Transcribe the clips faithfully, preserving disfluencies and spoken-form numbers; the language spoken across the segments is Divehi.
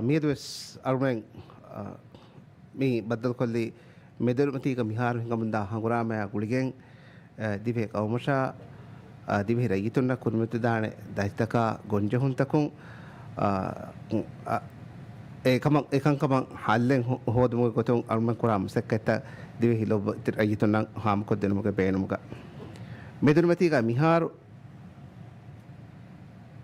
މިއަދުވެސް އަޅުމެން މި ބައްދަލުކޮށްލީ މެދުރިމަތީގަ މިހާރު ހިނގަމުންދާ ހަނގުރާމަޔާ ގުޅިގެން، އަ، ދިވެހި ގައުމަށާ، އަ، ދިވެހި ރައްޔިތުންނަށް ކުރިމަތިދާނެ ދަތިތަކާ ގޮންޖެހުންތަކުން، އަ، އަ، އެކަމަށް، އެކަންކަމަށް ހައްލެއް ހޯ-، ހޯދުމުގެ ގޮތުން އަޅުމެން ކުރާ މަސައްކަތްތައް ދިވެހި ލޮބުވެތި ރައްޔިތުންނަށް ހާމަކޮށްދިނުމުގެ ބޭނުމުގަ. މެދުރިމަތީގަ މިހާރު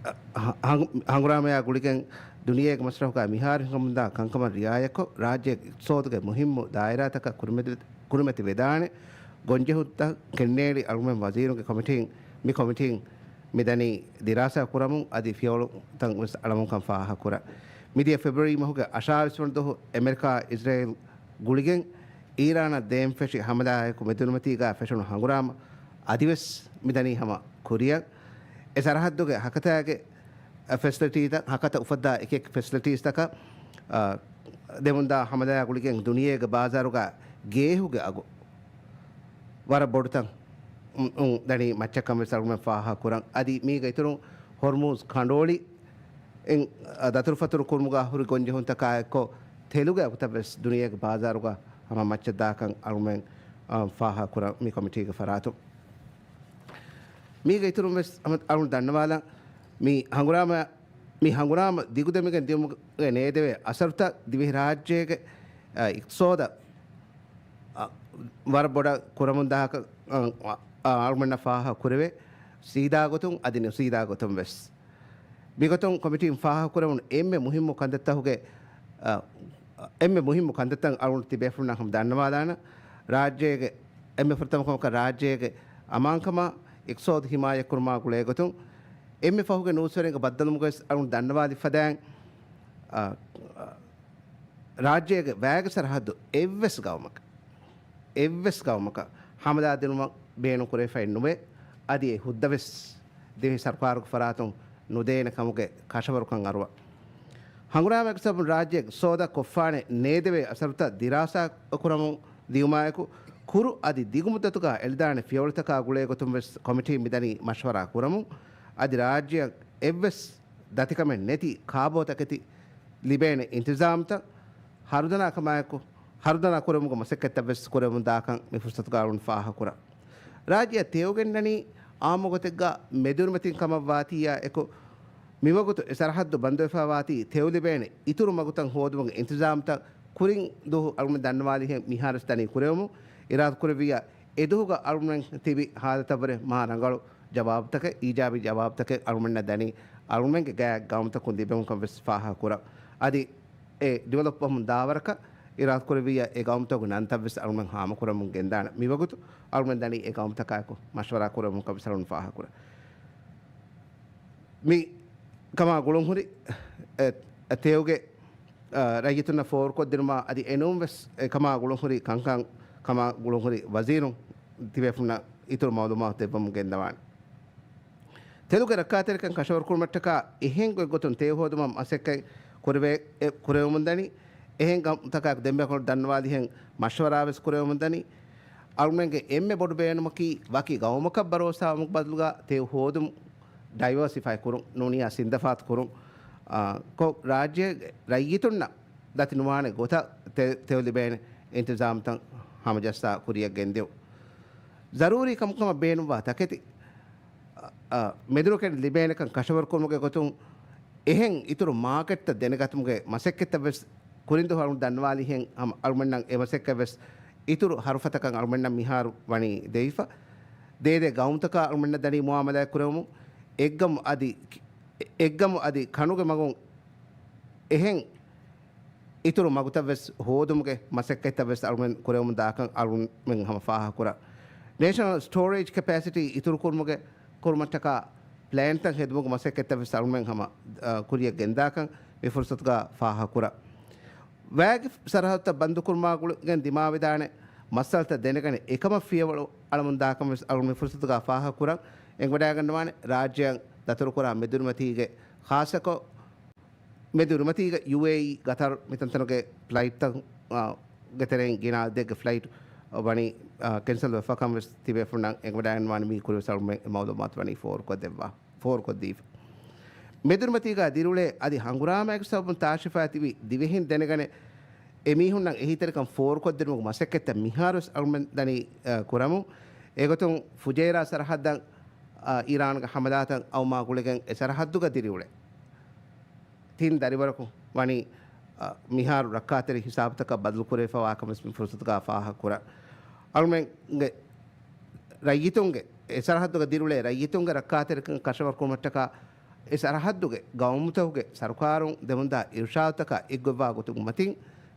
އަ، ހަ-، ހަނގު-، ހަނގުރާމަޔާ ގުޅިގެން ދުނިޔޭގެ މަސްރަހުގަ މިހާރު ހިނގަމުންދާ ކަންކަމަށް ރިއާޔަތްކޮށް، ރާއްޖޭގެ އިޤްތިޞާދުގެ މުހިއްމު ދާއިރާތަކަށް ކުރިމަތި-، ކުރިމަތިވެދާނެ ގޮންޖެހުންތައް ކެނޑިނޭޅި އަޅުމެން ވަޒީރުންގެ ކޮމިޓީން، މި ކޮމިޓީން މިދަނީ ދިރާސާ ކުރަމުން އަދި ފިޔަވަޅުތައް ވެސް އަޅަމުންކަން ފާހަގަކުރަން. މިދިޔަ ފެބްރުއަރީ މަހުގެ އަށާރަ ވަނަ ދުވަހު އެމެރިކާ އިޒްރޭލް ގުޅިގެން އީރާނަށް ދޭން ފެށި ހަމަލާއެކު މެދުރިމަތީގަ ފެށުނު ހަނގުރާމަ އަދިވެސް މިދަނީ ހަމަ ކުރިއަށް. އެ ސަރަހައްދުގެ ހަކަތާގެ ފެސިލިޓީތައް، ހަކަތަ އުފައްދާ އެކި އެކި ފެސިލިޓީސްތަކަށް، އަ، ދެމުންދާ ހަމަލާ ގުޅިގެން ދުނިޔޭގެ ބާޒާރުގަ ގޭހުގެ އަގު ވަރަށް ބޮޑުތަން، އު، އު، ދަނީ މައްޗަށްކަން ވެސް އަޅުގަނޑުމެން ފާހަގަކުރަން. އަދި މީގެ އިތުރުން ހޮރްމޫޒް ކަނޑުއޮޅި އިން، އަ، ދަތުރުފަތުރު ކުރުމުގަ ހުރި ގޮންޖެހުންތަކާއެއްކޮށް، ތެލުގެ އަގުތައް ވެސް ދުނިޔޭގެ ބާޒާރުގަ ހަމަ މައްޗަށްދާކަން އަޅުމެން، އަ، ފާހަގަކުރަން މި ކޮމިޓީގެ ފަރާތުން. މީގެ އިތުރުން ވެސް ހަމަ އަޅުން ދަންނަވާލަން، މި ހަނގުރާމަ، މި ހަނގުރާމަ ދިގުދެމިގެން ދިޔުމުގެ ނޭދެވޭ އަސަރުތައް ދިވެހިރާއްޖޭގެ، އަ، އިޤްތިޞާދަށް، އަ، ވަރަށް ބޮޑަށް ކުރަމުންދާކަށް، އަ، އަ، އަޅުމެންނަށް ފާހަގަ ކުރެވޭ. ސީދާ ގޮތުން އަދި ނުސީދާ ގޮތުން ވެސް. މިގޮތުން ކޮމިޓީން ފާހަގަކުރެވުނު އެންމެ މުހިއްމު ކަންތައްތަކުގެ، އަ، އެންމެ މުހިއްމު ކަންތައްތައް އަޅުގަނޑު ތިބޭފުޅުންނަށް ހަމަ ދަންނަވާލާނަން. ރާއްޖޭގެ އެންމެ ފުރަތަމަ ކަމަކަށް ރާއްޖޭގެ އަމާންކަމާ އިޤްތިޞާދު ހިމާޔަތްކުރުމާ ގުޅޭ ގޮތުން އެންމެ ފަހުގެ ނޫސްވެރިންގެ ބައްދަލުވުމުގަވެސް އަޅުގަނޑު ދަންނަވާލި ފަދައިން، އަ، ރާއްޖޭގެ ވައިގެ ސަރަހައްދު އެއްވެސް ގައުމަކަށް، އެއްވެސް ގައުމަކަށް ހަމަލާ ދިނުމަށް ބޭނުން ކުރެވިފައެއް ނުވޭ. އަދި އެ ހުއްދަވެސް ދިވެހި ސަރުކާރުގެ ފަރާތުން ނުދޭނެ ކަމުގެ ކަށަވަރުކަން އަރުވާ. ހަނގުރާމައިގެ ސަބަބުން ރާއްޖޭގެ އިޤްތިޞާދަށް ކޮށްފާނެ ނޭދެވޭ އަސަރުތައް ދިރާސާ ކުރަމުން ދިޔުމާއެކު، ކުރު އަދި ދިގުމުއްދަތުގަ އެޅިދާނެ ފިޔަވަޅުތަކާ ގުޅޭ ގޮތުން ވެސް ކޮމިޓީން މިދަނީ މަޝްވަރާ ކުރަމުން. އަދި ރާއްޖެއަށް އެއްވެސް ދަތިކަމެއް ނެތި ކާބޯތަކެތި ލިބޭނެ އިންތިޒާމްތައް ހަރުދަނާ ކަމާއެކު، ހަރުދަނާ ކުރެވުމުގެ މަސައްކަތްތައް ވެސް ކުރެވެމުން ދާކަން މި ފުރުސަތުގަ އަޅުން ފާހަގަކުރަން. ރާއްޖެއަށް ތެޔޮ ގެންނަނީ އާއްމު ގޮތެއްގަ މެދުރިމަތިން ކަމަށް ވާތީއާ އެކު، މިވަގުތު އެ ސަރަހައްދު ބަންދުވެފަ ވާތީ ތެޔޮ ލިބޭނެ އިތުރު މަގުތައް ހޯދުމުގެ އިންތިޒާމްތައް ކުރިން ދުވަހު އަޅުގަނޑު ދަންނަވާލިހެން މިހާރުވެސް ދަނީ ކުރެވެމުން. އިރާދަކުރެއްވިއްޔާ އެދުވަހުގަ އަޅުގަނޑުމެން ތިބި ހާލަތަށްވުރެ މާ ރަނގަޅު ޖަވާބުތަކެއް، އީޖާބީ ޖަވާބުތަކެއް އަޅުގަނޑަށް ދަނީ އަޅުގަނޑުގެ ގާތް ގައުމުތަކުން ލިބެމުންކަން ވެސް ފާހަގަކުރަން. އަދި އެ ޑިވެލޮޕް ވަމުން ދާވަރަކަށް އިރާދަކުރެއްވިއްޔާ އެ ގައުމުތަކުގެ ނަންތައް ވެސް އަޅުގަނޑު ހާމަކުރަމުން ގެންދާނެ. މިވަގުތު އަޅުގަނޑު ދަނީ އެ ގައުމުތަކާއެކު މަޝްވަރާ ކުރެވުމުންކަން ވެސް އަޅުގަނޑު ފާހަގަކުރަން. މި ކަމާ ގުޅުންހުރި، އެ، އެ ތެޔޮގެ، އަ، ރައްޔިތުންނަށް ފޯރުކޮށްދިނުމާ އަދި އެނޫން ވެސް އެ ކަމާ ގުޅުންހުރި ކަންކަން ކަމާ ގުޅުންހުރި ވަޒީރުން ތިބޭފުންނަށް އިތުރު މައުލޫމާތު ދެއްވަމުން ގެންދަވާނެ. ތެލުގެ ރައްކާތެރިކަން ކަށަވަރުކުރުމަށްޓަކާ އެހެން ގޮތްގޮތުން ތެޔޮ ހޯދުމަށް މަސައްކަތް ކުރެވޭ، އެ، ކުރެވެމުންދަނީ. އެހެން ގައުމުތަކާއެކު ދެންމެ އަޅުގަނޑު ދަންނަވާލިހެން މަޝްވަރާވެސް ކުރެވެމުންދަނީ. އަޅުގަނޑުގެ އެންމެ ބޮޑު ބޭނުމަކީ ވަކި ގައުމަކަށް ބަރޯސާވުމުގެ ބަދަލުގަ ތެޔޮ ހޯދުމުން ޑައިވާސިފައި ކުރުން، ނޫނިޔާ ސިންދަފާތު ކުރުން، އާ، ކޮށް ރާއްޖޭގެ ރައްޔިތުންނަށް ދަތި ނުވާނެ ގޮތަށް ތެ-، ތެޔޮ ލިބޭނެ އިންތިޒާމްތައް ހަމަޖައްސާ ކުރިއަށް ގެންދިއުން. ޒަރޫރީ ކަމަކަށް ބޭނުންވާ ތަކެތި، އަ، އަ، މެދުރުކެނޑި ލިބޭނެކަން ކަށަވަރުކުރުމުގެ ގޮތުން އެހެން އިތުރު މާކެޓްތައް ދެނެގަތުމުގެ މަސައްކަތްތައް ވެސް ކުރިންދުވަހު އަޅުގަނޑު ދަންނަވާލިހެން ހަމަ އަޅުގަނޑަށް އެ މަސައްކަތް ވެސް އިތުރު ހަރުފަތަކަށް އަޅުގަނޑަށް މިހާރު ވަނީ ދެވިފަ. ދޭދޭ ގައުމުތަކާ އަޅުގަނޑަށް ދަނީ މުއާމަލާތް ކުރެވުމުން އެއްގަމު އަދި، އެއްގަމު އަދި ކަނުގެ މަގުން އެހެން އިތުރު މަގުތައް ވެސް ހޯދުމުގެ މަސައްކަތްތައް ވެސް އަޅުމެން ކުރެވުމުން ދާކަން އަޅުމެން ހަމަ ފާހަގަކުރަން. ނޭޝަނަލް ސްޓޯރޭޖް ކެޕޭސިޓީ އިތުރު ކުރުމުގެ، ކުރުމަށްޓަކާ ޕްލޭންތައް ހެދުމުގެ މަސައްކަތްތައް ވެސް އަޅުމެން ހަމަ، އަ، ކުރިއަށް ގެންދާކަން މި ފުރުސަތުގަ ފާހަގަކުރަން. ވައިގެ ސަރަހައްދުތައް ބަންދުކުރުމާ ގުޅިގެން ދިމާވެދާނެ މައްސަލަތައް ދެނެގަނެ އެކަމަށް ފިޔަވަޅު އަޅަމުން ދާކަން ވެސް އަޅުގަނޑު މި ފުރުސަތުގަ ފާހަގަކުރަން. އެނގިވަޑައިގަންނަވާނެ ރާއްޖެއަށް ދަތުރުކުރާ މެދުރިމަތީގެ ޚާއްޞަކޮށް މެދުރިމަތީގަ ޔޫއޭއީ، ގަތަރު މިތަންތަނުގެ ފްލައިޓްތައް، އާ، ގެ ތެރެއިން ގިނަ އަދަދެއްގެ ފްލައިޓް ވަނީ، އާ، ކެންސަލް ވެފަކަން ވެސް ތިބޭފުންނަށް އެނގިވަޑައިގަންނަވާނެ. މީ ކުރި ވެސް އަޅުމެން މައުލޫމާތު ވަނީ ފޯރުކޮށްދެއްވާ، ފޯރުކޮށްދީފަ. މެދުރިމަތީގަ ދިރިއުޅޭ އަދި ހަނގުރާމައިގެ ސަބަބުން ތާށިފައި ތިބި ދިވެހިން ދެނެގަނެ، އެމީހުންނަށް އެހީތެރިކަން ފޯރުކޮށްދިނުމުގެ މަސައްކަތްތައް މިހާރުވެސް އަޅުމެން ދަނީ، އަ، ކުރަމުން. އެގޮތުން ފުޖޭރާ ސަރަހައްދަށް، އަ، އީރާންގެ ހަމަލާތައް އައުމާ ގުޅިގެން އެ ސަރަހައްދުގަ ދިރިއުޅޭ ތިން ދަރިވަރަކު ވަނީ، އަ، މިހާރު ރައްކާތެރި ހިސާބުތަކަށް ބަދަލުކުރެވިފަވާކަމަށް މި ފުރުސަތުގަ ފާހަގަކުރަން. އަޅުމެންގެ ރައްޔިތުންގެ، އެ ސަރަހައްދުގަ ދިރިއުޅޭ ރައްޔިތުންގެ ރައްކާތެރިކަން ކަށަވަރުކުރުމަށްޓަކާ، އެ ސަރަހައްދުގެ ގައުމުތަކުގެ ސަރުކާރުން ދެމުންދާ އިރުޝާދުތަކާ އެއްގޮތްވާ ގޮތުގެ މަތިން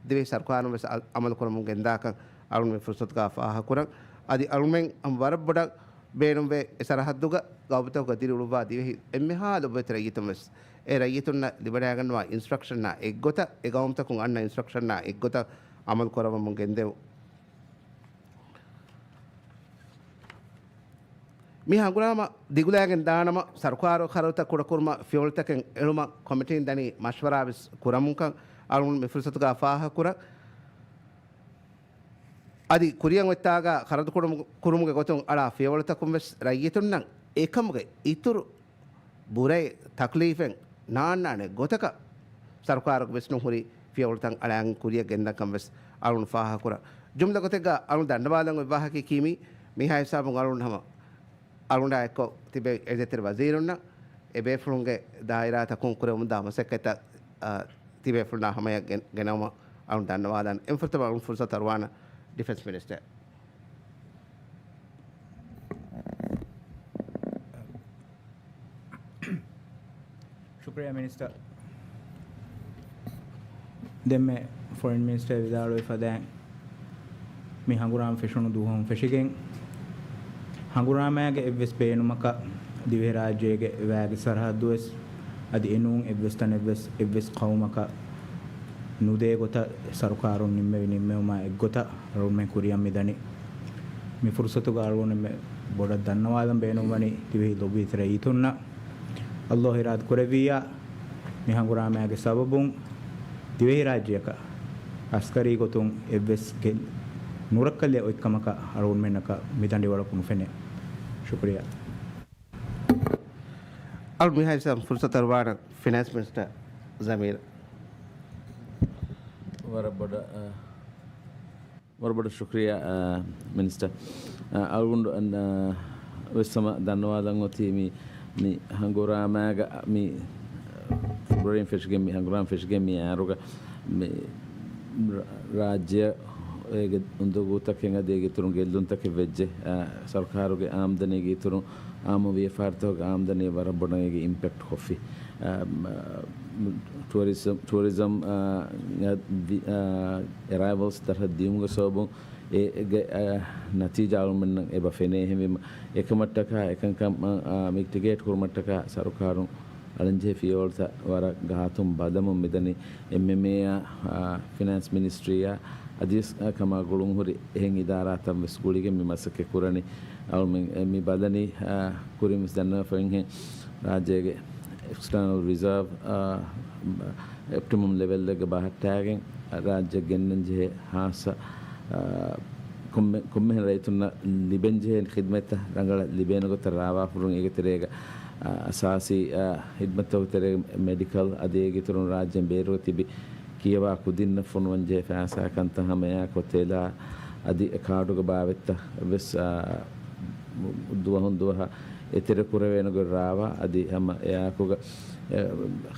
ދިވެހި ސަރުކާރުން ވެސް އަ-، އަމަލުކުރަމުން ގެންދާކަން އަޅުން މި ފުރުސަތުގަ ފާހަގަކުރަން. އަދި އަޅުމެން ހަމަ ވަރަށް ބޮޑަށް ބޭނުންވޭ އެ ސަރަހައްދުގަ ގައުމުތަކުގަ ދިރިއުޅުއްވާ ދިވެހި އެންމެހާ ލޮބުވެތި ރައްޔިތުން ވެސް އެ ރައްޔިތުންނަށް ލިބިވަޑައިގަންނަވާ އިންސްޓްރަކްޝަންއާ އެއްގޮތަށް، އެ ގައުމުތަކުން އަންނަ އިންސްޓްރަކްޝަންއާ އެއްގޮތަށް އަމަލު ކުރައްވަމުން ގެންދެވުން. މި ހަނގުރާމަ ދިގުލާގެން ދާނަމަ، ސަރުކާރު ޚަރަދުތައް ކުޑަކުރުމަށް ފިޔަވަޅުތަކެއް އެޅުމަށް ކޮމިޓީން ދަނީ މަޝްވަރާ ވެސް ކުރަމުންކަން އަޅުން މި ފުރުސަތުގަ ފާހަގަކުރަން. އަދި ކުރިއަށް އޮތްތާގަ ޚަރަދު ކުރުމު-، ކުރުމުގެ ގޮތުން އަޅާ ފިޔަވަޅުތަކުން ވެސް ރައްޔިތުންނަށް އެކަމުގެ އިތުރު ބުރައެއް ތަކްލީފެއް ނާންނާނެ ގޮތަކަށް ސަރުކާރުގެ ވިސްނުން ހުރި ފިޔަވަޅުތައް އަޅާގެން ކުރިއަށް ގެންދަންކަން ވެސް އަޅުން ފާހަގަކުރަން. ޖުމްލަ ގޮތެއްގަ އަޅުން ދަންނަވާލަން އޮތް ވާހަކައަކީ މީ، މިހާ ހިސާބުން އަޅުން ހަމަ އަޅުންނާ އެއްކޮށް ތިބެ އެދޭތެރެ ވަޒީރުންނަށް އެ ބޭފުޅުންގެ ދާއިރާތަކުން ކުރެވެމުންދާ މަސައްކަތްތައް، އާ، ތިބޭފުޅުންނާ ހަމަޔަށް ގެން-، ގެނައުމަށް އަޅުން ދަންނަވާލަން. އެންފުރަތަމަ އަޅުން ފުރުސަތު އަރުވާނަ ޑިފެންސް މިނިސްޓަރ. ޝުކްރިޔާ މިނިސްޓަރ. ދެންމެ ފޮރިން މިނިސްޓަރ ވިދާޅުވި ފަދައިން، މި ހަނގުރާމަ ފެށުނު ދުވަހުން ފެށިގެން، ހަނގުރާމައިގެ އެއްވެސް ބޭނުމަކަށް ދިވެހިރާއްޖޭގެ ވައިގެ ސަރަހައްދުވެސް އަދި އެނޫން އެއްވެސް ތަނެއްވެސް އެއްވެސް ޤައުމަކަށް ނުދޭ ގޮތަށް ސަރުކާރުން ނިންމެވި ނިންމެވުމާ އެއްގޮތަށް އަޅުގަނޑުމެން ކުރިއަށް މިދަނީ. މި ފުރުސަތުގަ އަޅުގަނޑުމެން ބޮޑަށް ދަންނަވާލަން ބޭނުންވަނީ ދިވެހި ލޮބުވެތި ރައްޔިތުންނަށް. ﷲ އިރާދަ ކުރެއްވިއްޔާ، މި ހަނގުރާމައިގެ ސަބަބުން ދިވެހިރާއްޖެއަކަށް އަސްކަރީ ގޮތުން އެއްވެސް ގެ-، ނުރައްކަލެއް އޮތްކަމަކަށް އަޅުގަނޑުމެންނަކަށް މިދަނޑިވަޅަކު ނުފެނޭ. ޝުކުރިޔާ. އަޅު މިހާ ހިސާބުން ފުރުސަތު އަރުވާނަން ފިނޭންސް މިނިސްޓަރ ޒަމީރަށް. ވަރަށް ބޮޑަށް، އަ، ވަރަށް ބޮޑަށް ޝުކްރިޔާ، އަ، މިނިސްޓަރ. އަ، އަޅުގަނޑު، އަ، ވެސް ހަމަ ދަންނަވާލަން އޮތީ މި، މި ހަނގުރާމައިގަ މި ފެބްރުއަރީން ފެށިގެން، މި ހަނގުރާމަ ފެށިގެން މި އައިރުގަ މި ރާ-، ރާއްޖެއަށް އޭގެ އުނދަގޫތަކެއް އަދި އޭގެ އިތުރުން ގެއްލުންތަކެއް ވެއްޖެ. އަ، ސަރުކާރުގެ އާމްދަނީގެ އިތުރުން އާއްމު ވިޔަފާރިތަކުގެ އާމްދަނީ ވަރަށް ބޮޑަށް އޭގެ އިމްޕެކްޓް ކޮށްފި. އަ، މަ-، ޓުއަރިޒަމް، ޓުއަރިޒަމް، އަ، އަ، ވި-، އަ، އެރައިވަލްސް ދަށަށް ދިޔުމުގެ ސަބަބުން އޭގެ، އަ، ނަތީޖާ އަޅުމެންނަށް އެބަ ފެނޭ. އެހެންވީމަ، އެކަމަށްޓަކާ އެކަންކަމަށް، އަ، މިޓިގޭޓް ކުރުމަށްޓަކާ ސަރުކާރުން އަޅަންޖެހޭ ފިޔަވަޅުތައް ވަރަށް ގާތުން ބަލަމުން މިދަނީ. އެމްއެމްއޭއާ، އާ، ފިނޭންސް މިނިސްޓްރީއާ އަދިވެސް، އާ، ކަމާ ގުޅުންހުރި އެހެން އިދާރާތައް ވެސް ގުޅިގެން މި މަސައްކަތް ކުރަނީ. އަޅުމެން، އެ، މި ބަލަނީ، އާ، ކުރިން ވެސް ދަންނަވާފައިހެން ރާއްޖޭގެ އެކްސްޓާނަލް ރިޒާވް، އާ، އޮޕްޓިމަމް ލެވެލްއެއްގަ ބަހައްޓާގެން ރާއްޖެ ގެންނަން ޖެހޭ ހާއްސަ، އާ، ކޮންމެ-، ކޮންމެހެން ރައްޔިތުންނަށް ލިބެން ޖެހޭ ޚިދްމަތްތައް ރަނގަޅަށް ލިބޭނެ ގޮތަށް ރާވާފަރުން އޭގެ ތެރޭގަ، އާ، އަސާސީ، އާ، ޚިދްމަތްތަކުގެ ތެރޭގަ މެޑިކަލް އަދި އޭގެ އިތުރުން ރާއްޖޭން ބޭރުގަ ތިބި ކިޔަވާ ކުދިންނަށް ފޮނުވަން ޖެހޭ ފައިސާ ކަންތައް ހަމަ އެއާކު ތެލާ އަދި ކާޑުގެ ބާވަތްތައް ވެސް، އާ، ދުވަހުން ދުވަހަށް އެތެރެ ކުރެވޭނެ ގޮތް ރާވާ އަދި ހަމަ އެއާކުގަ، އެ،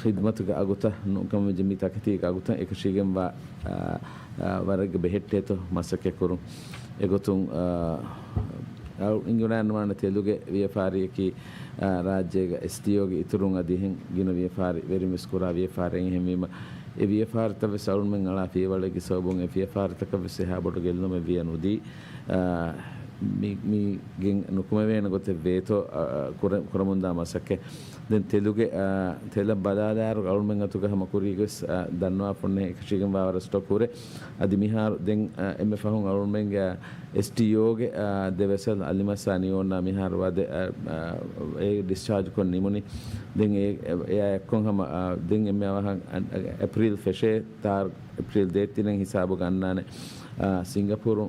ޚިދްމަތުގެ އަގުތައް ނުކަމެއް މި ތަކެތީގެ އަގުތައް އެކަށީގެންވާ، އާ، އާ، ވަރެއްގެ ބެހެއްޓޭތޯ މަސައްކަތް ކުރުން. އެގޮތުން، އާ، އަޅު އިނގިރާންވާނެ ތެލުގެ ވިޔަފާރިއަކީ، އާ، ރާއްޖޭގެ އެސްޓީއޯގެ އިތުރުން އަދި އެހެން ގިނަ ވިޔަފާރި ވެރިން ވެސް ކުރާ ވިޔަފާރިއެއް. އެހެންވީމަ، އެ ވިޔަފާރިތައް ވެސް އަޅުމެން އަޅާ ފިޔަވަޅެއްގެ ސަބަބުން އެ ވިޔަފާރިތަކަށް ވެސް އެހާ ބޮޑު ގެއްލުމެއް ވިޔަ ނުދީ. އާ، މި-، މީގެން ނުކުމެވޭނެ ގޮތެއް ވޭތޯ، އާ، ކުރެ-، ކުރަމުންދާ މަސައްކަތް. ދެން ތެލުގެ، އާ، ތެލަށް ބަލާލާއިރު އަޅުމެން އަތުގަ ހަމަ ކުރީގެ ވެސް، އާ، ދަންނަވާފަ އޮންނަ އެކަށީގެންވާ ވަރަށް ސްޓޮކް ހުރޭ. އަދި މިހާރު ދެން، އާ، އެންމެ ފަހުން އަޅުމެންގެ އެސްޓީއޯގެ، އާ، ދެ ވެސަލް އަލިމަސް އާ ނިއޯންނާ މިހާރު ވަދެ، އާ، އާ، އެ ޑިސްޗާޖް ކޮށް ނިމުނީ. ދެން އެ، އެ، އެއާ އެއްކޮށް ހަމަ، އާ، ދެން އެންމެ އަވަހަށް، އާ، އެޕްރީލް ފެށޭ، ތާރ އެޕްރީލް ދޭއްތިނެން ހިސާބުގަ އަންނާނެ. އާ، ސިންގަޕޫރު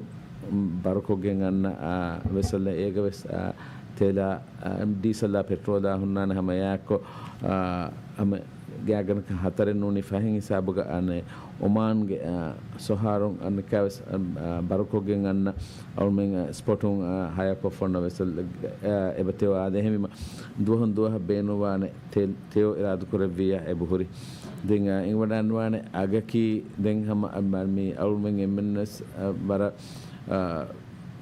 ބަރުކޮށްގެން އަންނަ، އާ، ވެސަލް އޭގަ ވެސް، އާ، ތެލާ، އާ، ޑީސަލާ ޕެޓްރޯލާ ހުންނާނެ ހަމަ އެއާއެއްކޮށް، އާ، ހަމަ ގާތްގަނޑަކަށް ހަތަރެއް ނޫނީ ފަހެއް ހިސާބުގަ އަނެއް އޮމާންގެ، އާ، ސޮހާރުން އަނެއްކާވެސް، އާ، ބަރުކޮށްގެން އަންނަ އަޅުމެން، އާ، ސްޕޮޓުން، އާ، ހަޔާކޮށް ފޮންނަ ވެސަލް، އާ، އެބަ ތެޔޮ އާދޭ. އެހެންވީމަ ދުވަހުން ދުވަހަށް ބޭނުންވާނެ ތެ-، ތެޔޮ އިރާދަކުރެއްވިއްޔާ އެބަހުރި. ދެން، އާ، އިނގިވަޑައިގަންނަވާނެ އަގަކީ ދެން ހަމަ، އާ، މި އަޅުމެން އެންމެންވެސް، އާ، ވަރަށް، އާ،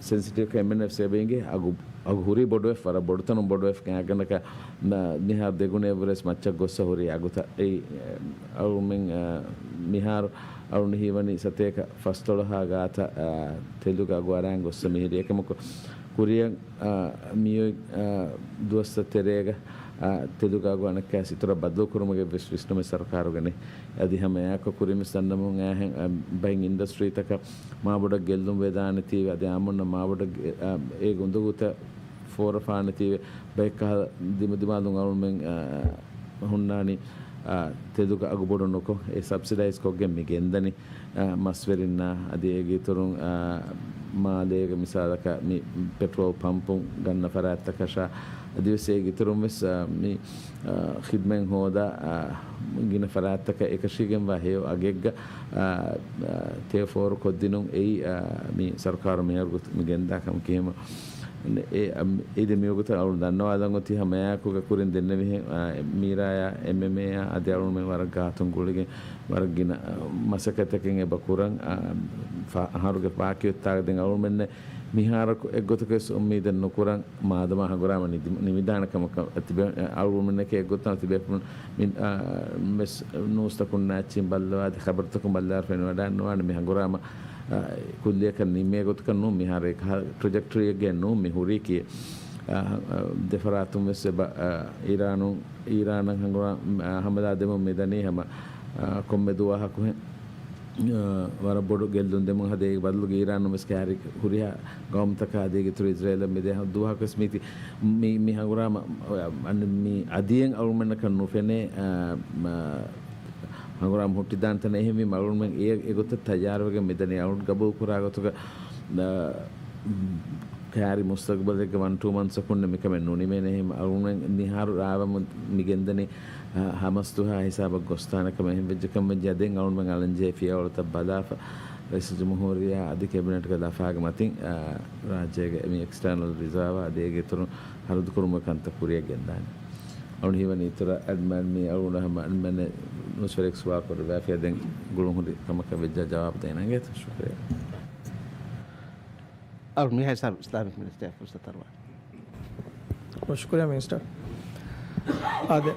ސެންސިޓިވް ކަމެއް ވެސް އެބަ އިނގޭ. އަގު، އަގު ހުރީ ބޮޑުވެފަ، ވަރަށް ބޮޑުތަނުން ބޮޑުވެފަ. ގާތްގަނޑަކަށް މިހާރު ދެގުނައެއްވުރެސް މައްޗަށް ގޮއްސަ ހުރީ އަގުތައް. އެއީ، އަޅުމެން، އާ، މިހާރު އަޅުން ހީވަނީ ސަތޭކަ ފަސްދޮޅަހާ ގާތަށް، އާ، ތެލުގެ އަގު އަރާން ގޮއްސަ މިހިރީ. އެކަމަކު ކުރިއަށް، އާ، މިއޮތް، އާ، ދުވަސްތައް ތެރޭގަ، އާ، ތެލުގެ އަގު އަނެއްކާވެސް އިތުރަށް ބަދަލުކުރުމުގެ ވެސް ވިސްނުމެއް ސަރުކާރުގަ ނެތް. އަދި ހަމަ އެއާއެކު ކުރިންވެސް ދަންނަމުން އައިހެން، އަ، ބައެއް އިންޑަސްޓްރީތަކަށް މާބޮޑަށް ގެއްލުން ވެދާނެތީވެ، އަދި އާއްމުންނަށް މާބޮޑަށް ގެ-، އަ، އޭގެ އުނދަގޫތައް ފޯރަފާނެތީވެ، ބައެއް ކަހަލަ ދިމަދިމާލުން އަޅުމެން، އަ، ހުންނާނީ، އަ، ތެލުގެ އަގު ބޮޑު ނުކޮށް، އެ ސަބްސިޑައިޒް ކޮށްގެން މި ގެންދަނީ، އަ، މަސްވެރިންނާ، އަދި އޭގެ އިތުރުން، އަ، މާލޭގެ މިސާލަކަށް މި ޕެޓްރޯލް ޕަމްޕުން ގަންނަ ފަރާތްތަކަށާ، އަދިވެސް އޭގެ އިތުރުން ވެސް، އަ، މި އާ، ޚިދްމަތް ހޯދާ، އާ، ގިނަ ފަރާތްތަކަށް އެކަށީގެންވާ ހެޔޮ އަގެއްގަ، އާ، އާ، ތެޔޮ ފޯރު ކޮށްދިނުން އެއީ، އާ، މި ސަރުކާރު މިހާރު ގޮތު މި ގެންދާ ކަމަކީ. ހަމަ އެ، އަ، އިދެ މިވަގުތަށް އަޅުން ދަންނަވާލަން އޮތީ ހަމައެއާއެކުގަ ކުރިން ދެންނެވިހެން، އާ، މީރާޔާ، އެމްއެމްއޭއާ އަދި އަޅުމެން ވަރަށް ގާތުން ގުޅިގެން ވަރަށް ގިނަ، އާ، މަސައްކަތްތަކެއް އެބަ ކުރަން، އާ، ފާ-، އަހަރުގެ ފާކި އޮތްތާގަ ދެން އަޅުމެންނެއް މިހާރަކު އެއްގޮތަކަށް ވެސް އުއްމީދެއް ނުކުރަން. މާދަމާ ހަނގުރާމަ ނިދި-، ނިމިދާނެ ކަމަކަށް ތިބެ-، އަޅުގަނޑުމެންނަކީ އެއްގޮތަށް ތިބޭފުޅުން މި-، އާ، ވެސް ނޫސްތަކުންނާ އެއްޗިން ބައްލަވާ، އަދި ޚަބަރުތަކުން ބައްލަވާ ފެނިވަޑައިނުވާނެ މި ހަނގުރާމަ، އާ، ކުއްލިއަކަށް ނިންމޭ ގޮތަކަށް ނޫން، މިހާރު އެކަހަލަ ޓްރެޖެކްޓަރީއެއްގައެއް ނޫން މި ހުރީކީ. އާ، އާ، ދެފަރާތުން ވެސް އެބަ، އާ، އީރާނުން، އީރާނަށް ހަނގުރާ-، އާ، ހަމަލާ ދެމުން މިދަނީ ހަމަ، އާ، ކޮންމެ ދުވަހަކުހެން. އާ، ވަރަށް ބޮޑު ގެއްލުން ދެމުން ހަދަ އޭގެ ބަދަލުގަ އީރާނުން ވެސް ކައިރި ހުރިހާ ގައުމުތަކާ އަދި އޭގެ އިތުރު އިޒްރޭލަށް މިދޭ ހަ-، ދުވަހަކު ވެސް މީތި މި، މި ހަނގުރާމަ، އަ، އަން މި އަދިއެއް އަޅުމެންނަކަށް ނުފެނޭ، އާ، މަ، ހަނގުރާމަ ހުއްޓިދާނެ ތަނެއް. އެހެންވީމަ އަޅުމެން އެ، އެގޮތަށް ތައްޔާރުވެގެން މިދަނީ. އަޅުން ގަބޫލު ކުރާ ގޮތުގަ، އާ، ކައިރި މުސްތަގުބަލެއްގެ ވަން ޓޫ މަންތްސް އަކުންނެ މިކަމެއް ނުނިމޭނެ. އެހެން އަޅުމެން މިހާރު ރާވަމުން މި ގެންދަނީ، އާ، ހަމަސް ދުވަހާ ހިސާބަށް ގޮސްދާނެ ކަމެއް. އެހެން ވެއްޖެ ކަމަށް ވެއްޖެ ދެން އަޅުމެން އަޅަންޖެހޭ ފިޔަވަޅުތައް ބަލާފަ، ރައީސުލްޖުމްހޫރިއްޔާ އަދި ކެބިނެޓްގެ ލަފާގެ މަތިން، އާ، ރާއްޖޭގެ މި އެކްސްޓާނަލް ރިޒާވާ އަދި އޭގެ އިތުރުން ހަރަދުކުރުމުގެ ކަންތައް ކުރިއަށް ގެންދާނެ. އަޅުން ހީވަނީ އިތުރަށް އަދި މި އަޅުގަނޑު ހަމަ އަންމެން ނޫސްވެރިޔަކު ސުވާލު ކުރެއްވިއްޔާ ދެން ގުޅުން ހުރި ކަމަކަށް ވެއްޖާ ޖަވާބު ދޭނަން އޭތަ؟ ޝުކުރިއްޔާ. އަޅު މިހާ ހިސާބު އިސްލާމިކް މިނިސްޓަރ ފުރުސަތު އަރުވާނެ. ޝުކުރިއްޔާ މިނިސްޓަރ. އާދެ،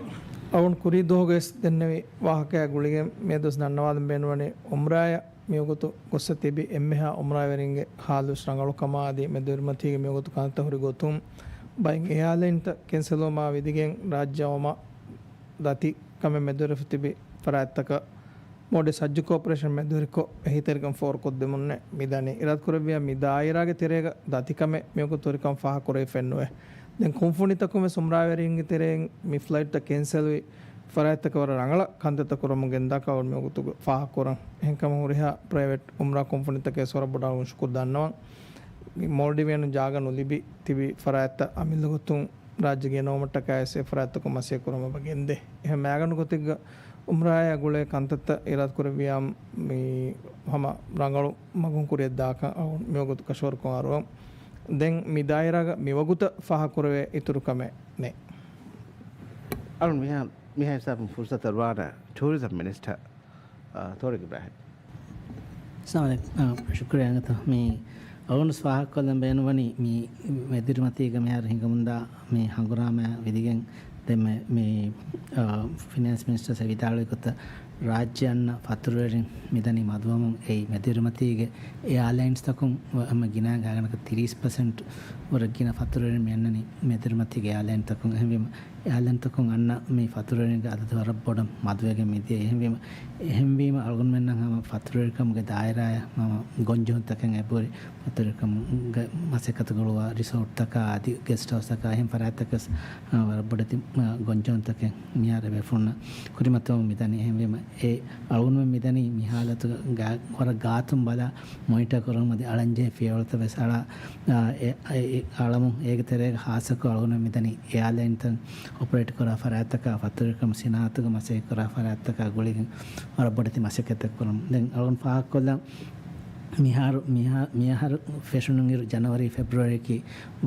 އަޅުން ކުރީ ދުވަހުގައި ދެންނެވި ވާހަކައާ ގުޅިގެން މިއަދުވެސް ދަންނަވާލަން ބޭނުންވަނީ އުމްރާއަށް މިވަގުތު ގޮއްސަ ތިބި އެންމެހާ އުމްރާވެރިންގެ ހާލުވެސް ރަނގަޅުކަމާ އަދި މެދުވެރިމަތީގެ މިވަގުތު ކަންތައް ހުރި ގޮތުން ބައެއް އެއާލައިންތައް ކެންސަލްވުމާ ވިދިގެން ރާއްޖެ އައުމަށް ދަތި ކަމެއް މެދުވެރިވެފަ ތިބި ފަރާތްތަކަށް މޯލްޑިވްސް ހައްޖު ކޯޕަރޭޝަން މެދުވެރިކޮށް އެހީތެރިކަން ފޯރުކޮށްދެމުންނެއް މިދަނީ. އިރާދަކުރެއްވިއްޔާ މި ދާއިރާގެ ތެރޭގަ ދަތިކަމެއް މިވަގުތު ހުރިކަން ފާހަގަކުރެވިފައެއްނުވޭ. ދެން ކުންފުނިތަކުން ވެސް އުމްރާވެރިންގެ ތެރެއިން މި ފްލައިޓްތައް ކެންސަލްވި ފަރާތްތަކަށް ވަރަށް ރަނގަޅަށް ކަންތައްތައް ކުރަމުން ގެންދާކަށް އަޅުގަނޑު މިވަގުތު ފާހަގަކުރަން. އެހެންކަމުން ހުރިހާ ޕްރައިވެޓް އުމްރާ ކުންފުނިތަކަށް ވެސް ވަރަށް ބޮޑަށް އަޅުގަނޑު ޝުކުރު ދަންނަވަން. މި މޯލްޑިވިއަން ޖާގަ ނުލިބި ތިބި ފަރާތްތައް އަމިއްލަ ގޮތުން ރާއްޖެ ގެނައުމަށްޓަކާ އެސް އެ ފަރާތްތަކުން މަސައްކަތް ކުރަމުން އެބަ ގެންދޭ. އެހެން މައިގަނޑު ގޮތެއްގަ އުމްރާއާ ގުޅޭ ކަންތައްތައް އިރާދަކުރެއްވިއްޔާ މި ހަމަ ރަނގަޅު މަގުން ކުރިއަށް ދާކަށް އަޅުގަނޑު މިވަގުތު ކަށަވަރުކޮށް އަރުވަން. ދެން މި ދާއިރާގަ މިވަގުތަށް ފާހަގަކުރެވޭ އިތުރު ކަމެއް ނެތް. އަޅުން މިހާ، މިހާ ހިސާބުން ފުރުސަތު އަރުވާނެ ޓޫރިޒަމް މިނިސްޓަރ، އާ، ތޯރިކް އިބްރާހިމް. އައްސަލާމު ޢަލައިކުމް. އާ، ޝުކުރިއްޔާ އަނގަތަ. މި އަޅުގަނޑު ފާހަގަކޮށްލަން ބޭނުންވަނީ މި މެދުވެރިމަތީގަ މިހާރު ހިނގަމުންދާ މި ހަނގުރާމައާ ވިދިގެން ދެންމެ މި، އާ، ފިނޭންސް މިނިސްޓަރ ވިދާޅުވި ގޮތަށް ރާއްޖެ އަންނަ ފަތުރުވެރިން މިދަނީ މަދުވަމުން. އެއީ މެދުވެރިމަތީގެ އެއާލައިންސްތަކުން ވަ-، ހަމަ ގިނަ ގާތްގަނޑަކަށް ތިރީސް ޕަސެންޓް ވަރަށް ގިނަ ފަތުރުވެރިން މި އަންނަނީ މެދުވެރިމަތީގެ އެއާލައިންތަކުން. އެހެންވީމަ އެއާލެންތަކުން އަންނަ މި ފަތުރުވެރިންގެ އަދަދު ވަރަށް ބޮޑަށް މަދުވެގެން މިދިޔަ. އެހެންވީމަ، އެހެންވީމަ އަޅުގަނޑުމެންނަށް ހަމަ ފަތުރުވެރިކަމުގެ ދާއިރާއަށް ހަމަ ގޮންޖެހުންތަކެއް އެބަހުރި. ފަތުރުވެރިކަމުގެ މަސައްކަތު ގުޅުވާ ރިސޯޓްތަކާ އަދި ގެސްޓް ހައުސްތަކާ އެހެން ފަރާތްތަކަސް، އާ، ވަރަށް ބޮޑެތި، އާ، ގޮންޖެހުންތަކެއް މިހާރު އެބޭފުޅުންނަށް ކުރިމަތިވަމުން މިދަނީ. އެހެންވީމަ އެ އަޅުގަނޑުމެން މިދަނީ މި ހާލަތުގަ ގާ-، ވަރަށް ގާތުން ބަލާ މޮނިޓަރ ކުރަމުން އަދި އަޅަންޖެހޭ ފިޔަވަޅުތައް ވެސް އަޅާ، އާ، އެ، އެ، އެ އަޅަމުން އޭގެ ތެރޭގަ ހާއްސަކޮށް އަޅުގަނޑު މިދަނީ އެއާލައިންތައް އޮޕަރޭޓް ކުރާ ފަރާތްތަކާ، ފަތުރުވެރިކަމު ސިނާއަތުގެ މަސައްކަތް ކުރާ ފަރާތްތަކާ ގުޅިގެން ވަރަށް ބޮޑެތި މަސައްކަތްތައް ކުރަމުން. ދެން އަޅުގަނޑު ފާހަގަކޮށްލަން މިހާރު، މިހާ-، މިއަހަރު ފެށުނުއިރު ޖަނަވަރީ، ފެބްރުއަރީއަކީ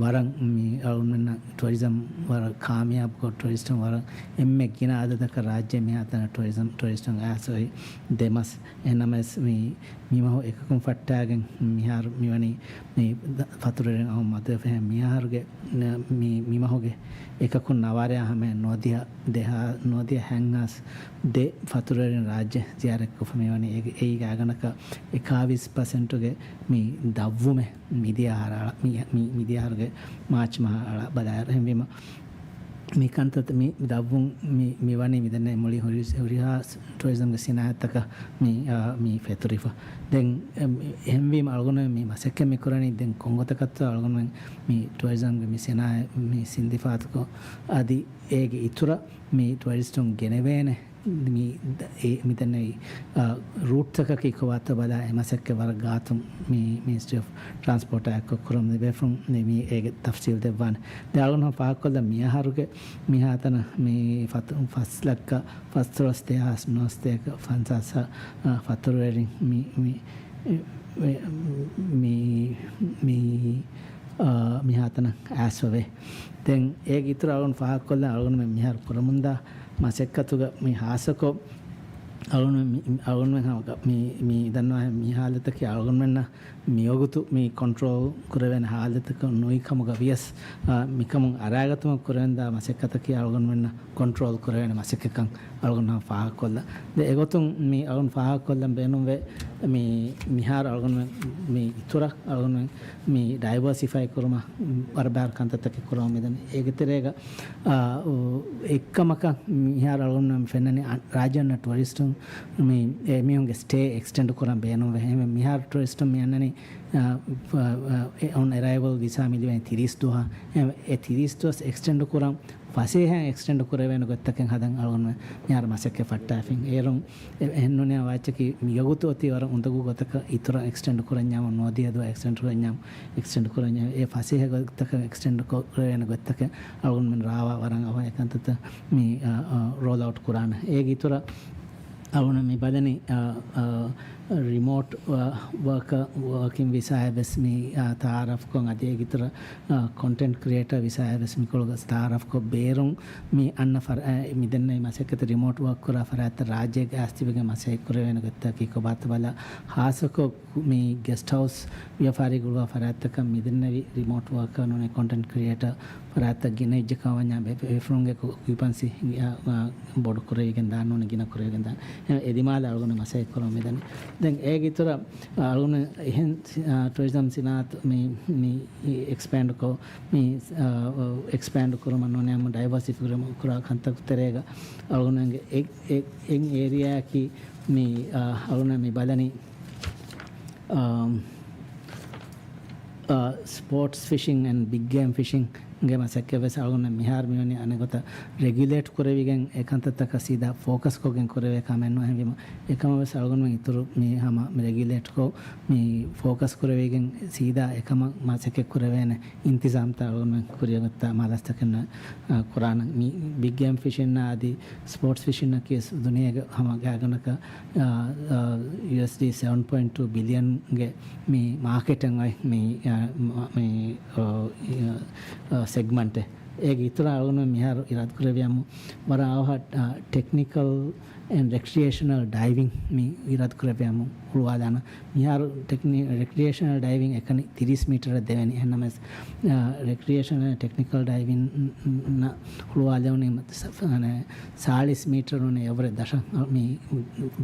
ވަރަށް މި އަޅުގަނޑުމެންނަށް ޓުއަރިޒަމް ވަރަށް ކާމިޔާބުކޮށް، ޓުއަރިސްޓުން ވަރަށް އެންމެ ގިނަ އަދަދަކަށް ރާއްޖެ މިހާތަނަށް ޓުއަރިޒަމް، ޓުއަރިސްޓުން އައިސް އޮތް ދެ މަސް. އެހެންނަމަވެސް މި، މި މަހު އެކަކުން ފައްޓާގެން މިހާރު މިވަނީ މި ދަ-، ފަތުރުވެރިން އައުމުން މަދުވެފަ. މިއަހަރުގެ މި، މި މަހުގެ އެކަކުން ނަވާރަޔާ ހަމަޔަށް ނުވަދިހަ ދެހާ-، ނުވަދިހަ ހަތްހާސް ދެ ފަތުރުވެރިން ރާއްޖެ ޒިޔާރަތްކޮށްފަ މިވަނީ. އޭގެ، އެއީ ގާތްގަނޑަކަށް އެކާވީސް ޕަސެންޓުގެ މި ދަށްވުމެއް މިދިޔަ އަހަރަށް އަޅަ-، މި، މި، މިދިޔަ އަހަރުގެ މާޗް މަހަށް އަޅާ ބަލާއިރު. އެހެންވީމަ، މި ކަންތައް މި ދަށްވުން މި، މި ވަނީ މިދެންނެވި މުޅި ހުރި-، ހުރިހާ ޓުއަރިޒަމްގެ ސިނާއަތްތަކަށް މި، އާ، މި ފެތުރިފަ. ދެން، އެ، މި، އެހެންވީމަ އަޅުގަނޑުމެން މި މަސައްކަތް މި ކުރަނީ ދެން ކޮންގޮތަކަށްތޯ އަޅުގަނޑުމެން މި ޓުއަރިޒަމްގެ މި ސިނާއަތް މި ސިންދިފާތުކޮށް، އަދި އޭގެ އިތުރަށް މި ޓުއަރިސްޓުން ގެނެވޭނެ މި ދ-، އެ، މިދެންނެވި، އާ، ރޫޓްތަކަކީ ކޮބާތޯ ބަލާ އެ މަސައްކަތް ވަރަށް ގާތުން މި މިނިސްޓްރީ އޮފް ޓްރާންސްޕޯޓާ އެއްކޮށް ކުރަމުން ދެ ބޭފުޅުން މި، މި އޭގެ ތަފްސީލް ދެއްވާނެ. ދެ އަޅުގަނޑު ފާހަގަކޮށްލަން މިއަހަރުގެ މިހާތަނަށް މި ފަތު-، ފަސް ލައްކަ ފަސްދޮޅަސް ދެހާސް ނުވަސަތޭކަ ފަންސާސް، އާ، ފަތުރުވެރިން މި، މި، މި، މި، މި، އާ، މިހާތަނަށް އައިސްފަވޭ. ދެން އޭގެ އިތުރަށް އަޅުގަނޑު ފާހަގަކޮށްލަން އަޅުގަނޑުމެން މިހާރު ކުރަމުންދާ މަސައްކަތުގަ މި ހާއްސަކޮށް އަޅުގަނޑުމެން މި، އަޅުގަނޑުމެން ހަމަ މި، މި ދަންނަވާ މި ހާލަތަކީ އަޅުގަނޑުމެންނަށް މިވަގުތު މި ކޮންޓްރޯލް ކުރެވޭނެ ހާލަތަކަށް ނުވި ކަމުގަ ވިޔަސް، އާ، މިކަމުން އަރާގަތުމަށް ކުރެވެންދާ މަސައްކަތަކީ އަޅުގަނޑުމެންނަށް ކޮންޓްރޯލް ކުރެވޭނެ މަސައްކަތްކަން އަޅުގަނޑު ހަމަ ފާހަގަކޮށްލަން. ދެ އެގޮތުން މި އަޅުގަނޑު ފާހަގަކޮށްލަން ބޭނުންވޭ މި މިހާރު އަޅުގަނޑުމެން މި އިތުރަށް އަޅުގަނޑުމެން މި ޑައިވަރސިފައި ކުރުމަށް ވަރަށް ބާރު ކަންތައްތަކެއް ކުރަމުން މިދަނީ. އޭގެ ތެރޭގަ، އާ، އު، އެއްކަމަކަށް މިހާރު އަޅުގަނޑުމެން ފެންނަނީ އަ-، ރާއްޖެ އަންނަ ޓުއަރިސްޓުން މި އެމީހުންގެ ސްޓޭ އެކްސްޓެންޑް ކުރަން ބޭނުންވޭ. އެހެންވެ މިހާރު ޓުއަރިސްޓުން މި އަންނަނީ، އާ، އަ، އަ، އެ އޮން އެރައިވަލް ވިސާ މިލިވަނީ ތިރީސް ދުވަހަށް. އެ، އެ ތިރީސް ދުވަސް އެކްސްޓެންޑް ކުރަން ފަސޭހައިން އެކްސްޓެންޑް ކުރެވޭނެ ގޮތްތަކެއް ހަދަން އަޅުގަނޑުމެން މިހާރު މަސައްކަތް ފައްޓާފިން. އޭރުން އެ-، އެހެންނޫނީ ވާއްޗަކީ މިވަގުތު އޮތީ ވަރަށް އުނދަގޫ ގޮތަކަށް އިތުރަށް އެކްސްޓެންޑް ކުރަންޏާމު، ނުވަދިހަ ދުވަހަށް އެކްސްޓެންޑް ކުރަންޏާމު، އެކްސްޓެންޑް ކުރަންޏާމު، އެ ފަސޭހަ ގޮތަކަށް އެކްސްޓެންޑް ކުރެވޭނެ ގޮތްތަކެއް އަޅުގަނޑުމެން ރާވާ ވަރަށް އަވަހަށް އެކަންތައްތައް މި، އަ، އަ، ރޯލް އައުޓް ކުރާނެ. އޭގެ އިތުރަށް އަޅުގަނޑު މި ބަލަނީ، އަ، އަ، ރިމޯޓް ވަ-، ވަރކަ-، ވަރކިން ވިސާއެއް ވެސް މި، އަ، ތައާރަފްކޮށް އަދި އޭގެ އިތުރަށް، އަ، ކޮންޓެންޓް ކްރިއޭޓަރ ވިސާއެއް ވެސް މިކޮޅުގަ ތައާރަފްކޮށް ބޭރުން މި އަންނަ ފަރ-، އަ، މި ދެންނެވި މަސައްކަތަށް ރިމޯޓް ވަރކް ކުރާ ފަރާތްތައް ރާއްޖޭގަ އައިސް ތިބެގެން މަސައްކަތް ކުރެވޭނެ ގޮތްތަކެއް ކޮބާތޯ ބަލާ ހާއްސަކޮށް މި ގެސްޓް ހައުސް ވިޔަފާރި ގުޅުވާ ފަރާތްތަކަށް މިދެންނެވި ރިމޯޓް ވާކަރ ނޫނީ ކޮންޓެންޓް ކްރިއޭޓަރ ފަރާތްތައް ގިނަ އެއްޗަކާ ވަންޏާ ބެ-، ބޭފުޅުންގެ ކު-، އޮކިއުޕަންސީ، އާ، އާ، ބޮޑު ކުރެވިގެން ދާން ނޫނީ ގިނަ ކުރެވިގެން ދާން. އެ، އެ ދިމާލަށް އަޅުގަނޑު މަސައްކަތް ކުރަމުން މިދަނީ. ދެން އޭގެ އިތުރަށް އަޅުގަނޑު އެހެން، އާ، ޓުއަރިޒަމް ސިނާއަތު މި، މި އެކްސްޕޭންޑް ކޮށް، މި، އާ، އެކްސްޕޭންޑް ކުރުމަށް ނޫނީ ޑައިވަރސިފައި ކުރުމަށް ކުރާ ކަންތައް ތެރޭގަ އަޅުގަނޑުގެ އެ-، އެ-، އެއް އޭރިއާއަކީ މި، އާ، އަޅުގަނޑު މި ބަލަނީ، އާ، އާ، ސްޕޯޓްސް ފިޝިން އެންޑް ބިގް ގޭމް ފިޝިންގެ މަސައްކަތް ވެސް އަޅުގަނޑު މިހާރު މިވަނީ އަނެއްގޮތަށް ރެގިއުލޭޓް ކުރެވިގެން އެ ކަންތައްތަކަށް ސީދާ ފޯކަސް ކޮށްގެން ކުރެވޭ ކަމެއް ނޫން. އެހެންވީމަ އެކަމަށް ވެސް އަޅުގަނޑުމެން އިތުރު މި ހަމަ މި ރެގިއުލޭޓްކޮށް މި ފޯކަސް ކުރެވިގެން ސީދާ އެކަމަށް މަސައްކަތް ކުރެވޭނެ އިންތިޒާމްތައް އަޅުގަނޑުމެން ކުރިއަށް ގޮތްތާ މާލަސްތަކެއް ނަ-، އަ، ކުރާނަން. މި ބިގް ގޭމް ފިޝިންނާ އަދި ސްޕޯޓްސް ފިޝިންއަކީ ވެސް ދުނިޔޭގެ ހަމަ ގާތްގަނޑަކަށް، އާ، އާ، ޔޫއެސްޑީ ސެވަން ޕޮއިންޓް ޓޫ ބިލިއަންގެ މި މާކެޓެއް އޮތް މި، އާ، މ-، މި، އާ، އާ، ސެގްމަންޓެއް. އޭގެ އިތުރަށް އަޅުގަނޑު މިހާރު އިރާދަ ކުރެއްވިޔާމު ވަރަށް އަވަހަށް، އާ، ޓެކްނިކަލް އެންޑް ރެކްރިއޭޝަނަލް ޑައިވިން މި އިރާދަ ކުރެއްވިޔާމު ހުޅުވާލާނަން. މިހާރު ޓެކްނި-، ރެކްރިއޭޝަނަލް ޑައިވިން އެކަނި ތިރީސް މީޓަރަށް ދެވެނީ. އެހެންނަމަވެސް، އާ، ރެކްރިއޭޝަނަލް ޓެކްނިކަލް ޑައިވިން ނަށް ހުޅުވާލެވުނީ ސަ-، ސާޅީސް މީޓަރު ނޫނީ އެވަރެ ދަށަށް މި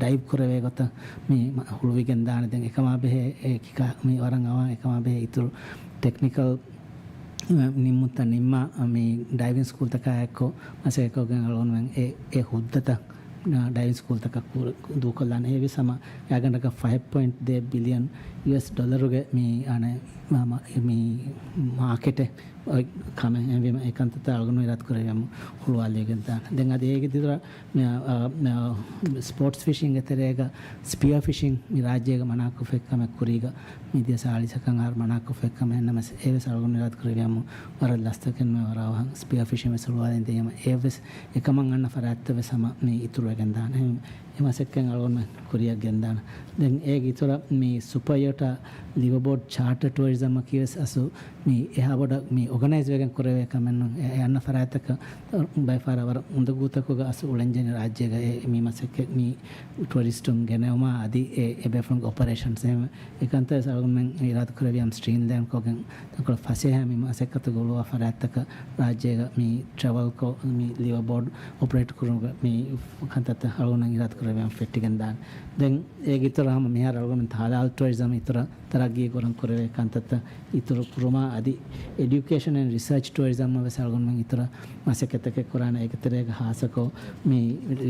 ޑައިވް ކުރެވޭ ގޮތަށް މި މަ-، ހުޅުވިގެން ދާނެ. ދެން އެކަމާ ބެހޭ އެ ކިކާ-، މި ވަރަށް އަވަހަށް އެކަމާ ބެހޭ އިތުރު ޓެކްނިކަލް ނިންމުންތައް ނިންމާ، މި ޑައިވިން ސްކޫލްތަކާއެއްކޮށް މަސައްކަތްކޮށްގެން އަޅުގަނޑުމެން އެ، އެ ހުއްދަތައް ޑައިވިން ސްކޫލްތަކަށް ކުރ-، ދޫކޮށްލާނެ. އެވެސް ހަމަ ގާތްގަނޑަކަށް ފަހެއް ޕޮއިންޓް ދެ ބިލިއަން ޔޫއެސް ޑޮލަރުގެ މި އަނެއް މި މާކެޓެއް އޮތް ކަމެއް. އެހެންވީމަ އެ ކަންތައްތައް އަޅުގަނޑު އިރާދަކުރެއްވިއަމު ހުޅުވާލެވިގެން ދާނެ. ދެން އަދި އޭގެ ދިދުރަށް މި، އާ، މި، ސްޕޯޓްސް ފިޝިންގ ތެރޭގަ ސްޕިއާ ފިޝިން މި ރާއްޖޭގަ މަނާކޮށްފައި ކަމެއް ކުރީގަ މިދިޔަ ސާޅީސް އަކަށް އަހަރު މަނާކޮށްފައި ކަމެއް. ނަމަވެސް އެވެސް އަޅުގަނޑު އިރާދަކުރެއްވިއަމު ވަރަށް ލަސްތަކެއް ނުވެ ވަރަށް ވަހަށް ސްޕިއާ ފިޝިން ވެސް ހުޅުވާލަން ދިޔަމަ އެވެސް އެކަމަށް އަންނަ ފަރާތްތައް ވެސް ހަމަ މި އިތުރުވެގެން ދާނެ. އެ މަސައްކަތް އަޅުގަނޑުމެން ކުރިއަށް ގެންދާނެ. ދެން އޭގެ އިތުރަށް މި ސުޕަ ޔޯޓާ ލިވަބޯޑް ޗާޓަ ޓުއަރިޒަމަކީ ވެސް އަސްލު މި އެހާ ބޮޑަށް މި އޯގަނައިޒް ވެގެން ކުރެވޭ ކަމެއް ނޫން. އެ، އެ އަންނަ ފަރާތްތަކަށް ބައެއް ފަހަރަށް ވަރަށް އުނދަގޫ ތަކުގަ އަސްލު އުޅެންޖެހޭ ރާއްޖޭގަ އެ މި މަސައްކަތް މި ޓުއަރިސްޓުން ގެނެވުމާ އަދި އެ، އެ ބޭފުޅުންގެ އޮޕަރޭޝަންސް އެ ކަންތައް ވެސް އަޅުގަނޑުމެން އިރާދަކުރެއްވިއަމް ސްޓްރީމްލައިން ކޮށްގެން ތަންކޮޅެއް ފަސޭހަ މި މަސައްކަތުގަ އުޅުވާ ފަރާތްތަކަށް ރާއްޖޭގަ މި ޓްރެވަލްކޮށް މި ލިވަބޯޑް އޮޕަރޭޓް ކުރުމުގެ މި ކަންތައްތައް އަޅުގަނޑު އިރާދަކުރެއްވިއަމް ފެއްޓިގެން ދާނެ. ދެން އޭގެ އިތުރަށް ހަމަ މިހާރު އަޅުގަނޑު ހަލާލް ޓުއަރިޒަމް އިތުރަށް ތަރައްގީ ކުރަން ކުރެވޭ ކަންތައްތައް އިތުރު ކުރުމާ އަދި އެޑިއުކޭޝަން އެންޑް ރިސާޗް ޓުއަރިޒަމް ވެސް އަޅުގަނޑުމެން އިތުރަށް މަސައްކަތްތަކެއް ކުރާނެ. އޭގެ ތެރޭގަ ހާއްސަކޮށް މި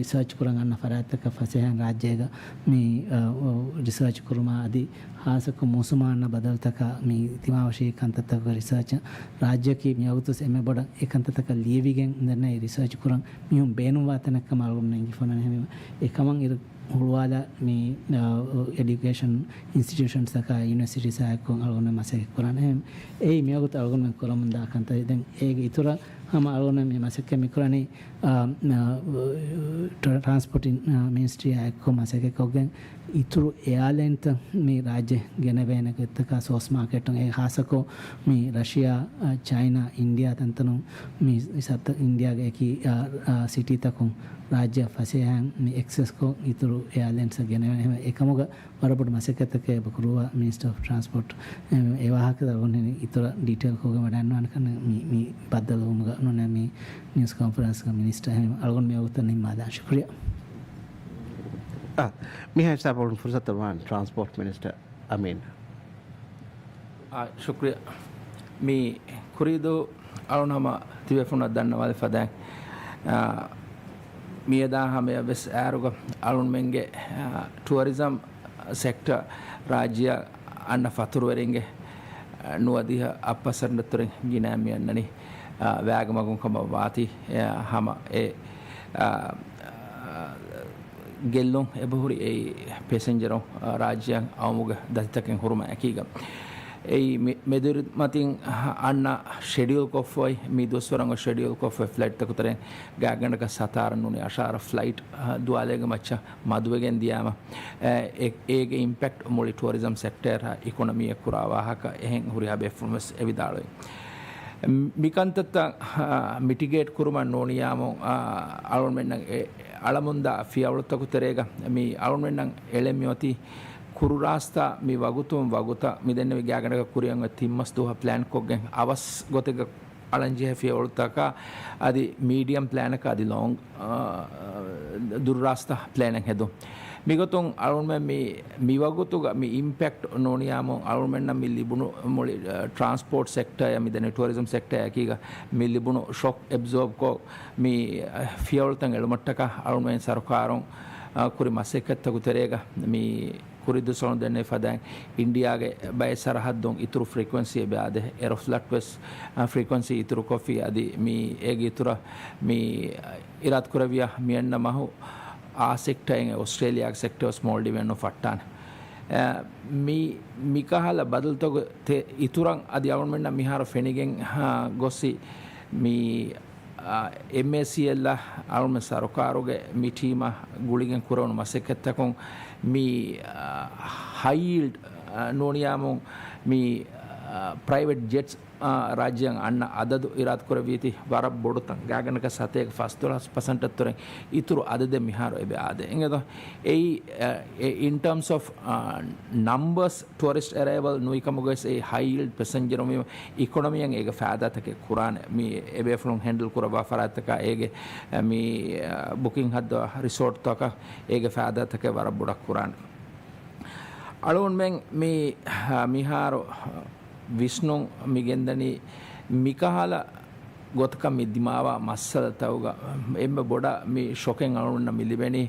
ރިސާޗް ކުރަން އަންނަ ފަރާތްތަކަށް ފަސޭހައިން ރާއްޖޭގަ މި، އަ، ރިސާޗް ކުރުމާ އަދި ހާއްސަކޮށް މޫސުމާ އަންނަ ބަދަލުތަކާ މި ތިމާވެށި ކަންތައްތަކުގެ ރިސާޗަށް ރާއްޖެއަކީ މިވަގުތު ވެސް އެންމެ ބޮޑަށް އެ ކަންތައްތަކަށް ލިޔެވިގެން ދެންނެވި ރިސާޗް ކުރަން މީހުން ބޭނުންވާ ތަނެއްކަމަށް އަޅުގަނޑު ނެނގިފަ މެނެހެމީމަ އެކަމަށް އިރު ހުޅުވާލާ މި، އަ، އެޑިއުކޭޝަން އިންސްޓިޓިއުޝަންސްތަކާ ޔުނިވަރސިޓީސް އާއެކު އަޅުގަނޑު މަސައްކަތް ކުރާނެ. އެއީ މިވަގުތު އަޅުގަނޑުމެން ކުރަމުންދާ ކަންތައް. ދެން އޭގެ އިތުރަށް ހަމަ އަޅުގަނޑު މި މަސައްކަތް މިކުރަނީ، އަ، އަ، ޓްރ-، ޓްރާންސްޕޯޓް އިން-، އަ، މިނިސްޓްރީ އާއެކު މަސައްކަތް ކޮށްގެން އިތުރު އެއާލައިންތައް މި ރާއްޖެ ގެނެވޭނެ ގޮތްތަކާ ސޯސް މާކެޓުން އެ ހާއްސަކޮށް މި ރަޝިޔާ، އަ، ޗައިނާ، އިންޑިޔާ ތަންތަނުން މި ސައްތަ އިންޑިޔާގެ އެކި، އަ، އަ، ސިޓީތަކުން ރާއްޖެއަށް ފަސޭހައިން މި އެކްސެސްކޮށް އިތުރު އެއާލައިންސް ގެނެވޭނެ. އެކަމުގަ ވަރަށް ބޮޑު މަސައްކަތްތަކެއް އެބަ ކުރުވާ މިނިސްޓަރ އޮފް ޓްރާންސްޕޯޓް އެ ވާހަކަ އަޅުގަނޑު އިތުރަށް ޑީޓެއިލްކޮށްގެން ވަޑައިންނާނެ ކަން މި، މި ބައްދަލުވުމުގަ ނޫނޭ މި ނިއުސް ކޮންފަރެންސްގަ މިނިސްޓަރ އެހެން އަޅުގަނޑު މި ވަގުތަށް ނިންމާލާން. ޝުކުރިއްޔާ. އާ، މިހާ ހިސާބަށް ފުރުސަތު ވާން ޓްރާންސްޕޯޓް މިނިސްޓަރ އަމީން. އާ، ޝުކުރިއްޔާ. މި ކުރީދޫ އަޅުން ހަމަ ތިބޭފުނަށް ދަންނަވާލި ފަދައިން، އާ، މިއަދާ ހަމަޔަށް ވެސް އައިރުގަ އަޅުންމެންގެ، އާ، ޓުއަރިޒަމް ސެކްޓަ ރާއްޖެއަށް އަންނަ ފަތުރުވެރިންގެ، އާ، ނުވަދިހަ އަށް ޕަސެންޓަށް ތުރެން ގިނައިން މި އަންނަނީ، އާ، ވައިގެ މަގުން ކަމަށް ވާތީ، އާ، ހަމަ އެ، އާ، ގެއްލުން އެބަހުރި އެއީ ޕެސެންޖަރުން، އާ، ރާއްޖެއަށް އައުމުގެ ދަތިތަކެއް ހުރުމާ އެކީގަ. އެއީ މެ-، މެދުއިރުމަތިން އަންނަ ޝެޑިއުލް ކޮށްފައި، މި ދުވަސްވަރަށް ޝެޑިއުލް ކޮށްފައި ފްލައިޓްތަކު ތެރެއިން ގާތްގަނޑަކަށް ސަތާރަ ނޫނީ އަށާރަ ފްލައިޓް، އާ، ދުވާލޭގެ މައްޗަށް މަދުވެގެން ދިޔާމަ، އެ، އެ، އޭގެ އިމްޕެކްޓް މުޅި ޓުއަރިޒަމް ސެކްޓަރ އިކޮނޮމީއަށް ކުރާ ވާހަކަ އެހެން ހުރިހާ ބޭފުޅުން ވެސް އެ ވިދާޅުވި. މިކަންތައްތައް، އާ، މިޓިގޭޓް ކުރުމަށް ނޫނިޔާމު، އާ، އަޅުންމެންނަށް އެ އަޅަމުންދާ ފިޔަވަޅުތަކު ތެރޭގަ މި އަޅުންމެންނަށް އެޅެން މިއޮތީ ކުރު ރާސްތާ މި ވަގުތުން ވަގުތަށް މި ދެންނެވި ގާތްގަނޑަކަށް ކުރިއަށް އޮތް ތިން މަސް ދުވަހަށް ޕްލޭން ކޮށްގެން އަވަސް ގޮތެއްގަ އަޅަންޖެހޭ ފިޔަވަޅުތަކާ އަދި މީޑިއަމް ޕްލޭނަކާ އަދި ލޯން، އާ، ދުރު ރާސްތާ ޕްލޭނެއް ހެދުން. މިގޮތުން އަޅުންމެން މި، މި ވަގުތުގަ މި އިމްޕެކްޓް ނޫނިޔާމު އަޅުންމެންނަށް މި ލިބުނު މުޅި، އާ، ޓްރާންސްޕޯޓް ސެކްޓަރ މި ދެން ޓުއަރިޒަމް ސެކްޓަރ އެކީގަ މި ލިބުނު ޝޮކް އެބްޒޯބް ކޮށް މި، އާ، ފިޔަވަޅުތައް އެޅުމަށްޓަކާ އަޅުންމެން ސަރުކާރުން، އާ، ކުރި މަސައްކަތްތަކު ތެރޭގަ މި ކުރިދުސަޅުން ދެންނެވި ފަދައިން އިންޑިޔާގެ ބައެއް ސަރަހައްދުން އިތުރު ފްރީކުއެންސީ އެބަ އާދޭ. އެރޮފްލަޓް ވެސް، އަ، ފްރީކުއެންސީ އިތުރުކޮށްފި އަދި މި އޭގެ އިތުރަށް މި އިރާދަކުރެއްވިޔާ މިއަންނަ މަހު އާ ސެކްޓައިން އޮސްޓްރޭލިޔާގެ ސެކްޓަވެސް މޯލްޑިވިއަން ނުފައްޓާނެ. އަ، މި، މިކަހަލަ ބަދަލުތަކު ތެ-، އިތުރަށް އަދި އަޅުމެންނަށް މިހާރު ފެނިގެން، އަ، ގޮއްސި މި އާ، އެމްއޭސީއެލްއަށް އަޅުމެން ސަރުކާރުގެ މި ޓީމާ ގުޅިގެން ކުރެވުނު މަސައްކަތްތަކުން މި، އާ، ހައި ޔީލްޑް، އާ، ނޫނިޔާމު މި، އާ، ޕްރައިވެޓް ޖެޓްސް، އާ، ރާއްޖެއަށް އަންނަ އަދަދު އިރާދަކުރެއްވީތީ ވަރަށް ބޮޑުތަން. ގާތްގަނޑަކަށް ސަތޭކަ ފަސްދޮޅަސް ޕަސެންޓަށް ތުރެން އިތުރު އަދަދެއް މިހާރު އެބަ އާދޭ. އިންގޭތޯ؟ އެއީ، އެ، އިން ޓާމްސް އޮފް، އާ، ނަމްބަސް ޓުއަރިސްޓް އެރައިވަލް ނުވިކަމުގައި އެ ހައި ޔީލްޑް ޕެސެންޖަރު މި އިކޮނޮމީއަށް އޭގެ ފައިދާތަކެއް ކުރާނެ. މި އެބޭފުޅުން ހެންޑްލް ކުރައްވާ ފަރާތްތަކާ އޭގެ، މި، ބުކިން ހައްދަވާ ރިސޯޓްތަކަށް އޭގެ ފައިދާތަކެއް ވަރަށް ބޮޑަށް ކުރާނެ. އަޅުގަނޑުމެން މި، މިހާރު ވިސްނުން މި ގެންދަނީ މިކަހަލަ ގޮތަކަށް މި ދިމާވާ މައްސަލަތަކުގަ އެންމެ ބޮޑަށް މި ޝޮކެއް އަޅުގަނޑަށް މި ލިބެނީ،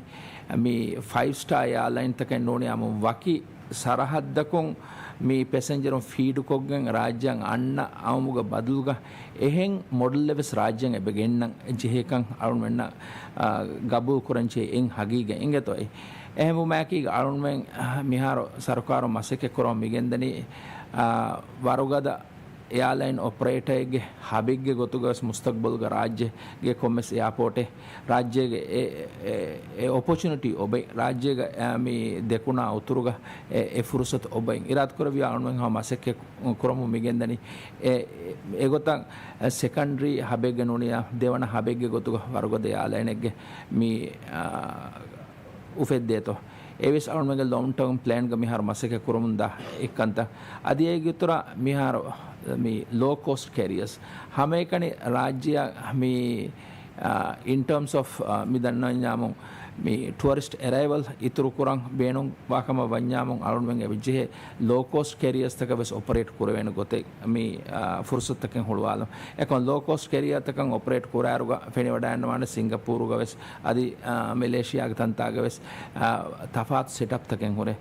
މި ފައިވް ސްޓާ އެއާލައިންތަކެއް ނޫނީ އާއްމު ވަކި ސަރަހައްދަކުން މި ޕެސެންޖަރުން ފީޑުކޮށްގެން ރާއްޖެއަށް އަންނަ އައުމުގެ ބަދަލުގަ އެހެން މޮޑެލްއެއް ވެސް ރާއްޖެއަށް އެބަ ގެންނަން ޖެހޭކަން އަޅުގަނޑަށް، އާ، ގަބޫލު ކުރަން ޖެހޭ އެއް ހަގީގަތް އިނގޭތޯ. އެހެންވުމާއެކީގަ އަޅުގަނޑުމެން މިހާރު ސަރުކާރުން މަސައްކަތް ކުރަމުން މިގެންދަނީ، އާ، ވަރުގަދަ އެއާލައިން އޮޕަރޭޓަރެއްގެ ހަބެއްގެ ގޮތުގަ ވެސް މުސްތަގްބަލުގަ ރާއްޖޭގެ ކޮންމެސް އެއާޕޯޓެއް ރާއްޖޭގެ އެ، އެ، އެ އޮޕޮޗުނިޓީ އޮބެ، ރާއްޖޭގަ، އެ، މި ދެކުނާ އުތުރުގަ އެ، އެ ފުރުސަތު އޮބެ. އިރާދަކުރެއްވިޔާ އަޅުގަނޑުމެން ހަމަ މަސައްކަތް ކުރަމުން މިގެންދަނީ. އެ، އެ، އެގޮތަށް ސެކަންޑްރީ ހަބެއްގެ ނޫނިޔާ ދެވަނަ ހަބެއްގެ ގޮތުގަ ވަރުގަދަ އެއާލައިނެއްގެ މި، އާ، އުފެއްދޭތޯ. އެވެސް އަޅުގަނޑުމެންގެ ލޮންގް ޓާމް ޕްލޭންގަ މިހާރު މަސައްކަތް ކުރަމުންދާ އެއްކަންތައް. އަދި އޭގެ އިތުރަށް މިހާރު މި ލޯ ކޯސްޓް ކެރިއަރސް ހަމައެކަނި ރާއްޖެއަށް މި، އާ، އިން ޓާމްސް އޮފް، އާ، މި ދަންނަވަންޏާމު މި ޓުއަރިސްޓް އެރައިވަލް އިތުރު ކުރަން ބޭނުންވާ ކަމަށް ވަންޏާމު އަޅުގަނޑުމެން އެބަޖެހޭ ލޯ ކޯސްޓް ކެރިއަރސްތަކަށް ވެސް އޮޕަރޭޓް ކުރެވޭނެ ގޮތެއް މި، އާ، ފުރުސަތުތަކެއް ހުޅުވާލަން. އެކަމް ލޯ ކޯސްޓް ކެރިއަރތަކަށް އޮޕަރޭޓް ކުރާއިރުގަ ފެނިވަޑައިގަންނަވާނެ ސިންގަޕޫރުގަ ވެސް އަދި، އާ، މެލޭޝިޔާގެ ތަންތާގަ ވެސް، އާ، ތަފާތު ސެޓަޕްތަކެއް ހުރޭ.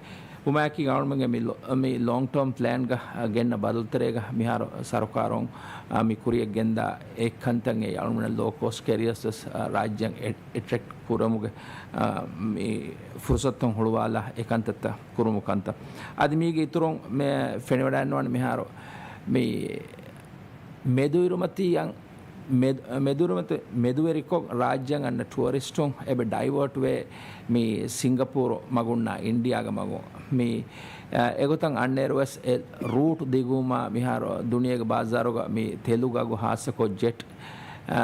ވުމާއެކީ އަޅުގަނޑުމެންގެ މި ލޯ-، މި ލޯންގް ޓާމް ޕްލޭންގަ ގެންނަ ބަދަލުތެރޭގަ މިހާރު ސަރުކާރުން، އާ، މި ކުރިއަށް ގެންދާ އެއްކަންތައް އެއީ އަޅުގަނޑުމެން ލޯ ކޯސްޓް ކެރިއަރސް ވެސް، އާ، ރާއްޖެއަށް އެ-، އެޓްރެކްޓް ކުރުމުގެ، އާ، މި ފުރުސަތުތައް ހުޅުވާލާ އެކަންތައްތައް ކުރުމު ކަންތައް. އަދި މީގެ އިތުރުން މެ ފެނިވަޑައިގަންނަވާނެ މިހާރު މި މެދުއިރުމަތީ އަން-، މެދު-، މެދުއިރުމަތި-، މެދުވެރިކޮށް ރާއްޖެއަށް އަންނަ ޓުއަރިސްޓުން އެބަ ޑައިވާޓް ވޭ މި ސިންގަޕޫރު މަގުންނާ އިންޑިއާގެ މަގުން. މި، އަ، އެގޮތަށް އަންނައިރު ވެސް އެ ރޫޓް ދިގުވުމާ މިހާރު ދުނިޔޭގެ ބާޒާރުގަ މި ތެލުގެ އަގު ހާއްސަކޮށް ޖެޓް، އަ،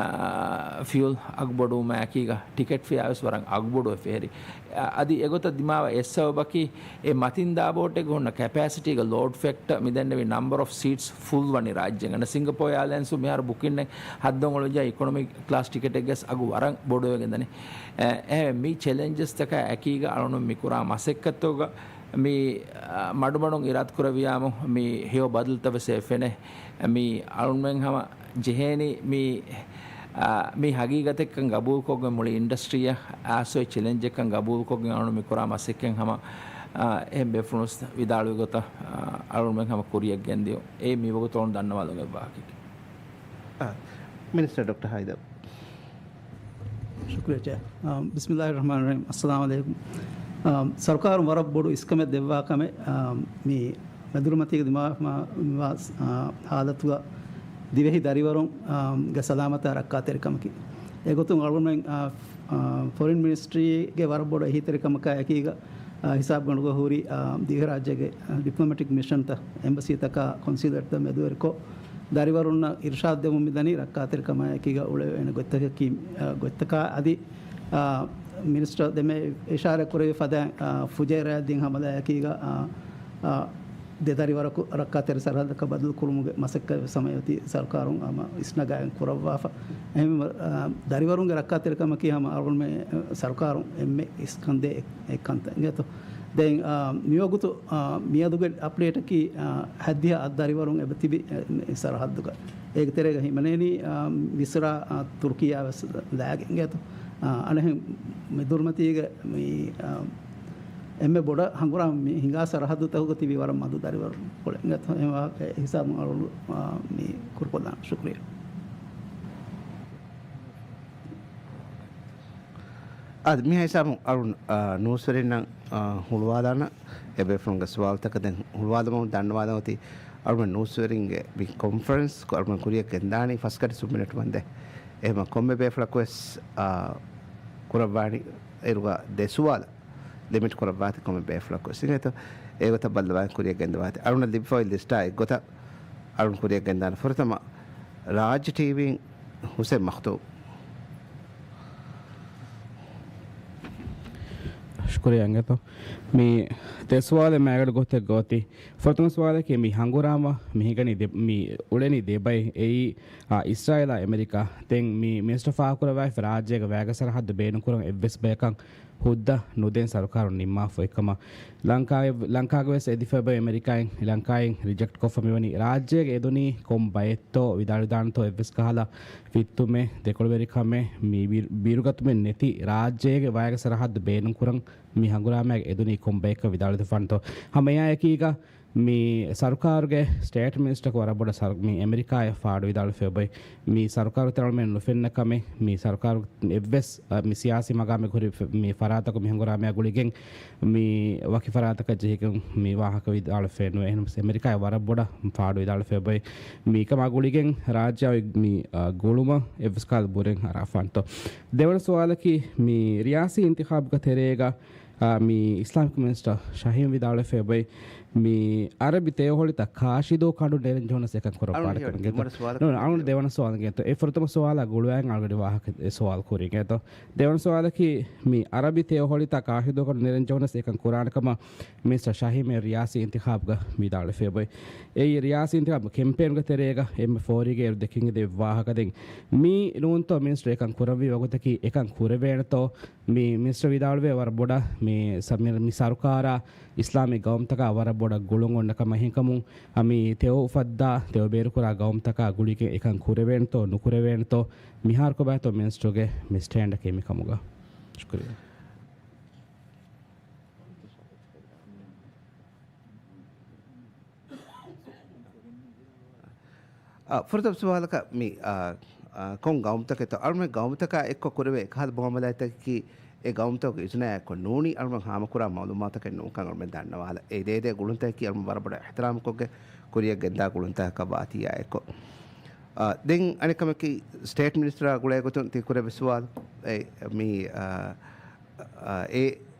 ފިއުލް އަގު ބޮޑުވުމާއެކީގަ ޓިކެޓް ފެއާ ވެސް ވަރަށް އަގުބޮޑުވެފަ ހެރި. އަ، އަދި އެގޮތަށް ދިމާވާ އެއް ސަބަބަކީ އެ މަތިން ދާ ބޯޓެއްގަ ހުންނަ ކެޕޭސިޓީގެ ލޯޑް ފެކްޓަ މިދެންނެވި ނަމްބަރ އޮފް ސީޓްސް ފުލް ވަނީ ރާއްޖޭގަ. ސިންގަޕޯ އެއާލައިންސު މިހާރު ބުކިންއެއް ހައްދަވަން އުޅެންޖެހޭ އިކޮނޮމީ ކްލާސް ޓިކެޓެއްގެ ވެސް އަގު ވަރަށް ބޮޑުވެގެންދަނީ. އެ، އެ، މި ޗެލެންޖަސްތަކާ އެކީގަ އަޅުގަނޑު މި ކުރާ މަސައްކަތުގަ މި، އަ، މަޑުމަޑުން އިރާދަކުރެއްވިޔާމު މި ހެޔޮ ބަދަލުތައް ވެސް އެ ފެނޭ. މި އަޅުގަނޑުމެން ހަމަ ޖެހޭނީ މި، އާ، މި ހަގީގަތެއްކަން ގަބޫލުކޮށްގެން މުޅި އިންޑަސްޓްރީއަށް އާސޯއި ޗެލެންޖެއްކަން ގަބޫލުކޮށްގެން އަޅުން މި ކުރާ މަސައްކަތް ހަމަ، އާ، އެހެން ބޭފުޅުން ވިދާޅުވި ގޮތަށް، އާ، އަޅުންމެން ހަމަ ކުރިއަށް ގެންދިޔުން. އެއީ މިވަގުތު އަޅުން ދަންނަވާލުމުގެ ވާހަކައެކޭ. އާ، މިނިސްޓަރ ޑޮކްޓަރ ހައިދަރު. ޝުކުރިއްޔާ ޗެއާ. އާ، ބިސްމިއްލާހި ރަޙްމާނި ރަޙީމް. އައްސަލާމު ޢަލައިކުމް. އާ، ސަރުކާރުން ވަރަށް ބޮޑު އިސްކަމެއް ދެއްވާ ކަމެއް، އާ، މި މެދުރުމަތީގެ ދިމާވާ، އާ، ހާލަތުގަ ދިވެހި ދަރިވަރުން، އާ، ގެ ސަލާމަތާ ރައްކާތެރިކަމަކީ. އެގޮތުން އަޅުގަނޑުމެން، އާ، އާ، ފޮރިން މިނިސްޓްރީގެ ވަރަށް ބޮޑު އެހީތެރިކަމަކާ އެކީގަ، އާ، ހިސާބުގަނޑުގަ ހުރި، އާ، ދިވެހިރާއްޖޭގެ، އާ، ޑިޕްލޮމެޓިކް މިޝަންތައް، އެމްބަސީތަކާ، ކޮންސިއުލޭޓްތައް މެދުވެރިކޮށް، ދަރިވަރުންނަށް އިރުޝާދު ދެމުން މިދަނީ ރައްކާތެރިކަމާއެކީގަ އުޅެވޭނެ ގޮތްތަކަކީ، އާ، ގޮތްތަކާ އަދި، އާ، މިނިސްޓަރ ދެމެ އިޝާރާތް ކުރެއްވި ފަދައިން، އާ، ފުޖޭރާއަށް ދިން ހަމަލާއަކީގަ، އާ، އާ، ދެ ދަރިވަރަކު ރައްކާތެރި ސަރަހައްދަކަށް ބަދަލު ކުރުމުގެ މަސައްކަތް ވެސް ހަމަ އޮތީ ސަރުކާރުން ހަމަ އިސްނަގާގެން ކުރައްވާފަ. އެހެންވީމަ، އާ، ދަރިވަރުންގެ ރައްކާތެރިކަމަކީ ހަމަ އަޅުގަނޑުމެން ސަރުކާރުން އެންމެ އިސްކަންދޭ އެއް، އެއްކަންތައް އިނގޭތޯ. ދެން، އާ، މިވަގުތު، އާ، މިއަދުގެ އަޕްޑޭޓަކީ، އާ، ހައްދިހަ އަށް ދަރިވަރުން އެބަތިބި، އެ، މި ސަރަހައްދުގަ. އޭގެ ތެރޭގަ ހިމެނޭނީ، އާ، މިސްރާ، އާ، ތުރުކިޔާ ވެސް ލާގެން އިނގޭތޯ. އާ، އަނެއް މެދުރުމަތީގެ މި، އާ، އެންމެ ބޮޑަށް ހަނގުރާމަ މި ހިނގާ ސަރަހައްދުތަކުގަ ތިބި ވަރަށް މަދު ދަރިވަރުން ކުޅެ އިނގޭތޯ. އެ ވާހަކަ ހިސާބުން އަޅުގަނޑު، އާ، މި ކުރުކޮށްލާނަން. ޝުކުރިއްޔާ. އާދެ، މި ހިސާބުން އަޅުން، އާ، ނޫސްވެރިންނަށް، އާ، ހުޅުވާލާނަން، އެ ބޭފުޅުންގެ ސުވާލުތަކަށް ދެން ހުޅުވާލަމުން ދަންނަވާލަން އޮތީ، އަޅުގަނޑު ނޫސްވެރިންގެ މި ކޮންފަރެންސް އަޅުގަނޑު ކުރިއަށް ގެންދާނީ ފަސް ކަޓި ސުން މިނެޓު ވަންދެން. އެހެމަ ކޮންމެ ބޭފުޅަކު ވެސް، އާ، ކުރައްވާނީ އިރުގަ ދެ ސުވާލަށް ލިމިޓް ކުރައްވާތި ކޮންމެ ބޭފުޅަކު ވެސް. އިނގޭތޯ، އެގޮތަށް ބައްލަވާ ކުރިއަށް ގެންދަވާތި. އަޅުންނަށް ލިބިފައި ލިސްޓާ އެއްގޮތަށް އަޅުން ކުރިއަށް ގެންދާނެ. ފުރަތަމަ ރާއްޖެ ޓީވީން ހުސެން މަޚްތޫމް. ޝުކުރިއްޔާ އިނގޭތޯ. މި ދެ ސުވާލެއް މައިގަނޑު ގޮތެއް ގޯތި. ފުރަތަމަ ސުވާލަކީ މި ހަނގުރާމަ މި ހިނގަނީ ދެ-، މި އުޅެނީ ދެބައި އެއީ، އާ، އިސްރާއީލާ އެމެރިކާ. ދެން މި މިނިސްޓަރ ފާހަގަކުރައްވާފަ ރާއްޖޭގެ ވައިގެ ސަރަހައްދު ބޭނުންކުރަން އެއްވެސް ބަޔަކަށް ހުއްދަ ނުދޭން ސަރުކާރުން ނިންމާފަ އޮތްކަމަށް ލަންކާގެ، ލަންކާގެ ވެސް އެދިފަ އެބަ އެމެރިކާއިން، ލަންކާއިން ރިޖެކްޓް ކޮށްފަ މިވަނީ. ރާއްޖޭގެ އެދުނީ ކޮން ބައެއްތޯ ވިދާޅުވިދާނެތޯ އެއްވެސް ކަހަލަ ފިއްތުމެއް، ދެކޮޅުވެރިކަމެއް، މި ބިރު-، ބިރުގަތުމެއް ނެތި ރާއްޖޭގެ ވަޔަކަށް ސަރަހައްދު ބޭނުންކުރަން މި ހަނގުރާމައިގެ އެދުނީ ކޮން ބަޔަކަށް ވިދާޅުވެފާނެތޯ. ހަމަ އެއާއެކީގަ މި ސަރުކާރުގެ ސްޓޭޓް މިނިސްޓަރަކު ވަރަށް ބޮޑަށް ސަރު-، މި އެމެރިކާއަށް ފާޑު ވިދާޅުވެފަ އޮތް. މި ސަރުކާރު ތެރެއަޅުމެއް ނުފެންނަ ކަމެއް، މި ސަރުކާރު އެއްވެސް، އަ، މި ސިޔާސީ މަގާމެއް ހުރި ފެ-، މި ފަރާތަކު މި ހަނގުރާމައާ ގުޅިގެން މި ވަކި ފަރާތަކަށް ޖެހިގެން މި ވާހަކަ ވިދާޅުވެފައެއް ނުވޭ. އެހެންވެސް އެމެރިކާއަށް ވަރަށް ބޮޑަށް ފާޑު ވިދާޅުވެފަ އޮތް. މިކަމާ ގުޅިގެން ރާއްޖެ އޮތް މި، އަ، ގުޅުމަށް އެއްވެސް ކަހަލަ ބުރެއް އަރާފާނެތޯ. ދެވަނަ ސުވާލަކީ މި ރިޔާސީ އިންތިޚާބުގެ ތެރޭގަ އާ، މި އިސްލާމިކް މިނިސްޓަރ ޝަހީމް ވިދާޅުވެފައި އޮތް މި އަރަބި ތެޔޮހޮޅިތައް ކާށިދޫ ކަނޑު ނެރެން ޖެހުނަސް އެކަން ކުރައްވާނެ ކަމެއް ގެތޯ. އަޅުގަނޑު ދެވަނަ ސުވާލަށް ގެންތޯ. އެ ފުރަތަމަ ސުވާލާ ގުޅުވާން އަޅުގަނޑު ވާހަކަ އެ ސުވާލު ކުރިން ގެތޯ. ދެވަނަ ސުވާލަކީ މި އަރަބި ތެޔޮހޮޅިތައް ކާށިދޫ ކަނޑު ނެރެން ޖެހުނަސް އެކަން ކުރާނެ ކަމަށް މިނިސްޓަރ ޝަހީމް ރިޔާސީ އިންތިޚާބުގަ ވިދާޅުވެފައި އޮތް. އެއީ ރިޔާސީ އިންތިޚާބު ކެމްޕޭނުގެ ތެރޭގަ އެންމެ ފޯރީގަ އޭރު ދެކެން އެދެވި ވާހަކަ ދެން މީ ނޫންތޯ މިނިސްޓަރ އެކަން ކުރަންވީ ވަގުތަކީ އެކަން ކުރެވޭނެތޯ؟ މި މިނިސްޓަރ ވިދާޅުވޭ ވަރަށް ބޮޑަށް މި ސަ-، މި، މި ސަރުކާރާ އިސްލާމީ ގައުމުތަކާ ވަރަށް ބޮޑަށް ގުޅުން އޮންނަ ކަމަށް އެހެންކަމުން، އަ، މި ތެޔޮ އުފައްދާ ތެޔޮ ބޭރުކުރާ ގައުމުތަކާ ގުޅިގެން އެކަން ކުރެވޭނެތޯ ނުކުރެވޭނެތޯ؟ މިހާރު ކޮބާތޯ މިނިސްޓަރުގެ މި ސްޓޭންޑަކީ މިކަމުގަ؟ ޝުކުރިއްޔާ. އާ، ފުރަތަމަ ސުވާލަކަށް މި، އާ، އާ، ކޮން ގައުމުތަކެއްތޯ؟ އަޅުމެން ގައުމުތަކާ އެއްކޮށް ކުރެވޭ އެކަހަލަ މުއާމަލާތްތަކަކީ އެ ގައުމުތަކުގެ އިޒުނާއާ އެއްކޮށް ނޫނީ އަޅުމެން ހާމަކުރާ މައުލޫމާތަކެއް ނޫންކަން އަޅުމެން ދަންނަވާލަ. އެ ދޭދޭ ގުޅުންތަކަކީ އަޅުމެން ވަރަށް ބޮޑަށް އިޙްތިރާމްކޮށްގެން ކުރިއަށް ގެންދާ ގުޅުންތަކަކަށްވާތީއާ އެއްކޮށް. އާ، ދެން އަނެއްކަމަކީ ސްޓޭޓް މިނިސްޓަރާ ގުޅޭގޮތުން ތި ކުރެއްވި ސުވާލު. އެ، މި، އާ، އާ، އެ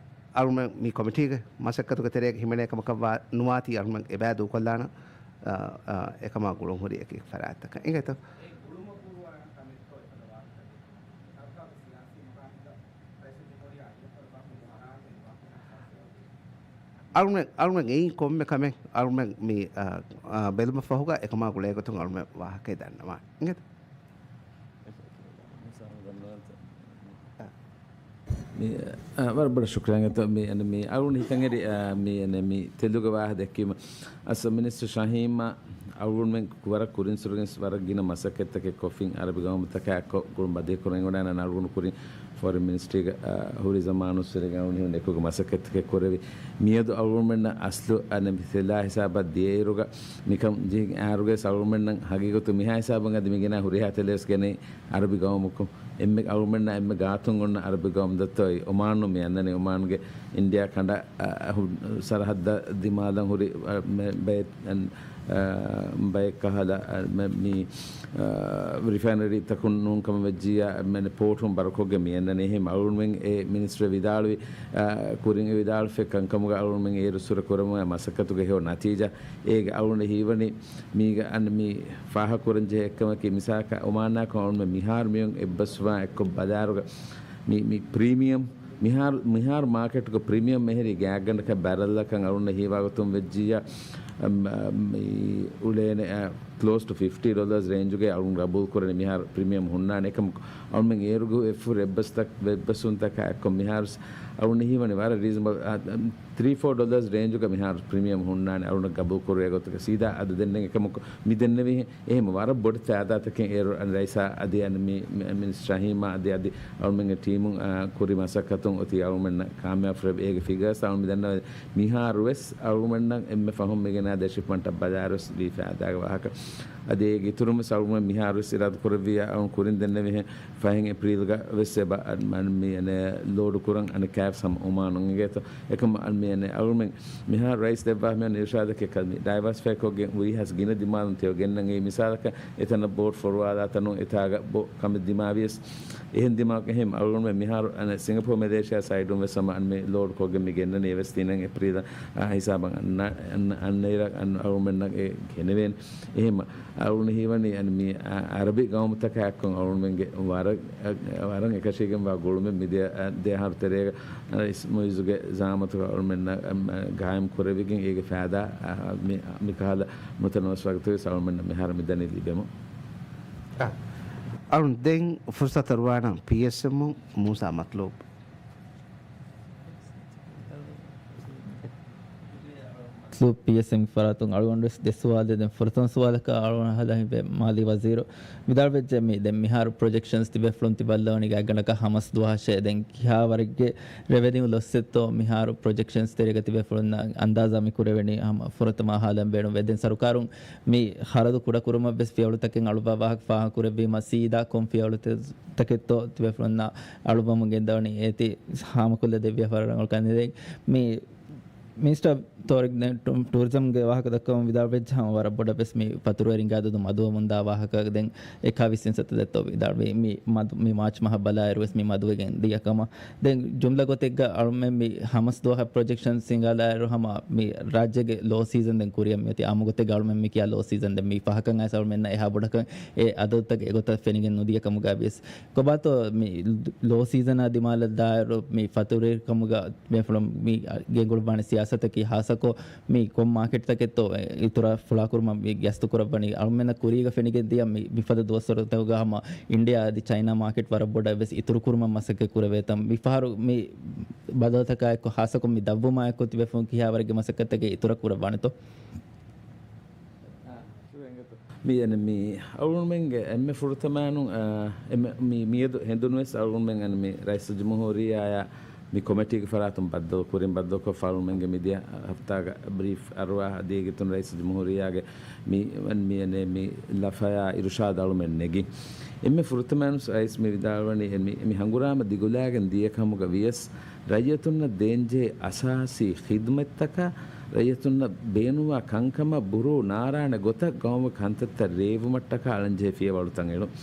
އަޅުމެން މި ކޮމިޓީގެ މަސައްކަތުގެ ތެރޭގަ ހިމެނޭ ކަމަކަށްވާ ނުވާތީ އަޅުމެން އެބައި ދޫކޮށްލާނަން، އާ، އާ، އެކަމާ ގުޅުން ހުރި އެކި ފަރާތްތަކަށް އިނގޭތޯ. އަޅުމެން، އަޅުމެން އެއީ ކޮންމެ ކަމެއް އަޅުމެން މި، އާ، އާ، ބެލުމަށް ފަހުގަ އެކަމާ ގުޅޭގޮތުން އަޅުމެން ވާހަކައެއް ދަންނަވާނެ އިނގޭތޯ. މި، އަ، ވަރަށް ބޮޑަށް ޝުކުރިއްޔާ. އިނގޭތޯ، މި، އަނެ، މި އަޅުގަނޑު ހިތަށް އެރި، އަ، މި، އަނެ، މި ތެލުގެ ވާހަކަ ދެއްކީމަ. އަސްލު މިނިސްޓަރ ޝަހީމްއާ އަޅުގަނޑުމެން ވަރަށް ކުރިންސުރެގެން ވަރަށް ގިނަ މަސައްކަތްތަކެއް ކޮށްފިން، އަރަބި ގައުމުތަކާ އެއްކޮށް ގުޅުން ބަދި ކުރަން އެނގުނާނެ. އަޅުގަނޑު ކުރިން ފޮރިން މިނިސްޓްރީގަ، އަ، ހުރި ޒަމާނުއްސުރެގެން އަޅުގަނޑު އެކުގަ މަސައްކަތްތަކެއް ކުރެވި. މިއަދު އަޅުގަނޑުމެންނަށް އަސްލު އަނެ ތެލާ ހިސާބަށް ދިޔައިރުގަ މިކަން ޖެހި އަހަރުގެ އަޅުގަނޑުމެންނަށް ހަގީގަތު މިހާ ހިސާބުން އަދި މި ގެނާ ހުރިހާ ތެލެވެސް ގެނައި އަރަބި ގައުމަކުން. އެންމެ އަޅުގަނޑުމެންނާ އެންމެ ގާތުން އޮންނަ އަރަބި ގައުމު ދައްތަ އޮތް އޮމާނު މި އަންނަނީ. އޮމާނުގެ އިންޑިއާ ކަނޑަ، އަ، ހު-، ސަރަހައްދަށް ދިމާލަން ހުރި، އަ، މެ-، ބައެއް، އަ، ބައެއް ކަހަލަ، އަ، މެ-، މި، އަ، ރިފައިނަރީތަކުން ނޫން ކަމަށް ވެއްޖިއްޔާ، މެ-، ޕޯޓުން ބަރުކޮށްގެން މި އަންނަނީ. އެހެން އަޅުގަނޑުމެން އެ މިނިސްޓަރ ވިދާޅުވި، އަ، ކުރިން އެ ވިދާޅުފަ ކަންކަމުގަ އަޅުގަނޑުމެން އޭރުއްސުރެ ކުރަމުން އައި މަސައްކަތުގެ ހެޔޮ ނަތީޖާ އޭގެ އަޅުގަނޑަށް ހީވަނީ މީގަ އަން މި ފާހަގަކުރަން ޖެހޭ އެއްކަމަކީ، މިސާލަކަށް އޮމާނާކު އަޅުގަނޑުމެން މިހާރު މިއޮން އެއްބަސްވާ އެއްކޮށް ބަލާއިރުގަ މި، މި ޕްރީމިއަމް މިހާރު، މިހާރު މާކެޓުގަ ޕްރީމިއަމް މެހެރީ ގާތްގަނޑަކަށް ބެރަލްއަކަށް އަޅުގަނޑަށް ހީވާގޮތުން ވެއްޖިއްޔާ، އަ، މި އުޅޭނެ، އަ، ކްލޯސް ޓު ފިފްޓީ ޑޮލާސް ރޭންޖުގައި އަޅުގަނޑު ގަބޫލު ކުރަނީ މިހާރު ޕްރީމިއަމް ހުންނާނެ. އެކަމަކު އަޅުގަނޑުމެން އޭރުގަ ހުރި އެއްބަސްތައް-، އެއްބަސްވުންތަކާ އެއްކޮށް މިހާރު އަޅުގަނޑަށް ހީވަނީ ވަރަށް ރީޒަނަބަލް، އަ، އަ، ތްރީ ފޯ ޑޮލާސް ރޭންޖުގަ މިހާރު ޕްރީމިއަމް ހުންނާނެ. އަޅުގަނޑަށް ގަބޫލު ކުރެވޭ ގޮތަކަށް ސީދާ އަދަދެއް ނެތް. އެކަމަކު މި ދެންނެވިހެން އެހެން ވަރަށް ބޮޑެތި ފައިދާތަކެއް އޭރު އަން ރައީސާ އަދި އަން މި، މި، މިނިސްޓަރ ޝަހީމާ އަދި، އަދި އަޅުމެންގެ ޓީމުން، އާ، ކުރި މަސައްކަތުން އޮތީ އަޅުމެންނަށް ކާމިޔާބު ފުރެވި. އޭގެ ފިގާސް އަޅުމެން ދަންނަވަނީ މިހާރުވެސް އަޅުމެންނަށް އެންމެ ފަހުން މިގެނާ ދެ ޝިޕްމަންޓަށް ބަލާއިރުވެސް ވީ ފައިދާގެ ވާހަކަ. އަދި އޭގެ އިތުރުންވެސް އަޅުމެން މިހާރުވެސް އިރާދަ ކުރެއްވިއްޔާ އަޅުން ކުރިން ދެންނެވިހެން ފަހެން އޭޕްރީލްގަ ވެސް އެބަ އަން މި އަނެ ލޯޑު ކުރަން އަނެއްކާވެސް ހަމަ އޮމާނުން އިނގޭތޯ. އެކަމަ އަން މި އަނެ އަޅުމެން މިހާރު ރައީސް ދެއްވާ މި އަނެ އިރުޝާދަކީ ކަމި ޑައިވާސިފައި ކޮށްގެން ވީހާސް ގިނަ ދިމާލުން ތެޔޮ ގެންނަން. އެއީ މިސާލަކަށް އެތަނަށް ބޯޓް ފޮރުވާލާ ތަނުން އެތާގަ ބޯ ކަމެއް ދިމާވިޔަސް އެހެން ދިމާ އެހެން އަޅުގަނޑުމެން މިހާރު އަނެ ސިންގަޕޯ މެލޭޝިޔާ ސައިޑުން ވެސް ހަމަ އަން މި ލޯޑް ކޮށްގެން މި ގެންނަނީ. އެވެސް ތިނަން އޭޕްރީލް އާ ހިސާބަށް އަންނަ، އަން، އަންނައިރަށް އަން އަޅުގަނޑުމެންނަށް އެ ގެނެވޭނެ. އެހެން އަޅުގަނޑު ހީވަނީ އަން މި އަ-، އަރަބި ގައުމުތަކާ އެއްކޮށް އަޅުގަނޑުމެންގެ ވަރަށް، އަ، ވަރަށް އެކަށީގެންވާ ގުޅުމެއް މިދިޔަ، އަ، ދެ އަހަރު ތެރޭގަ ރައީސް މުއިއްޒުގެ ޒައުމަތުގަ އަޅުމެންނަށް، އަ، ގާއިމް ކުރެވިގެން އޭގެ ފައިދާ، އަ، މި، މިކަހަލަ ނުތަނަވަސް ވަގުތުވެސް އަޅުމެންނަށް މިހާރު މިދަނީ ލިބެމު. އަ، އަޅުން ދެން ފުރުސަތު އަރުވާނަން ޕީއެސްއެމުން މޫސާ މަތްލޫބް. ޕީއެސްއެމް ފަރާތުން އަޅުގަނޑު ވެސް ދެ ސުވާލެއް. ދެން ފުރަތަމަ ސުވާލަކަށް އަޅުގަނޑު ހަދާ ހިތްވޭ މާލީ ވަޒީރު ވިދާޅުވެއްޖެ މި ދެން މިހާރު ޕްރޮޖެކްޝަންސް ތިބޭފުޅުން ތި ބައްލަވަނީ ގާތްގަނޑަކަށް ހަމަސް ދުވަހަށޭ. ދެން ކިހާވަރެއްގެ ރެވެނިއު ލޮސްއެއްތޯ މިހާރު ޕްރޮޖެކްޝަންސް ތެރޭގަ ތިބޭފުޅުންނަށް އަންދާޒާ މި ކުރެވެނީ ހަމަ ފުރަތަމަ އަހާލަން ބޭނުންވޭ. ދެން ސަރުކާރުން މި ޚަރަދު ކުޑަކުރުމަށް ވެސް ފިޔަވަޅުތަކެއް އަޅުއްވާ ވާހަކަ ފާހަގަކުރެއްވީމަ ސީދާ ކޮން ފިޔަވަޅުތަކެއްތޯ ތިބޭފުޅުންނަށް އަޅުއްވަމުން ގެންދަވަނީ އޭތި ހާމަކޮށްލަ ދެއްވިޔާ ފަރާތް ރަނގަޅު ކަން. ދެން މި މިނިސްޓަރ ތޯރިކް ދެން ޓު-، ޓޫރިޒަމްގެ ވާހަކަ ދައްކަމުން ވިދާޅުވެއްޖެ ހަމަ ވަރަށް ބޮޑަށް ވެސް މި ފަތުރުވެރިންގެ އަދަދު މަދުވަމުންދާ ވާހަކަ ދެން އެކާވީސް އިން ސަތަދަތޯ ވިދާޅުވީ މި މަދު-، މި މާޗް މަހަށް ބަލާއިރު ވެސް މި މަދުވެގެން ދިޔަކަމަށް. ދެން ޖުމްލަ ގޮތެއްގަ އަޅުމެން މި ހަމަސް ދުވަހަށް ޕްރޮޖެކްޝަން ސިނގާލާއިރު ހަމަ މި ރާއްޖޭގެ ލޯ ސީޒަން ދެން ކުރިއަށް މިއޮތީ އާއްމު ގޮތެއްގަ އަޅުމެން މި ކިޔާ ލޯ ސީޒަން ދެން މި ފަހަކަށް އައިސް އަޅުމެންނަށް އެހާ ބޮޑަކަށް އެ އަދަދުތައް އެގޮތަށް ފެނިގެން ނުދިޔަ ކަމުގަ ވިޔަސް ކޮބާތޯ މި ލޯ ސީޒަނާ ދިމާލަށް ދާއިރު މި ފަތުރުވެރިކަމުގަ ބޭފުޅުން މި ގެންގުޅުއްވާނެ ސިޔާސަތަކީ ހާއްސަކޮށް މި ކޮން މާކެޓްތަކެއްތޯ އިތުރަށް ފުޅާކުރުމަށް މި ގަސްތު ކުރައްވަނީ. އަޅުމެންނަށް ކުރީގަ ފެނިގެން ދިޔަ މި މިފަދަ ދުވަސްވަރުތަކުގަ ހަމަ އިންޑިއާ އަދި ޗައިނާ މާކެޓް ވަރަށް ބޮޑަށް ވެސް އިތުރު ކުރުމަށް މަސައްކަތް ކުރެވޭތަން. މިފަހަރު މި ބަދަލުތަކާއެކު ހާއްސަކޮށް މި ދަށްވުމާއެކު ތިބޭފުޅުން ކިހާވަރެއްގެ މަސައްކަތްތަކެއް އިތުރަށް ކުރައްވާނެތޯ؟ މި އަނެއް މި އަޅުގަނޑުމެންގެ އެންމެ ފުރަތަމައިނު، އާ، އެންމެ މި މިއަދު ހެނދުނުވެސް އަޅުގަނޑުމެން އަން މި ރައީސުލްޖުމްހޫރިއްޔާއާ މި ކޮމިޓީގެ ފަރާތުން ބައްދަލު ކުރިން ބައްދަލުކޮށްފަ އަޅުގަނޑުމެންގެ މިދިޔަ ހަފްތާގަ ބްރީފް އަރުވާ އަދި އޭގެ އިތުރުން ރައީސުލްޖުމްހޫރިއްޔާގެ މި، މި، މި ލަފަޔާ އިރުޝާދު އަޅުގަނޑުމެން ނެގި. އެންމެ ފުރަތަމައިނު ރައީސް މި ވިދާޅުވަނީ އެ މި، މި ހަނގުރާމަ ދިގުލާގެން ދިޔަ ކަމުގަ ވިޔަސް ރައްޔިތުންނަށް ދޭންޖެހޭ އަސާސީ ޚިދުމަތްތަކާ، ރައްޔިތުންނަށް ބޭނުންވާ ކަންކަމަށް ބުރޫ ނާރާނެ ގޮތަށް ގައުމުގެ ކަންތައްތައް ރޭވުމަށްޓަކާ އަޅަންޖެހޭ ފިޔަވަޅުތައް އެޅުން.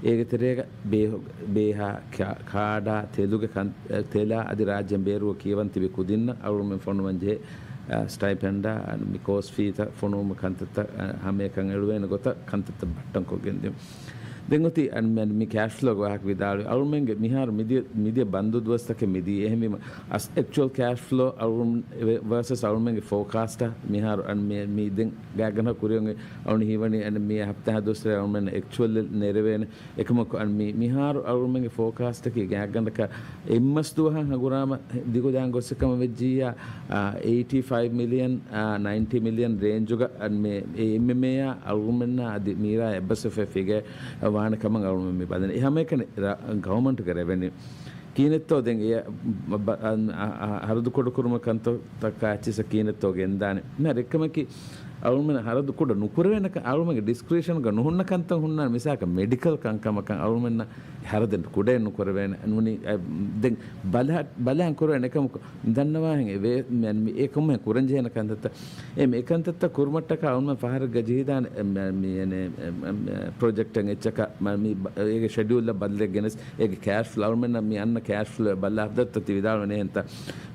އޭގެ ތެރޭގަ ބޭހު-، ބޭހާ، ކާ-، ކާޑާ، ތެލުގެ ކަން-، ތެލާ އަދި ރާއްޖޭން ބޭރުވެ ކިޔަވަން ތިބި ކުދިންނަށް އަޅުގަނޑުމެން ފޮނުވަން ޖެހޭ، އަ، ސްޓައިޕެންޑާ، މި ކޯސް ފީތައް ފޮނުވުމަށް ކަންތައްތައް، އަ، ހަމައެކަން އެޅުވޭނެ ގޮތަށް ކަންތައްތައް ބައްޓަން ކޮށްގެން ދިޔުން. ދެން އޮތީ އަން-، މި ކޭޝް ފްލޯގެ ވާހަކަ ވިދާޅުވި. އަޅުމެންގެ މިހާރު މިދިޔަ، މިދިޔަ ބަންދު ދުވަސްތަކެއް މިދިޔަ. އެހެންވީމަ، އަސް-، އެކްޗުއަލް ކޭޝް ފްލޯ އަޅު-، ވަ-، ވަރސަސް އަޅުމެންގެ ފޯކާސްޓަށް މިހާރު އަން މި، މި ދެން ގާތްގަނޑަކަށް ކުރިއަށް އޮން އަޅުން ހީވަނީ އަން މި ހަފްތާ ދުވަސް އަޅުމެން އެކްޗުއަލް ނެރެވޭނެ. އެކަމަކު އަން މި، މިހާރު އަޅުމެންގެ ފޯކާސްޓަކީ ގާތްގަނޑަކަށް އެއްމަސް ދުވަހަށް ހަނގުރާމަ ދިގުދާން ގޮސް ކަމަށް ވެއްޖިއްޔާ، އާ، އެއިޓީ ފައިވް މިލިއަން، އާ، ނައިންޓީ މިލިއަން ރޭންޖުގަ އަން މި އެ އެމްއެމްއޭއާ އަޅުގަނޑުމެންނާ އަދި މީރާ އެއްބަސްވެފަ ފިގަ ވާނެ ކަމަށް އަޅުގަނޑު މި ބަލަނީ. އެ ހަމައެކަނި ރ-، ގަވަމަންޓުގެ ރެވެނިއު ކިހިނެއްތޯ ދެން އެ ބަ-، އަ-، އަ-، އަ-، ހަރަދު ކުޑަކުރުމަށް ކަންތައްތަކާ އެއްޗިއްސަށް ކިހިނެއްތޯ ގެންދާނެ. މިހާރު އެއްކަމަކީ އަޅުގަނޑުމެން ހަރަދު ކުޑަ ނުކުރެވޭނެ ކަ-، އަޅުގަނޑުމެންގެ ޑިސްކްރިޝަންގަ ނުހުންނަ ކަންތައް ހުންނާނެ. މިސާލަކަށް މެޑިކަލް ކަންކަމަކަށް އަޅުގަނޑުމެންނަށް ހަރަދެއް ކުޑައެއް ނުކުރެވޭނެ. ނޫނީ، އަ، ދެން ބަލަ-، ބަލަން ކުރެވޭނެ ކަމަކު މި ދަންނަވާހެން އެ ވޭ-، މި-، މި-، އެ ކޮންމެ ކުރަން ޖެހޭނެ ކަންތައްތައް. އެ މި އެކަންތައްތައް ކުރުމަށްޓަކާ އަޅުމެން ފަހަރެއްގަ ޖެހިދާނެ، އެ މި-، މި-، އެނެ-، އެ-، އެ-، ޕްރޮޖެކްޓެއް އެއްޗަކަށް މަ-، މި ބަ-، އޭގެ ޝެޑިއުލްއަށް ބަދަލެއް ގެނެސް، އޭގެ ކޭޝް ފްލޯ، އަޅުމެންނަށް މި އަންނަ ކޭޝް ފްލޯ ބަލާ ހަދައްތަ ތި ވިދާޅުވަނީ އެހެންތަ؟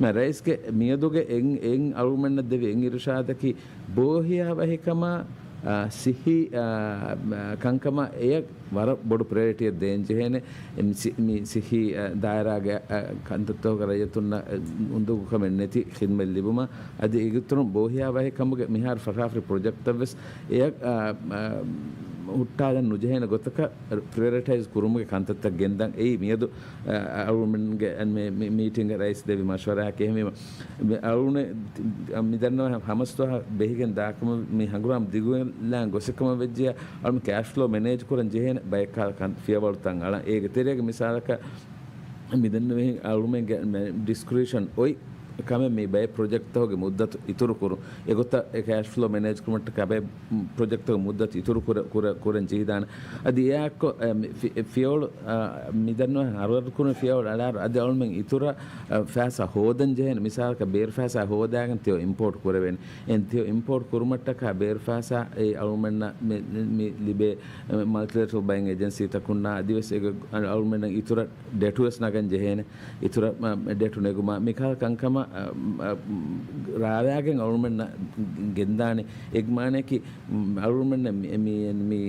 މަ ރައީސްގެ މިއަދުގެ އެން، އެން އަޅުމެންނަށް ދެވި އެން އިރުޝާދަކީ ބޯހިޔާވަހިކަމާ، އާ، ސިއްހީ، އާ، މަ-، ކަންކަމަށް އެޔަށް ވަރަށް ބޮޑު ޕްރަޔޮރިޓީއެއް ދޭން ޖެހޭނެ. އެ މި ސި-، މި ސިއްހީ، އަ، ދާއިރާގެ، އަ، ކަންތައްތަކުގަ ރައްޔިތުންނަށް، އަ، އުނދަގޫކަމެއް ނެތި ޚިދްމަތް ލިބުމަށް އަދި އޭގެއިތުރުން ބޯހިޔާވަހިކަމުގެ މިހާރު ފަށާފައި ޕްރޮޖެކްޓްތައް ވެސް އެޔަށް، އަ، އަ، ހުއްޓާލަން ނުޖެހޭނެ ގޮތަކަށް ޕްރިއޮރިޓައިޒް ކުރުމުގެ ކަންތައްތައް ގެންދަން އެއީ މިއަދު، އަ، އަޅުމެންގެ މި، މި މީޓިންގަ ރައީސް ދެއްވި މަޝްވަރާއަކީ. އެހެންވީމަ، މި އަޅުގަނޑު މި ދަންނަވާ ހަމަސް ދުވަހަށް ބެހިގެން ދާކަމަށް މި ހަނގުރާމަ ދިގުލާން ގޮސް ކަމަށް ވެއްޖިއްޔާ، އަޅުގަނޑު ކޭޝް ފްލޯ މެނޭޖް ކުރަން ޖެހޭނެ ބައެއް ކަ-، ކަން ފިޔަވަޅުތައް އަޅަން. އޭގެ ތެރޭގަ މިސާލަކަށް މި ދެންނެވިހެން އަޅުމެންގެ މެ-، ޑިސްކްރިޝަން އޮތް ކަމެއް މި ބައެއް ޕްރޮޖެކްޓްތަކުގެ މުއްދަތު އިތުރު ކުރުން. އެގޮތަށް އެ ކޭޝް ފްލޯ މެނޭޖް ކުރުމަށްޓަކާ ބައެއް ޕްރޮޖެކްޓްތަކުގެ މުއްދަތު އިތުރު ކުރ-، ކުރ-، ކުރަން ޖެހިދާނެ. އަދި އެއާއެއްކޮށް، އެ، މި ފި-، ފިޔަވަޅު، އާ، މި ދަންނަވާ ހަރުހަރު ކުރުން ފިޔަވަޅު އަޅާއިރު އަދި އަޅުމެން އިތުރަށް، އާ، ފައިސާ ހޯދަން ޖެހޭނެ. މިސާލަކަށް ބޭރު ފައިސާ ހޯދާގެން ތެޔޮ އިމްޕޯޓް ކުރެވޭނެ. އެން ތެޔޮ އިމްޕޯޓް ކުރުމަށްޓަކާ ބޭރު ފައިސާ އެ އަޅުމެންނަށް މި، މި ލިބޭ، އެ، މަލްޓިލެޓްރަލް ބައިން އެޖެންސީތަކުންނާ އަދިވެސް އެ އަޅުމެންނަށް އިތުރަށް ޑެޓު ވެސް ނަގަން ޖެހޭނެ. އިތުރަށް، މަ، ޑެޓު ނެގުމާ، މިކަހަލަ ކަންކަމަށް، އަ، އަ، ރާވާގެން އަޅުމެންނަށް ގެންދާނެ. އެ މާނަޔަކީ، މް، އަޅުމެންނަށް މި، މި، މި،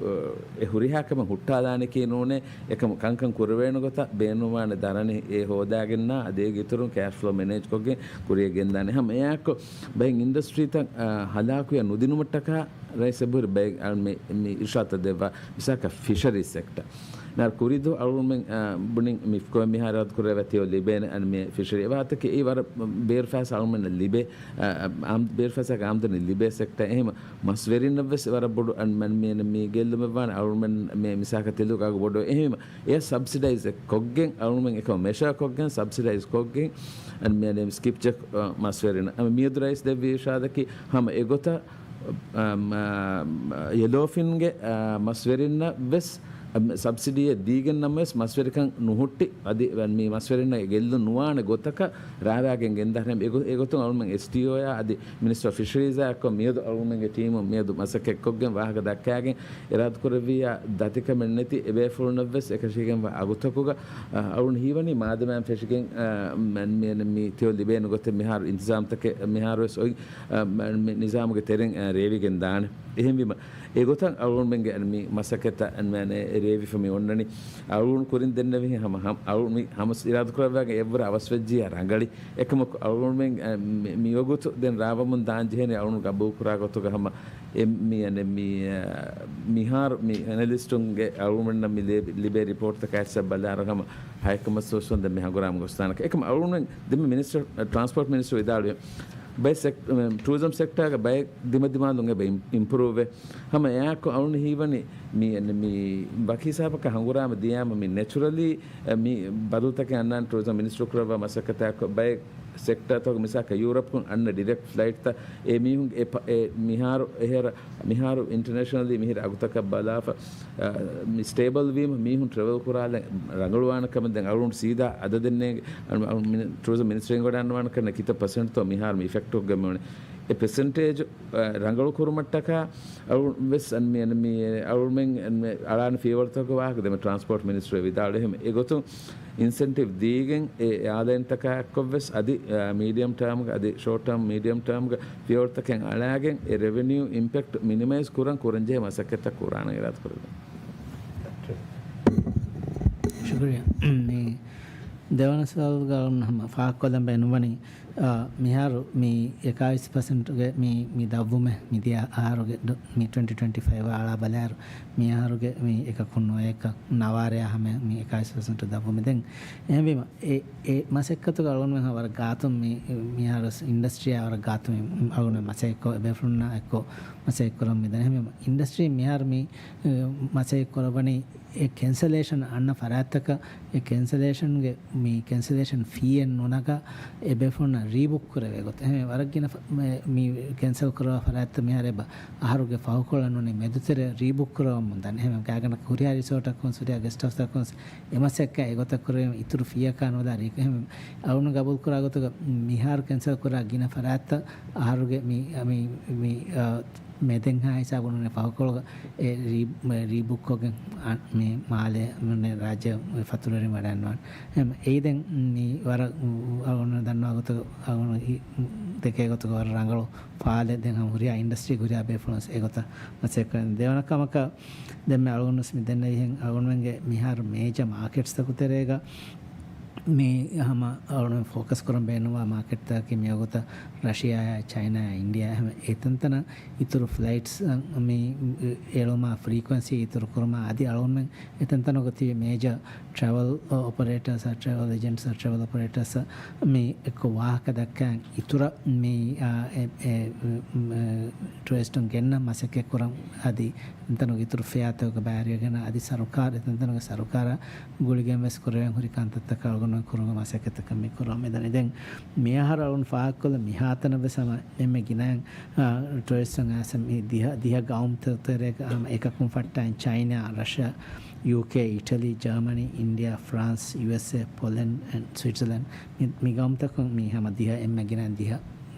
އަ، އެ ހުރިހާ ކަމެއް ހުއްޓާލާނެކީ ނޫނޭ، އެކަމަށް ކަންކަން ކުރެވޭނެ ގޮތަށް ބޭނުންވާނެ ދަރަނި އެ ހޯދާގެންނާ، އަދި އޭގެ އިތުރުން ކޭޝް ފްލޯ މެނޭޖްކޮށްގެން ކުރިއަށް ގެންދާނެ. ހަމަ އެއާއެއްކޮށް ބައެއް އިންޑަސްޓްރީތައް، އަ، ހަލާކުވެ ނުދިނުމަށްޓަކާ ރައީސް އެބަހުރި ބައެއް، އަ، މި، މި އިރުޝާދުތައް ދެއްވާ. މިސާލަކަށް ފިޝަރީ ސެކްޓަ. މިހާރު ކުރީ ދުވަހު އަޅުގަނޑުމެން، އާ، ބުނިން މި ފިކޯ މިހާރު އިރާދަ ކުރެވޭ ތިޔަ ލިބޭނެ އަން މި ފިޝަރީ. އެ ވާހަކަތަކީ އެއީ ވަރަށް ބޭރު ފައިސާ އަޅުގަނޑުމެންނަށް ލިބޭ، އާ، އާ، އާމް-، ބޭރު ފައިސާގެ އާމްދަނީ ލިބޭ ސެކްޓަ. އެހެން މަސްވެރިންނަށް ވެސް ވަރަށް ބޮޑު އަން މަން މި، މި ގެއްލުމެއް ވާނެ އަޅުގަނޑުމެން މި މިސާކަށް ތެލުގަ އަގު ބޮޑު. އެހެން އެ ސަބްސިޑައިޒް ކޮށްގެން އަޅުގަނޑުމެން އެކަމަށް މެޝަރ ކޮށްގެން ސަބްސިޑައިޒް ކޮށްގެން އަން މި ސްކިޕްޖެޓް، އާ، މަސްވެރިން. އަން މިއަދު ރައީސް ދެއްވި އިރުޝާދަކީ ހަމަ އެގޮތަށް އަމް، އާ، ޔެލޯފިންގެ، އާ، މަސްވެރިންނަށް ވެސް، އަމް، ސަބްސިޑީއެއް ދީގެން ނަމަވެސް މަސްވެރިކަން ނުހުއްޓި، އަދި މި މަސްވެރިންނަށް ގެއްލުން ނުވާނެ ގޮތަކަށް ރާވާގެން ގެންދާ. އެގޮ-، އެގޮތުން އަޅުމެން އެސްޓީއޯއާ އަދި މިނިސްޓަރ އޮފް ފިޝަރީޒާ އެއްކޮށް މިއަދު އަޅުމެންގެ ޓީމު މިއަދު މަސައްކަތްކޮށްގެން ވާހަކަ ދައްކާގެން އިރާދަކުރެއްވިއްޔާ ދަތިކަމެއް ނެތި އެބޭފުޅުންނަށް ވެސް އެކަށީގެންވާ އަގުތަކުގަ، އަ، އަޅުން ހީވަނީ މާދަމާ ފެށިގެން، އަ، މަން މި، މި ތިޔަ ލިބޭނެ ގޮތެއް މިހާރު އިންތިޒާމްތަކެއް މިހާރު ވެސް އޮތް އަ، މ-، މި ނިޒާމުގެ ތެރެއިން، އަ، ރޭވިގެން ދާނެ. އެހެންވީމަ، އެގޮތަށް އަޅުގަނޑުމެންގެ މި މަސައްކަތަށް އަން މި ރޭވިފަ މި އޮންނަނީ. އަޅުގަނޑު ކުރިން ދެންނެވިހެން ހަމަ ހަމަ އަޅު މި ހަމަ އިރާދަކުރައްވާގެން އެއްވަރަށް އަވަސްވެއްޖިއްޔާ ރަނގަޅީ. އެކަމަކު އަޅުގަނޑުމެން، އަ، މި، މިވަގުތު ދެން ރާވަމުން ދާން ޖެހޭނީ އަޅުގަނޑު ގަބޫލުކުރާ ގޮތުގަ ހަމަ އެ މި، އަނެއް މި، އަ، މިހާރު މި އެނަލިސްޓުންގެ އަޅުގަނޑަށް މި ލިބޭ، ލިބޭ ރިޕޯޓްތަކާ އެއްސަށް ބަލާއިރު ހަމަ ހަޔަކަމަސް ދުވަސްވަންދެން މި ހަނގުރާމަ ގޮސްދާނެ. އެކަމަ އަޅުގަނޑު ދެން މި މިނިސްޓަރ، ޓްރާންސްޕޯޓް މިނިސްޓަރ ވިދާޅުވި ބައެއް ސެކް-، ޓޫރިޒަމް ސެކްޓާގަ ބައެއް ދިމަދިމާލުން އެބަ އިމް-، އިމްޕްރޫވް ވޭ. ހަމަ އެއާއެކު އަޅުން ހީވަނީ މި، މި ވަކި ހިސާބަކަށް ހަނގުރާމަ ދިޔާމަ މި ނެޗުރަލީ، އެ، މި ބަދަލުތަކެއް އަންނާނެ ޓޫރިޒަމް މިނިސްޓަރު ކުރައްވާ މަސައްކަތާއެކު ބައެއް ސެކްޓާތަކުގެ މިސާލަކަށް ޔޫރަޕްކުން އަންނަ ޑިރެކްޓް ފްލައިޓްތައް އެ މީހުން އެ ޕަ-، އެ މިހާރު އެހެރަ، މިހާރު އިންޓަރނޭޝަނަލީ މިހިރަ އަގުތަކަށް ބަލާފަ، އަ، މި ސްޓޭބަލް ވީމަ މީހުން ޓްރެވެލް ކުރާލަން ރަނގަޅުވާނެ ކަމަށް ދެން އަޅުގަނޑު ސީދާ އަދަދެއް ނޭނގެ. އަޅު-، އަޅު-، މި-، ޓޫރިޒަމް މިނިސްޓަރ އެނގިވަޑައިގަންނަވާނެ ކަންނެ ކިތައް ޕަސެންޓްތޯ މިހާރު މި އިފެކްޓް ކޮށްގެން މިވަނީ. އެ ޕަސެންޓޭޖް، އަ، ރަނގަޅު ކުރުމަށްޓަކާ އަޅު ވެސް އަން މި، އަން މި އަޅުމެން އަން މި އަޅާން ފިޔަވަޅުތަކުގެ ވާހަކަ ދެމެ ޓްރާންސްޕޯޓް މިނިސްޓަރު ވިދާޅުވި. އެހެން އެގޮތުން އިންސެންޓިވް ދީގެން އެ އާލައިންތަކާ އެއްކޮށް ވެސް އަދި، އަ، މީޑިއަމް ޓާމްގަ އަދި ޝޯޓް ޓާމް، މީޑިއަމް ޓާމްގަ ފިޔަވަޅުތަކެއް އަޅާގެން އެ ރެވެނިއު އިމްޕެކްޓް މިނިމައިޒް ކުރަން ކުރަންޖެހޭ މަސައްކަތްތައް ކުރާނަން އިރާދަކުރެއްވި. ޝުކުރިއްޔާ. މި ދެވަނަ ސުވާލުގަ އަޅުން ހަމަ ފާހަގަކޮށްލަން ބޭނުންވަނީ، އާ، މިހާރު މި އެކާވީސް ޕަސެންޓްގެ މި، މި ދަށްވުމެއް މިދިޔަ އަހަރުގެ ޑޮ-، މި ޓްވެންޓީ ޓްވެންޓީ ފައިވް އަޅާ ބަލާއިރު، މި އަހަރުގެ މި އެކަކުން ނުވައެއްކަ ނަވާރަޔާ ހަމަ މި އެކާވީސް ޕަސެންޓް ދަށްވުމެއް ދެން. އެހެންވީމަ، އެ، އެ މަސައްކަތުގަ އަޅުގަނޑުމެން ވަރަށް ގާތުން މި، މިހާރު އިންޑަސްޓްރީއާ ވަރަށް ގާތުން މި އަޅުގަނޑުމެން މަސައްކަތްކޮށް، އެބޭފުޅުންނާ އެއްކޮށް މަސައްކަތް ކުރަމުން މިދަނީ. އެހެންވީމަ، އިންޑަސްޓްރީ މިހާރު މި، އެ، މަސައްކަތް ކުރައްވަނީ އެ ކެންސަލޭޝަން އަންނަ ފަރާތްތަކަށް، އެ ކެންސަލޭޝަންގެ މި ކެންސަލޭޝަން ފީއެއް ނުނަގާ އެބޭފުޅުންނަށް ރީބުކް ކުރެވޭ ގޮތަށް. އެހެން ވަރަށް ގިނަ ފަ-، މެ-، މި ކެންސަލް ކުރައްވާ ފަރާތްތައް މިހާރު އެބަ އަހަރުގެ ފަހުކޮޅަށް ނޫނީ މެދުތެރެ ރީބުކް ކުރައްވަމުން ދަނީ. އެހެން ގާތްގަނޑަކަށް ހުރިހާ ރިސޯޓަކުން، ހުރިހާ ގެސްޓް ހައުސްތަކުން އެ މަސައްކަތް އެގޮތަށް ކުރެވެން އިތުރު ފީއަކާ ނުލާ ރީ-، އެހެން އަޅުން ގަބޫލު ކުރާ ގޮތުގަ މިހާރު ކެންސަލް ކުރާ ގިނަ ފަރާތްތައް އަހަރުގެ މި، މި، މި، އާ، މެދެންހާ ހިސާބުން ނޫނީ ފަހުކޮޅުގަ އެ ރީ-، މެ-، ރީބުކްކޮށްގެން އަ-، މި މާލެ ނޫނީ ރާއްޖެ ފަތުރުވެރިން ވަޑައިގަންނަވާނެ. އެހެން އެއީ ދެން މި ވަރަށް އަޅުގަނޑު ދަންނަވާ ގޮތުގަ އަޅުގަނޑު އި-، ދެކޭ ގޮތުގަ ވަރަށް ރަނގަޅު ފާލެއް ދެން ހަމަ ހުރިހާ އިންޑަސްޓްރީ ހުރިހާ ބޭފުޅުން އެގޮތަށް މަސައްކަތް ކުރަން. ދެވަނަ ކަމަކަށް ދެންމެ އަޅުގަނޑު ވެސް މި ދެންނެވިހެން އަޅުގަނޑުމެންގެ މިހާރު މޭޖަ މާކެޓްސްތަކު ތެރޭގަ މި ހަމަ އަޅުގަނޑު ފޯކަސް ކުރަން ބޭނުންވާ މާކެޓްތަކަކީ މިވަގުތަށް ރަޝިޔާއާ، ޗައިނާއާ، އިންޑިޔާ ހަމަ އެތަންތަނަށް އިތުރު ފްލައިޓްސް މި އެޅުމާ، ފްރީކުއެންސީ އިތުރު ކުރުމާ އަދި އަޅުގަނޑުމެން އެތަންތަނުގަ ތިބި މޭޖަ ޓްރެވެލް އޮޕަރޭޓާސް، ޓްރެވެލް އެޖެންޓްސް، ޓްރެވެލް އޮޕަރޭޓާސް މި އެއްކޮށް ވާހަކަ ދައްކާ އިތުރަށް މި، އާ، އެ، އެ، ޓުރިސްޓުން ގެންނަ މަސައްކަތް ކުރަން އަދި އެތަނުގެ އިތުރު ފެއާތަކުގެ ބައިވެރިވެގެން އަދި ސަރުކާރު، އެތަންތަނުގެ ސަރުކާރާ ގުޅިގެން ވެސް ކުރެވެން ހުރި ކަންތައްތަކަށް އަޅުގަނޑު ކުރުމުގެ މަސައްކަތަކަށް މި ކުރަމުން މިދަނީ. ދެން މިއަހަރު އަޅުން ފާހަގަކޮށްލަ މިހާތަނަށް ވެސް ހަމަ އެންމެ ގިނައިން، އާ، ޓުރިސްޓުން އައިސް މި ދިހަ، ދިހަ ގައުމުތައް ތެރޭގަ ހަމަ އެކަކުން ފައްޓާއިން ޗައިނާ، ރަޝިޔާ، ޔޫކޭ، އިޓަލީ، ޖާމަނީ، އިންޑިޔާ، ފްރާންސް، ޔޫއެސްއޭ، ޕޮލެންޑް އެންޑް ސްވިޓްޒަލެންޑް މި، މި ގައުމުތަކުން މި ހަމަ ދިހަ އެންމެ ގިނައިން ދިހަ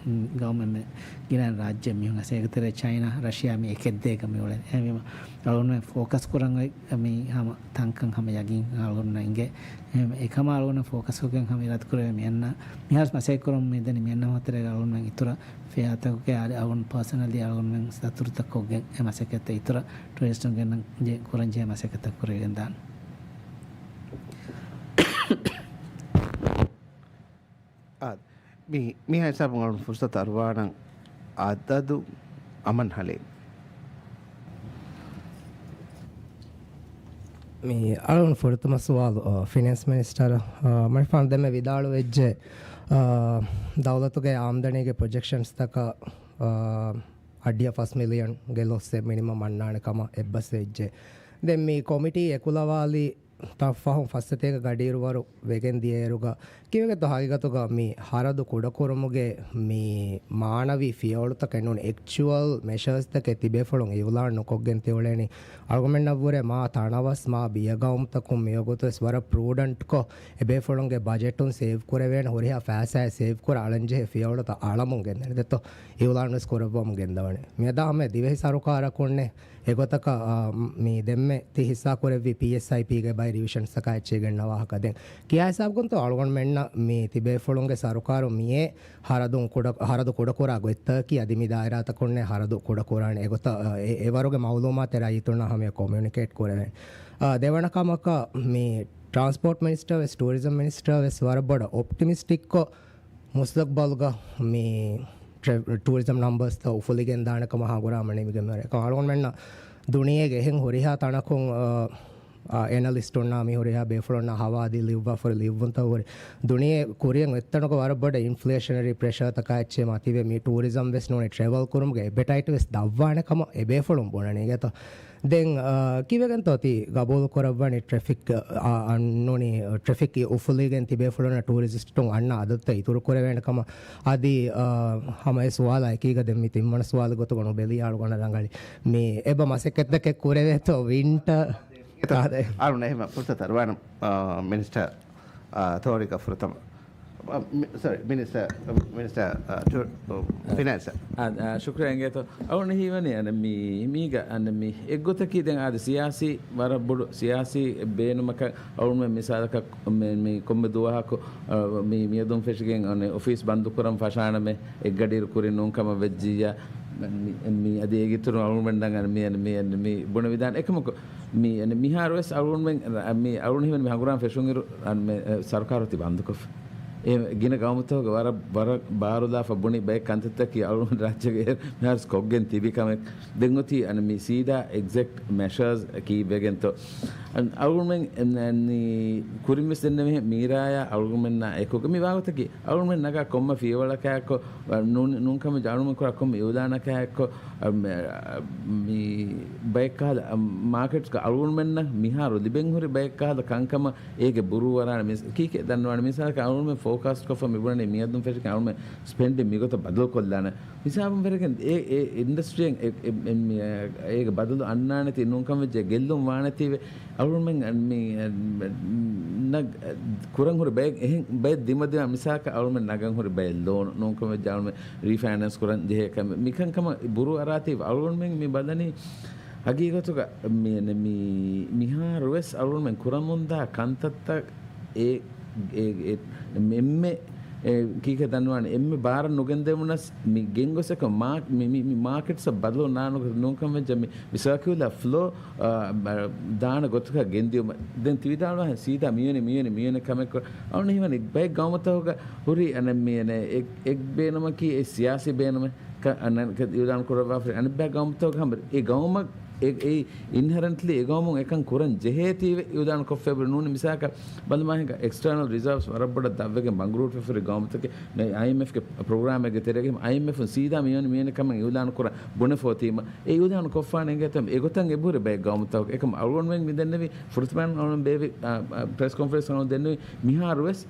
ގައުމެއް މެ ގިނައިން ރާއްޖެ މީހުން އަސޭގެ ތެރޭ ޗައިނާ، ރަޝިޔާ މި އެކެއް ދޭގަ މި އުޅެނީ. އެހެންވީމަ، އަޅުގަނޑުމެން ފޯކަސް ކުރަން އޮތް މި ހަމަ ތަންކަން ހަމަ ޔަގީން އަޅުގަނޑުމެން އިނގޭ. އެހެން އެކަމާ އަޅުގަނޑުމެން ފޯކަސް ކޮށްގެން ހަމަ އިރާދަ ކުރެވޭ މި އަންނަ މިހާރު މަސައްކަތް ކުރަމުން މިދަނީ މި އަންނަ ހޮތެރޭގަ އަޅުގަނޑުމެން އިތުރަށް ފެއާތަކުގެ އަދި އަޅުގަނޑު ޕާސަނަލީ އަޅުގަނޑުމެން ދަތުރުތައް ކޮށްގެން އެ މަސައްކަތްތައް އިތުރަށް ޓުރިސްޓުން ގެންނަން ޖެ-، ކުރަން ޖެހޭ މަސައްކަތްތައް ކުރެވިގެން ދާނެ. އާ، މި، މި ހިސާބުން އަޅުން ފުރުސަތު އަރުވާނަން އަދަދު އަމަން ހަލީމް. މި އަޅުން ފުރަތަމަ ސުވާލު، އަ، ފިނޭންސް މިނިސްޓަރ، އަ، މަނިފާން ދެމެ ވިދާޅުވެއްޖެ، އަ، ދައުލަތުގެ އާމްދަނީގެ ޕްރޮޖެކްޝަންސްތަކަށް، އަ، އައްޑިއަ ފަސް މިލިއަންގެ ލޮސްއެއް މިނިމަމް އަންނާނެ ކަމަށް އެއްބަސްވެއްޖެ. ދެން މި ކޮމިޓީ އެކުލަވާލި ތަ ފަހުން ފަސްސަތޭކަ ގަޑިއިރުވަރު ވެގެން ދިޔައިރުގަ، ކިވެގެތޯ ހަގީގަތުގަ މި ހަރަދު ކުޑަކުރުމުގެ މި މާނަވީ ފިޔަވަޅުތަކެއް ނޫން، އެކްޗުއަލް މެޝާސްތަކެއް ތިބޭފުޅުން އިއުލާން ނުކޮށްގެން ތިއުޅެނީ. އަޅުގަމެންނަށްވުރެ މާ ތަނަވަސް މާ ބިޔަގައުމުތަކުން މިވަގުތުވެސް ވަރަށް ޕްރޫޑަންޓްކޮށް، އެބޭފުޅުންގެ ބަޖެޓުން ސޭވް ކުރެވޭނެ، ހުރިހާ ފައިސާއެއް ސޭވް ކުރާ އަޅަންޖެހޭ ފިޔަވަޅުތައް އަޅަމުން ގެންދަނީ. ދެއްތޯ؟ އިއުލާންވެސް ކުރައްވަމުން ގެންދަވަނީ. މިއަދާ ހަމަ ދިވެހި ސަރުކާރަކުންނެއް އެގޮތަކަށް، އާ، މި ދެންމެ ތި ހިއްސާކުރެއްވި ޕީއެސްއައިޕީގެ ބައި ރިވިޝަންސްތަކާ އެއްޗެއް ގެންނަ ވާހަކަ. ދެން ކިޔާ ހިސާބުގަންތޯ އަޅުގަނޑުމެންނަށް މި ތިބޭފުޅުންގެ ސަރުކާރު މިއޭ ހަރަދުން ކުޑަ، ހަރަދު ކުޑަކުރާ ގޮތްތަކީ އަދި މި ދާއިރާތަކުންނޭ ހަރަދު ކުޑަކުރާނެ އެގޮތަށް، އާ، އެ، އެވަރުގެ މައުލޫމާތެއް ރައްޔިތުންނާ ހަމަޔަށް ކޮމިއުނިކޭޓް ކުރެވޭނެ. އާ، ދެވަނަ ކަމަކަށް މި ޓްރާންސްޕޯޓް މިނިސްޓަރ ވެސް، ޓޫރިޒަމް މިނިސްޓަރ ވެސް ވަރަށް ބޮޑަށް އޮޕްޓިމިސްޓިކްކޮށް، މުސްތަގްބަލުގަ މި ޓްރެ-، ޓޫރިޒަމް ނަމްބަރސްތައް އުފުލިގެން ދާނެ ކަމަށް ހަނގުރާމަ ނިމިގެން ވަރެ. އަޅުގަނޑުމެންނަށް ދުނިޔޭގެ އެހެން ހުރިހާ ތަނަކުން، އަ، އަ، އެނަލިސްޓުންނާ މި ހުރިހާ ބޭފުޅުންނާ ހަވާލު ލިޔުއްވާފަ ހުރި ލިޔުއްވުންތައް ހުރި. ދުނިޔެ ކުރިއަށް އޮތްތަނުގަ ވަރަށް ބޮޑަށް އިންފްލޭޝަނަރީ ޕްރެޝާތަކާ އެއްޗެއް މަތިވެ، މި ޓޫރިޒަމް ވެސް ނޫނީ ޓްރެވަލް ކުރުމުގެ އެޕެޓައިޓް ވެސް ދަށްވާނެ ކަމަށް އެބޭފުޅުން ބުނަނީ ގެތޯ. ދެން، އާ، ކިވެގެންތޯ ތި ގަބޫލު ކުރައްވަނީ ޓްރެފިކް، އާ، އަންނޫނީ ޓްރެފިކް އުފުލިގެން ތިބޭފުޅުންނަށް ޓޫރިސްޓުން އަންނަ އަދަދުތައް އިތުރު ކުރެވޭނެ ކަމަށް؟ އަދި، އާ، ހަމަ އެ ސުވާލާ އެކީގަ ދެން މި ތިންވަނަ ސުވާލު ގޮތުގަ ނުބެލި އަޅުގަނޑަށް ރަނގަޅީ. މި އެބަ މަސައްކަތްތަކެއް ކުރެވޭތޯ ވިންޓަ؟ އާ، ދެ. އަޅުން އެހެމަ ފުރުސަތު އަރުވާނަ، އާ، މިނިސްޓަރ، އާ، ތޯރިގަ ފުރަތަމަ. އ، މި-، ސޮރީ، މިނިސްޓަރ، މިނިސްޓަރ، އ، ޓު-، އ، ފިނޭންސަ. އާ، އާ، ޝުކުރިއްޔާ އިނގޭތޯ. އަޅުން ހީވަނީ އަނެ މީ، މީގަ އަނެ މީ އެއްގޮތަކީ ދެން އާދެ ސިޔާސީ ވަރަށް ބޮޑު ސިޔާސީ ބޭނުމަކަށް އަޅުންމެ މިސާލަކަށް މި، މި ކޮންމެ ދުވަހަކު، އަ، މި މިއަދުން ފެށިގެން އަނެ އޮފީސް ބަންދުކުރަން ފަށާނަމޭ އެއްގަޑިއިރު ކުރިން ނޫން ކަމަށް ވެއްޖިއްޔާ، މި، މި އަދި އޭގެއިތުރުން އަޅުންމެން ދަން އަނެ މި، މި، މި ބުނެވިދާނެ އެކަމަކު، މި، މިހާރު ވެސް އަޅުގަނޑުމެން، މި އަޅުގަނޑު ހީވަނީ މި ހަނގުރާމަ ފެށުންއިރު، މި، ސަރުކާރު ތި ބަންދުކޮށްފަ. އެ ގިނަ ގައުމުތަކުގެ ވަރަށް، ވަރަށް ބާރުލާފަ ބުނި ބައެއް ކަންތައްތަކީ އަޅުގަނޑު ރާއްޖޭގެ މިހާރު ކޮށްގެން ތިބި ކަމެއް. ދެން އޮތީ މި ސީދާ އެގްޒެކްޓް މެޝާސް ކީ ވެގެންތޯ. އަޅުގަނޑުމެން ކުރިން ވެސް ދެންނެވިހެން މީރާޔާ އަޅުގަނޑުމެންނާ އެކުގަ މި ވާގޮތަކީ އަޅުގަނޑުމެން ނަގާ ކޮންމެ ފިޔަވަޅަކާއެއްކޮށް، ނޫން، ނޫންކަމެއް އަޅުގަނޑުމެން ކުރާ ކޮންމެ އިއުލާނަކާ އެއްކޮށް، މި ބައެއްކަހަލަ މާކެޓްސްގަ އަޅުގަނޑުމެންނަށް މިހާރު ލިބެންހުރި ބައެއްކަހަލަ ކަންކަމަށް އޭގެ ބުރޫ އަރާނެ މިސް-، ކީކޭ ދަންނަވާނެ؟ މިސާލަކަށް އަޅުގަނޑުމެން ފޯކާސްޓްކޮށްފަ މިބުނަނީ މިއަދުން ފެށިގެން އަޅުގަނޑުމެން ސްޕެންޑިން މިގޮތަށް ބަދަލުކޮށްލާނެ. ހިސާބުން ފެށިގެން އެ، އެ އިންޑަސްޓްރީއެއް އެ، އެ، މި، އޭގެ ބަދަލު އަންނާނެތީ ނޫންކަން ވެއްޖެ ގެއްލުން ވާނެތީވެ. އަޅުމެން މި، ނަގ-، ކުރަން ހުރި ބައެއް އެހެން ބައެއް ދިމަދިމާ މިސާކަށް އަޅުމެން ނަގަން ހުރި ބައެއް ލޯނު ނޫންކަމެއް އަޅުމެން ރީފައިނޭންސް ކުރަން ޖެހޭ ކަމެއް މިކަންކަމަށް ބުރޫ އަރާތީ އަޅުމެން މި ބަލަނީ ހަގީގަތުގަ މި، މި، މިހާރު ވެސް އަޅުމެން ކުރަމުންދާ ކަންތައްތައް އެ، އެ، އެ، އެންމެ އެ، ކީކޭ ދަންނަވާނެ، އެންމެ ބާރަށް ނުގެންދެވުނަސް މި ގެންގޮސް އެކަ މާ-، މި، މި، މި މާކެޓްސަށް ބަދަލު ނާނުގަ ނޫންކަން ވެއްޖެ މި، މި ސަރކިއުލާ ފްލޯ، އާ، ދާނެ ގޮތަކަށް ގެންދިޔުމަށް. ދެން ތިވިދާޅުވާހެން ސީދާ މިވެނި، މިވެނި، މިވެނި ކަމެއް ކޮށް، އަޅުން ހީވަނީ ބައެއް ގައުމުތަކުގަ ހުރި އަނެއް މި އެނެ އެ، އެއް ބޭނުމަކީ އެ ސިޔާސީ ބޭނުމެއް ކަ-، އަނެއް ކަ-، އިއުލާން ކުރައްވާފަ އަނެއްބައި ގައުމުތަކުގަ ހަމަ އެ ގައުމަށް އެ، އެ އިންހެރެންޓްލީ އެ ގައުމުން އެކަން ކުރަން ޖެހޭތީވެ އިއުލާން ކޮށްފައިބުރި ނޫނީ މިސާކަށް ބަލުމާހިނގާ އެކްސްޓާނަލް ރިޒާވްސް ވަރަށް ބޮޑަށް ދަށްވެގެން ބަނގުރޫޓްވެފަ ހުރި ގައުމުތަކެއް މި އައިއެމްއެފްގެ ޕްރޮގްރާމެއްގެ ތެރޭގަ އައިއެމްއެފުން ސީދާ މިވަނީ މިވެނި ކަމެއް އިއުލާން ކުރަން ބުނެފަ އޮތީމަ އެ އިއުލާން ކޮށްފާނެ އިނގޭތޯ އެގޮތަށް އެބަހުރި ބައެއް ގައުމުތަކުގަ އެކަމަ އަޅުގަނޑުމެން މި ދެންނެވީ ފުރަތަމަ އަޅުގަނޑު ބޭއްވި، އާ، އާ، ޕްރެސް ކޮންފަރެންސް އަޅުގަނޑު ދެންނެވީ މިހާރު ވެސް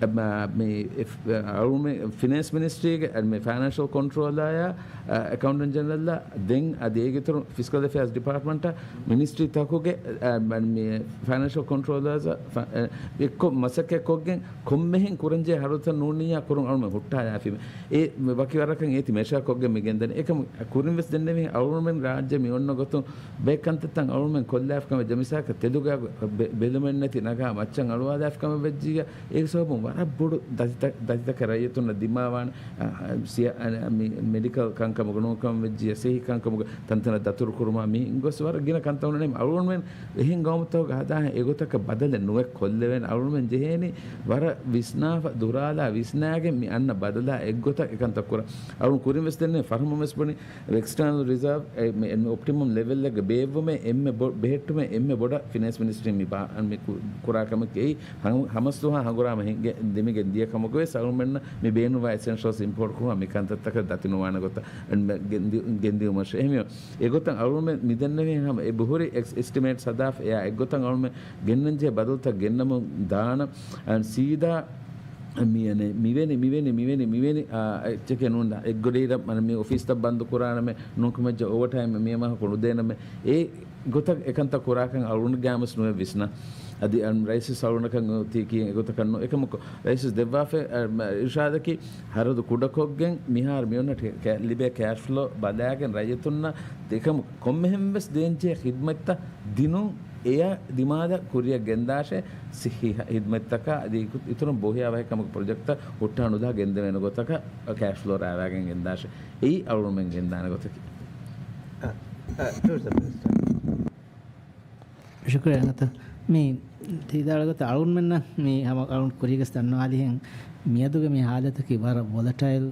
އެ، މ-، މި އެފް-، އަޅުމެ-، ފިނޭންސް މިނިސްޓްރީގެ، އަ، މި ފައިނޭންޝަލް ކޮންޓްރޯލާއާ، އަ، އެކައުންޓެންޓް ޖެނެރަލްއާ، ދެން އަދި އޭގެ އިތުރުން ފިސްކަލް އެފެއާސް ޑިޕާޓްމަންޓާ، މިނިސްޓްރީ ތަކުގެ، އަ، މ-، މި ފައިނޭންޝަލް ކޮންޓްރޯލާސް، ފަ-، އަ، އެއްކޮށް މަސައްކަތް ކޮށްގެން ކޮންމެހެން ކުރަންޖެހޭ ހަރަދުތައް ނޫނިއްޔާ ކުރުން އަޅުމެ ހުއްޓާލާފީމެ. އެ ވަކި ވަރަކަށް އޭތި މެޝާ ކޮށްގެން މި ގެންދަނީ. އެކަމު ކުރިން ވެސް ދެންނެވި އަޅުމެން ރާއްޖެ މި އޮންނަ ގޮތުން ބައެއް ކަންތައްތައް އަޅުމެން ކޮށްލާފިކަމެއް ޖެ މިސާކަށް ތެލުގާ ބެ-، ބެލުމެއް ނެތި ނަގާ މައްޗަށް އަޅުވާލާފިކަމެއް ވެއްޖިއްޔާ އޭގެ ސަބަބުން ވަރަށް ބޮޑު ދަތިތަ-، ދަތިތަކެއް ރައްޔިތުންނަށް ދިމާވާނެ. އަ، އަ، ސިޔާ-، އަ، މި މެޑިކަލް ކަންކަމުގަ ނޫންކަމަށް ވެއްޖިއްޔާ ސެހި ކަންކަމުގަ ތަންތަނަށް ދަތުރު ކުރުމާ މި ގޮސް ވަރަށް ގިނަ ކަންތައް އުނަނީ. އަޅުގަނޑުމެން އެހެން ގައުމުތަކުގަ ހަދާހެން އެގޮތަކަށް ބަދަލެއް ނުވެ ކޮށްލެވޭނެ. އަޅުގަނޑުމެން ޖެހޭނީ ވަރަށް ވިސްނާފަ ދުރާލާ ވިސްނާގެން މި އަންނަ ބަދަލާ އެއްގޮތަށް އެކަންތައް ކުރަން. އަޅުން ކުރިން ވެސް ދެންނެވި ފަރުމުން ވެސް ބުނި އެކްސްޓަރނަލް ރިޒާވް އެ، މެ-، އެ، އޮޕްޓިމަމް ލެވެލްއެއްގަ ބޭއްވުމޭ އެންމެ ބޮ-، ބެހެއްޓުމޭ އެންމެ ބޮޑަށް ފިނޭންސް މިނިސްޓްރީން މި ބާ-، މި ކު-، ކުރާ ކަމެއް އެއީ ހަ-، ހަމަސް ދުވަހާ ހަނގުރާމަ ހިންގެ-، ދެމިގެން ދިޔަ ކަމުގަ ވެސް އަޅުމެންނަށް މި ބޭނުންވާ އެސެންޝަލްސް އިމްޕޯޓް ކުރުމަށް މި ކަންތައްތަކަށް ދަތި ނުވާނެ ގޮތަށް ގެންދި-، ގެންދިއުމަށް އެހެންވީމަ އެގޮތަށް އަޅުމެން މި ދެންނެވި ހަމަ އެ ބުހުރި އެކްސް-، އެސްޓިމޭޓްސް ހަދާފަ އެއާ އެއްގޮތަށް އަޅުމެން ގެންނަންޖެހޭ ބަދަލުތައް ގެންނަމުން ދާނަ އަން ސީދާ މި-، އަނެ، މިވެނި، މިވެނި، މިވެނި، މިވެނި، އާ، އެއްޗެކޭ ނޫން. އެއްގޮޑިއިރަށް މަނަ މި އޮފީސްތައް ބަންދު ކުރާނަމޭ، ނޫންކަމަށްޖެ އޯވަރ ޓައިމް މި މަހަކު ނުދޭނަމޭ. އެ ގޮތަށް އެކަންތައް ކުރާކަން އަޅުގަނޑުގެ ގާމަސް ނުވެ ވިސްނާ. އަދި އަން ރައީސް އަޅުގަނޑަކަށް އޮތީ ކީ އެގޮތަކަށް ނު. އެކަމަކު ރައީސް ދެއްވާފަ، އަ، މަ-، އިރުޝާދަކީ ހަރަދު ކުޑަކޮށްގެން މިހާރު މިއޮންނަ ޓެ-، ކެ-، ލިބޭ ކޭޝް ފްލޯ ބަލާގެން ރައްޔިތުންނަށް އެކަމަކު ކޮންމެހެން ވެސް ދޭންޖެހޭ ޚިދްމަތްތައް ދިނުން އެޔަށް ދިމާލަށް ކުރިއަށް ގެންދާށޭ، ސިއްހީ ހި-، ހިދްމަތްތަކާ އަދި އިތު-، އިތުރުން ބޯހިޔާވަހިކަމުގެ ޕްރޮޖެކްޓްތައް ހުއްޓާ ނުލާ ގެންދެވޭނެ ގޮތަކަށް ކޭޝް ފްލޯ ރާވާގެން ގެންދާށޭ. އެއީ އަޅުގަނޑުމެން ގެންދާނެ ގޮތަކީ. އަ، އަ، ޓޫރިޒަމް މިނިސްޓަރ. ޝުކުރިއްޔާ އަނގަތަ. މި ތި ވިދާޅުވި ގޮތަށް އަޅުގަނޑުމެންނަށް މި ހަމަ އަޅުގަނޑު ކުރީގަސް ދަންނަވާލިހެން މިއަދުގެ މި ހާލަތަކީ ވަރަށް ވޮލަޓައިލް،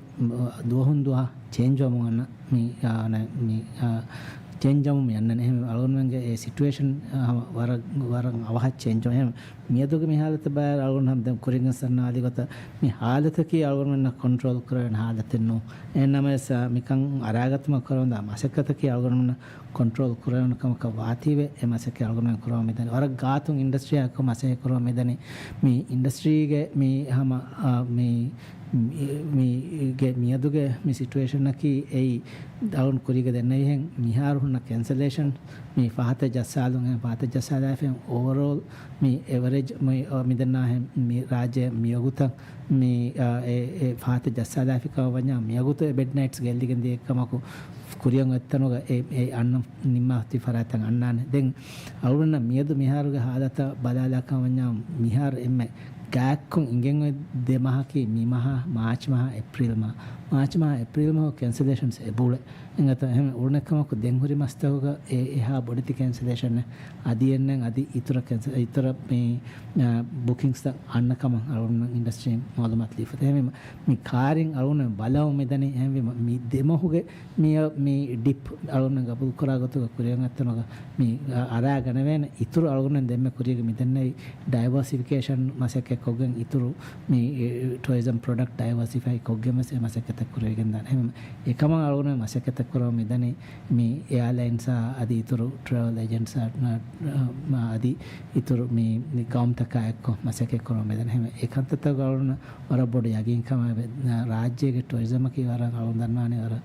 ދުވަހުން ދުވަހަށް ޗޭންޖް ވަމުން އަންނަ މި، އާ، ނަ-، މި، އާ، ޗޭންޖް ވަމުން މި އަންނަނީ. އެހެން އަޅުގަނޑުމެންގެ އެ ސިޓުއޭޝަން، އާ، ހަމަ ވަރަށް، ވަރަށް އަވަހަށް ޗޭންޖް ވަމުން. އެހެން މިއަދުގެ މި ހާލަތަށް ބައި އަޅުގަނޑު ހަމަ ދެން ކުރިން ސަންނާލި ގޮތަށް މި ހާލަތަކީ އަޅުގަނޑުމެންނަށް ކޮންޓްރޯލް ކުރެވޭނެ ހާލަތެއް ނޫން. އެހެން ނަމަވެސް، އާ، މިކަން އަރާގަތުމަށް ކުރެވެންދާ މަސައްކަތަކީ އަޅުގަނޑުމެންނަށް ކޮންޓްރޯލް ކުރެވުނު ކަމަކަށް ވާތީވެ، އެ މަސައްކަތް އަޅުގަނޑުމެން ކުރަމުން މިދަނީ. ވަރަށް ގާތުން އިންޑަސްޓްރީއާ އެއްކޮށް މަސައްކަތް ކުރަމުން މިދަނީ. މި އިންޑަސްޓްރީގެ މި ހަމަ، އާ، މި، މި، މީގެ މިއަދުގެ މި ސިޓުއޭޝަނަކީ އެއީ ދައުން ކުރީގަ ދެންނެވިހެން މިހާރު ހުންނަ ކެންސަލޭޝަން މި ފަހަތަށް ޖައްސާލުން، އެ ފަހަތަށް ޖައްސާލާފައި އޯވަރޯލް މި އެވަރޭޖް މި، އާ، މިދަންނާހެން މި ރާއްޖެ މިވަގުތަށް މި، އާ، އެ، އެ ފަހަތަށް ޖައްސާލާފި ކަމަށް ވަންޏާ މިވަގުތު އެ ބެޑް ނައިޓްސް ގެއްލިގެން ދިޔަ ކަމަކު ކުރިއަށް އޮތްތަނުގަ އެ، އެ އަންނަ ނިންމާ އޮތީ ފަރާތްތައް އަންނާނެ. ދެން އަޅުގަނޑަށް މިއަދު މިހާރުގެ ހާލަތަށް ބަލާލާކަން ވަންޏާ މިހާރު އެންމެ ގާތްކޮށް އިނގެން އޮތް ދެ މަހަކީ މި މަހާ، މާޗް މަހާ، އޭޕްރީލް މަހާ. މާޗް މަހާ، އޭޕްރީލް މަހު ކެންސަލޭޝަންސް އެބައުޅޭ. އެނގޭތަ؟ އެހެން އުޅުނެއްކަމަކު ދެން ހުރި މަސްތަކުގަ އެ އެހާ ބޮޑެތި ކެންސަލޭޝަނެއް އަދި އެންނެން އަދި އިތުރަށް ކެންސަ-، އިތުރަށް މި، އާ، ބުކިންސްތައް އަންނަ ކަމަށް އަޅުގަނޑުމެން އިންޑަސްޓްރީން މައުލޫމާތު ލިބިފަ. އެހެންވީމަ މި ކާރިން އަޅުގަނޑުމެން ބަލަމުން މިދަނީ. އެހެންވީމަ މި ދެމަހުގެ މި، މި ޑިޕް އަޅުގަނޑުމެން ގަބޫލުކުރާ ގޮތުގަ ކުރިއަށް އޮތްތަނުގަ މި އަރާގަނެވޭނެ. އިތުރު އަޅުގަނޑުމެން ދެންމެ ކުރީގަ މިދެންނެވި ޑައިވާސިފިކޭޝަން މަސައްކަތް ކޮށްގެން އިތުރު މި ޓުއަރިޒަމް ޕްރޮޑަކްޓް ޑައިވާސިފައި ކޮށްގެން ވެސް އެ މަސައްކަތަށް ކުރެވިގެން ދާނެ. އެހެން އެކަމަށް އަޅުގަނޑުމެން މަސައްކަތް ކުރަމުން މިދަނީ މި އެއާލައިންސްއާ އަދި އިތުރު ޓްރެވެލް އެޖެންޓްސްއާ، އަ، އަ، އަދި އިތުރު މި، މި ގައުމުތަކާ އެއްކޮށް މަސައްކަތް ކުރަމުން މިދަނީ. އެހެން އެކަންތައްތަކުގަ އަޅުގަނޑު ވަރަށް ބޮޑު ޔަގީންކަމެއް ވެ-، ރާއްޖޭގެ ޓުއަރިޒަމަކީ ވަރަށް އަޅުގަނޑު ދަންނާނެ ވަރަށް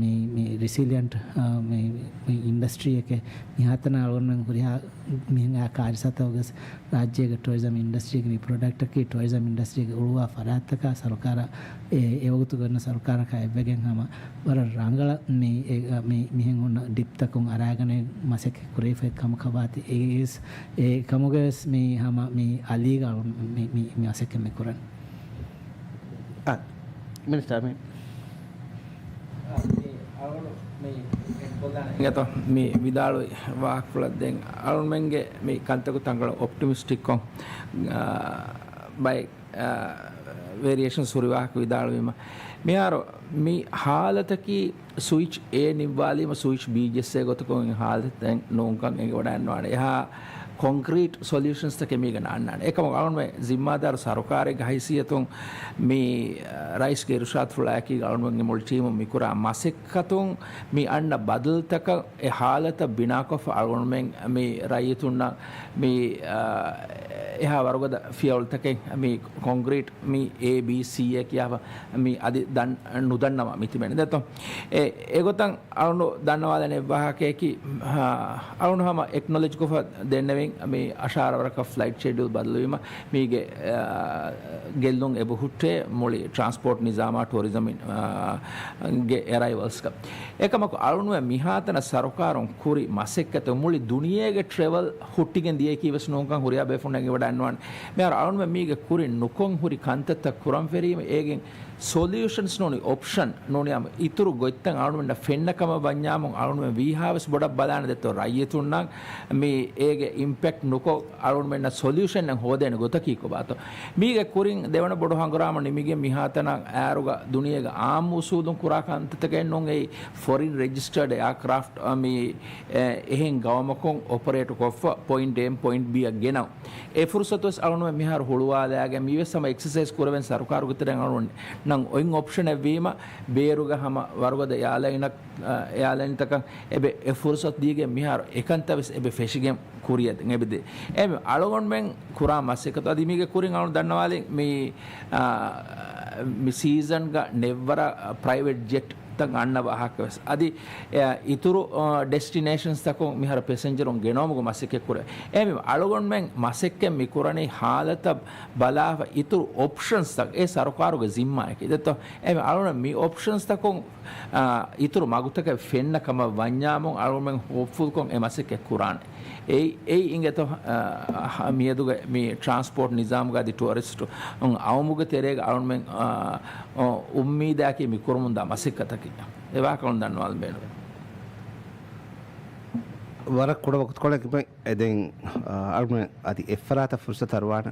މި، މި ރިސިލިއަންޓް، އަ، މި، މި އިންޑަސްޓްރީއެކޭ. މިހާތަނަށް އަޅުގަނޑުމެން ހުރިހާ މިހެން އާ ކާރިސާތަކުގަސް ރާއްޖޭގެ ޓުއަރިޒަމް އިންޑަސްޓްރީގެ މި ޕްރޮޑަކްޓަކީ ޓުއަރިޒަމް އިންޑަސްޓްރީގެ އުޅުވާ ފަރާތްތަކާ ސަރުކާރަށް އެ، އެވަގުތުގަ އޮންނަ ސަރުކާރަކާ އެއްވެގެން ހަމަ ވަރަށް ރަނގަޅަށް މި، އެ، މި، މިހެން ހުންނަ ޑިޕްތަކުން އަރާގަނެ މަސައްކަތް ކުރެވިފައި ކަމަކަށް ވާތީ. އެ، އެ ކަމުގަވެސް މި ހަމަ މި އަލީގަ މި، މި، މި މަސައްކަތް މި ކުރަން. އާ، މިނިސްޓަރ މި. އާ، މި އަޅުގަނޑު މި އެއްކޮށްލާނެ. އިނގޭތޯ، މި ވިދާޅުވި ވާހަކަފުޅަށް ދެން އަޅުގަނޑުމެންގެ މި ކަންތަކު ތަންކޮޅެއް އޮޕްޓިމިސްޓިކްކޮށް، އާ، ބައެއް، އާ، ވޭރިއޭޝަންސް ހުރި ވާހަކަ ވިދާޅުވީމަ، މިހާރު މި ހާލަތަކީ ސުއިޗް އޭ ނިއްވާލީމަ ސުއިޗް ބީ ޖެއްސޭ ގޮތަކުން ހާލަތެއް ނޫންކަން އެނގިވަޑައިގަންނަވާނެ. އެހާ ކޮންކްރީޓް ސޮލިއުޝަންސްތަކެއް މީގަ ނާންނާނެ. އެކަމަކު އަޅުގަނޑުމެން ޒިންމާދާރު ސަރުކާރެއްގެ ހައިސިއްޔަތުން މި، އަ، ރައީސްގެ އިރުޝާދުފުޅާއެކީ އަޅުގަނޑުމެންގެ މުޅި ޓީމުން މިކުރާ މަސައްކަތުން މި އަންނަ ބަދަލުތަކަށް އެ ހާލަތަށް ބިނާކޮށްފަ އަޅުގަނޑުމެން މި ރައްޔިތުންނަށް މި، އަ، އެހާ ވަރުގަދަ ފިޔަވަޅުތަކެއް މި ކޮންކްރީޓް މި އޭ ބީ ސީ އޭ ކިޔާފަ މި އަދި ދަން-، ނުދަންނަވާ މި ތިބެން ދެތޯ. އެ، އެގޮތަށް އަޅުނޑު ދަންނަވާލަން އެއްވާހަކަޔަކީ، އަ، އަޅުނޑު ހަމަ އެކްނޮލެޖްކޮށްފަ ދެންނެވި މި އަށާރަ ވަރަކަށް ފްލައިޓް ޝެޑިއުލް ބަދަލުވީމަ، މީގެ، އާ، ގެއްލުން އެބަ ހުއްޓޭ މުޅި ޓްރާންސްޕޯޓް ނިޒާމާ ޓޫރިޒަމް، އާ، ގެ އެރައިވަލްސްގަ. އެކަމަކު އަޅުގަނޑުމެން މިހާތަނަށް ސަރުކާރުން ކުރި މަސައްކަތު މުޅި ދުނިޔޭގެ ޓްރެވަލް ހުއްޓިގެން ދިޔައީކީ ވެސް ނޫންކަން ހުރިހާ ބޭފުޅުންނަށް އެނގިވަޑައިގަންނަވާނެ. މިހާރު އަޅުގަނޑުމެން މީގެ ކުރިން ނުކޮށް ހުރި ކަންތައްތައް ކުރަން ފެރީމަ، އޭގެން ސޮލިއުޝަންސް ނޫނީ އޮޕްޝަން ނޫނީ އިތުރު ގޮތްތައް އަޅުގަނޑުމެންނަށް ފެންނަ ކަމަށް ވަންޏާމު، އަޅުގަނޑުމެން ވީހާވެސް ބޮޑަށް ބަލާނެ ދެއްތޯ ރައްޔިތުންނަށް މި އޭގެ އިމްޕެކްޓް ނުކޮށް އަޅުގަނޑުމެންނަށް ސޮލިއުޝަންއެއް ހޯދޭނެ ގޮތަކީ ކޮބާތޯ؟ މީގެ ކުރިން ދެވަނަ ބޮޑު ހަނގުރާމަ ނިމިގެން މިހާތަނަށް އާރުގަ ދުނިޔޭގެ އާއްމު އުސޫލުން ކުރާ ކަންތައްތަކެއް ނޫން އެއީ ފޮރިން ރެޖިސްޓަރޑް އެއާކްރާފްޓް މި އެ، އެހެން ގައުމަކުން އޮޕަރޭޓް ކޮށްފަ ޕޮއިންޓް އޭން ޕޮއިންޓް ބީއަށް ގެނައު. އެ ފުރުސަތު ވެސް އަޅުގަނޑުމެން މިހާރު ހުޅުވާލާގެން މިވެސް ހަމަ އެކްސަސައިޒް ކުރެވެން ސަރުކާރުގެ ތެރެއިން އަޅުގަނޑު ނަން އޮތް އޮޕްޝަނެއް ވީމަ، ބޭރުގަ ހަމަ ވަރުގަދަ އެއާލައިނަށް، އެއާލައިންތަކަށް އެބެ އެ ފުރުސަތު ދީގެން މިހާރު އެކަންތައް ވެސް އެބެ ފެށިގެން ކުރިއަށް އެބެދޭ. އެ އަޅުގަނޑުމެން ކުރާ މަސައްކަތު އަދި މީގެ ކުރިން އަޅުގަނޑު ދަންނަވާލި މި، އާ، މި ސީޒަންގަ ނެއްވަރަށް ޕްރައިވެޓް ޖެޓް ތައް އަންނަ ވާހަކަ ވެސް. އަދި، އެ، އިތުރު، އ، ޑެސްޓިނޭޝަންސްތަކުން މިހާރު ޕެސެންޖަރުން ގެނައުމުގެ މަސައްކަތް ކުރޭ. އެހެންވީމަ އަޅުގަނޑުމެން މަސައްކަތް މި ކުރަނީ ހާލަތަށް ބަލާފަ އިތުރު އޮޕްޝަންސްތައް އެ ސަރުކާރުގެ ޒިންމާއަކީ. ދެއްތޯ؟ އެހެންވީމަ އަޅުގަނޑު މި އޮޕްޝަންސްތަކުން، އ، އިތުރު މަގުތަކެއް ފެންނަ ކަމަށް ވަންޏާމު އަޅުގަނޑުމެން ހޮޕްފުލްކޮށް އެ މަސައްކަތް ކުރާނެ. އެއީ، އެއީ އިނގޭތޯ، އަ، މިއަދުގެ މި ޓްރާންސްޕޯޓް ނިޒާމުގަ އަދި ޓޫރިސްޓު އައުމުގެ ތެރޭގަ އަޅުގަނޑުމެން، އަ، އުއްމީދާއަކީ މި ކުރަމުންދާ މަސައްކަތަކީ. އެ ވާހަކަ އަޅުގަނޑު ދަންނަވާލަން ބޭނުން. ވަރަށް ކުޑަ ވަގުތުކޮޅެއް އެދެން، އަ، އަޅުގަނޑުމެން އަދި އެއްފަރާތަށް ފުރުސަތު އަރުވާނެ.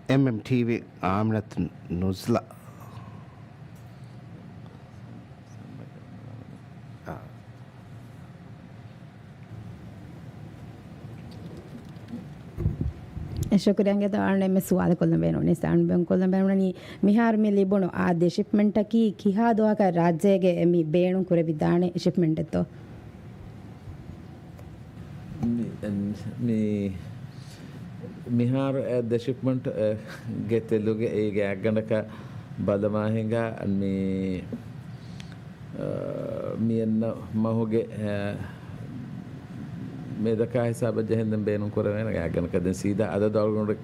އެމްއެމްޓީވީ އާމިނަތު ނުޒްލާ. އާ. ޝުކުރިއްޔާ. އަޅުގަނޑު އެންމެ ސުވާލެއް ކޮށްލަން ބޭނުންވަނީ، ސާން ބޭނުން ކޮށްލަން ބޭނުންވަނީ، މިހާރު މި ލިބުނު އާ ދެ ޝިޕްމަންޓަކީ ކިހާ ދުވަހަކަށް ރާއްޖޭގެ މި ބޭނުން ކުރެވިދާނެ ޝިޕްމަންޓެއްތޯ؟ މި، މި، މިހާރު އެ ދެ ޝިޕްމަންޓް، އެ، ގެ ތެލުގެ އޭގެ އަގަނޑަކަށް ބަލަމާ ހިނގާ މި އަ، މިއަންނަ މަހުގެ، އަ، މެދަކާ ހިސާބަށް ޖެހެންދެން ބޭނުން ކުރެވޭނެ އަގަނަކަށް. ދެން ސީދާ އަދަދު އަޅުގަނޑު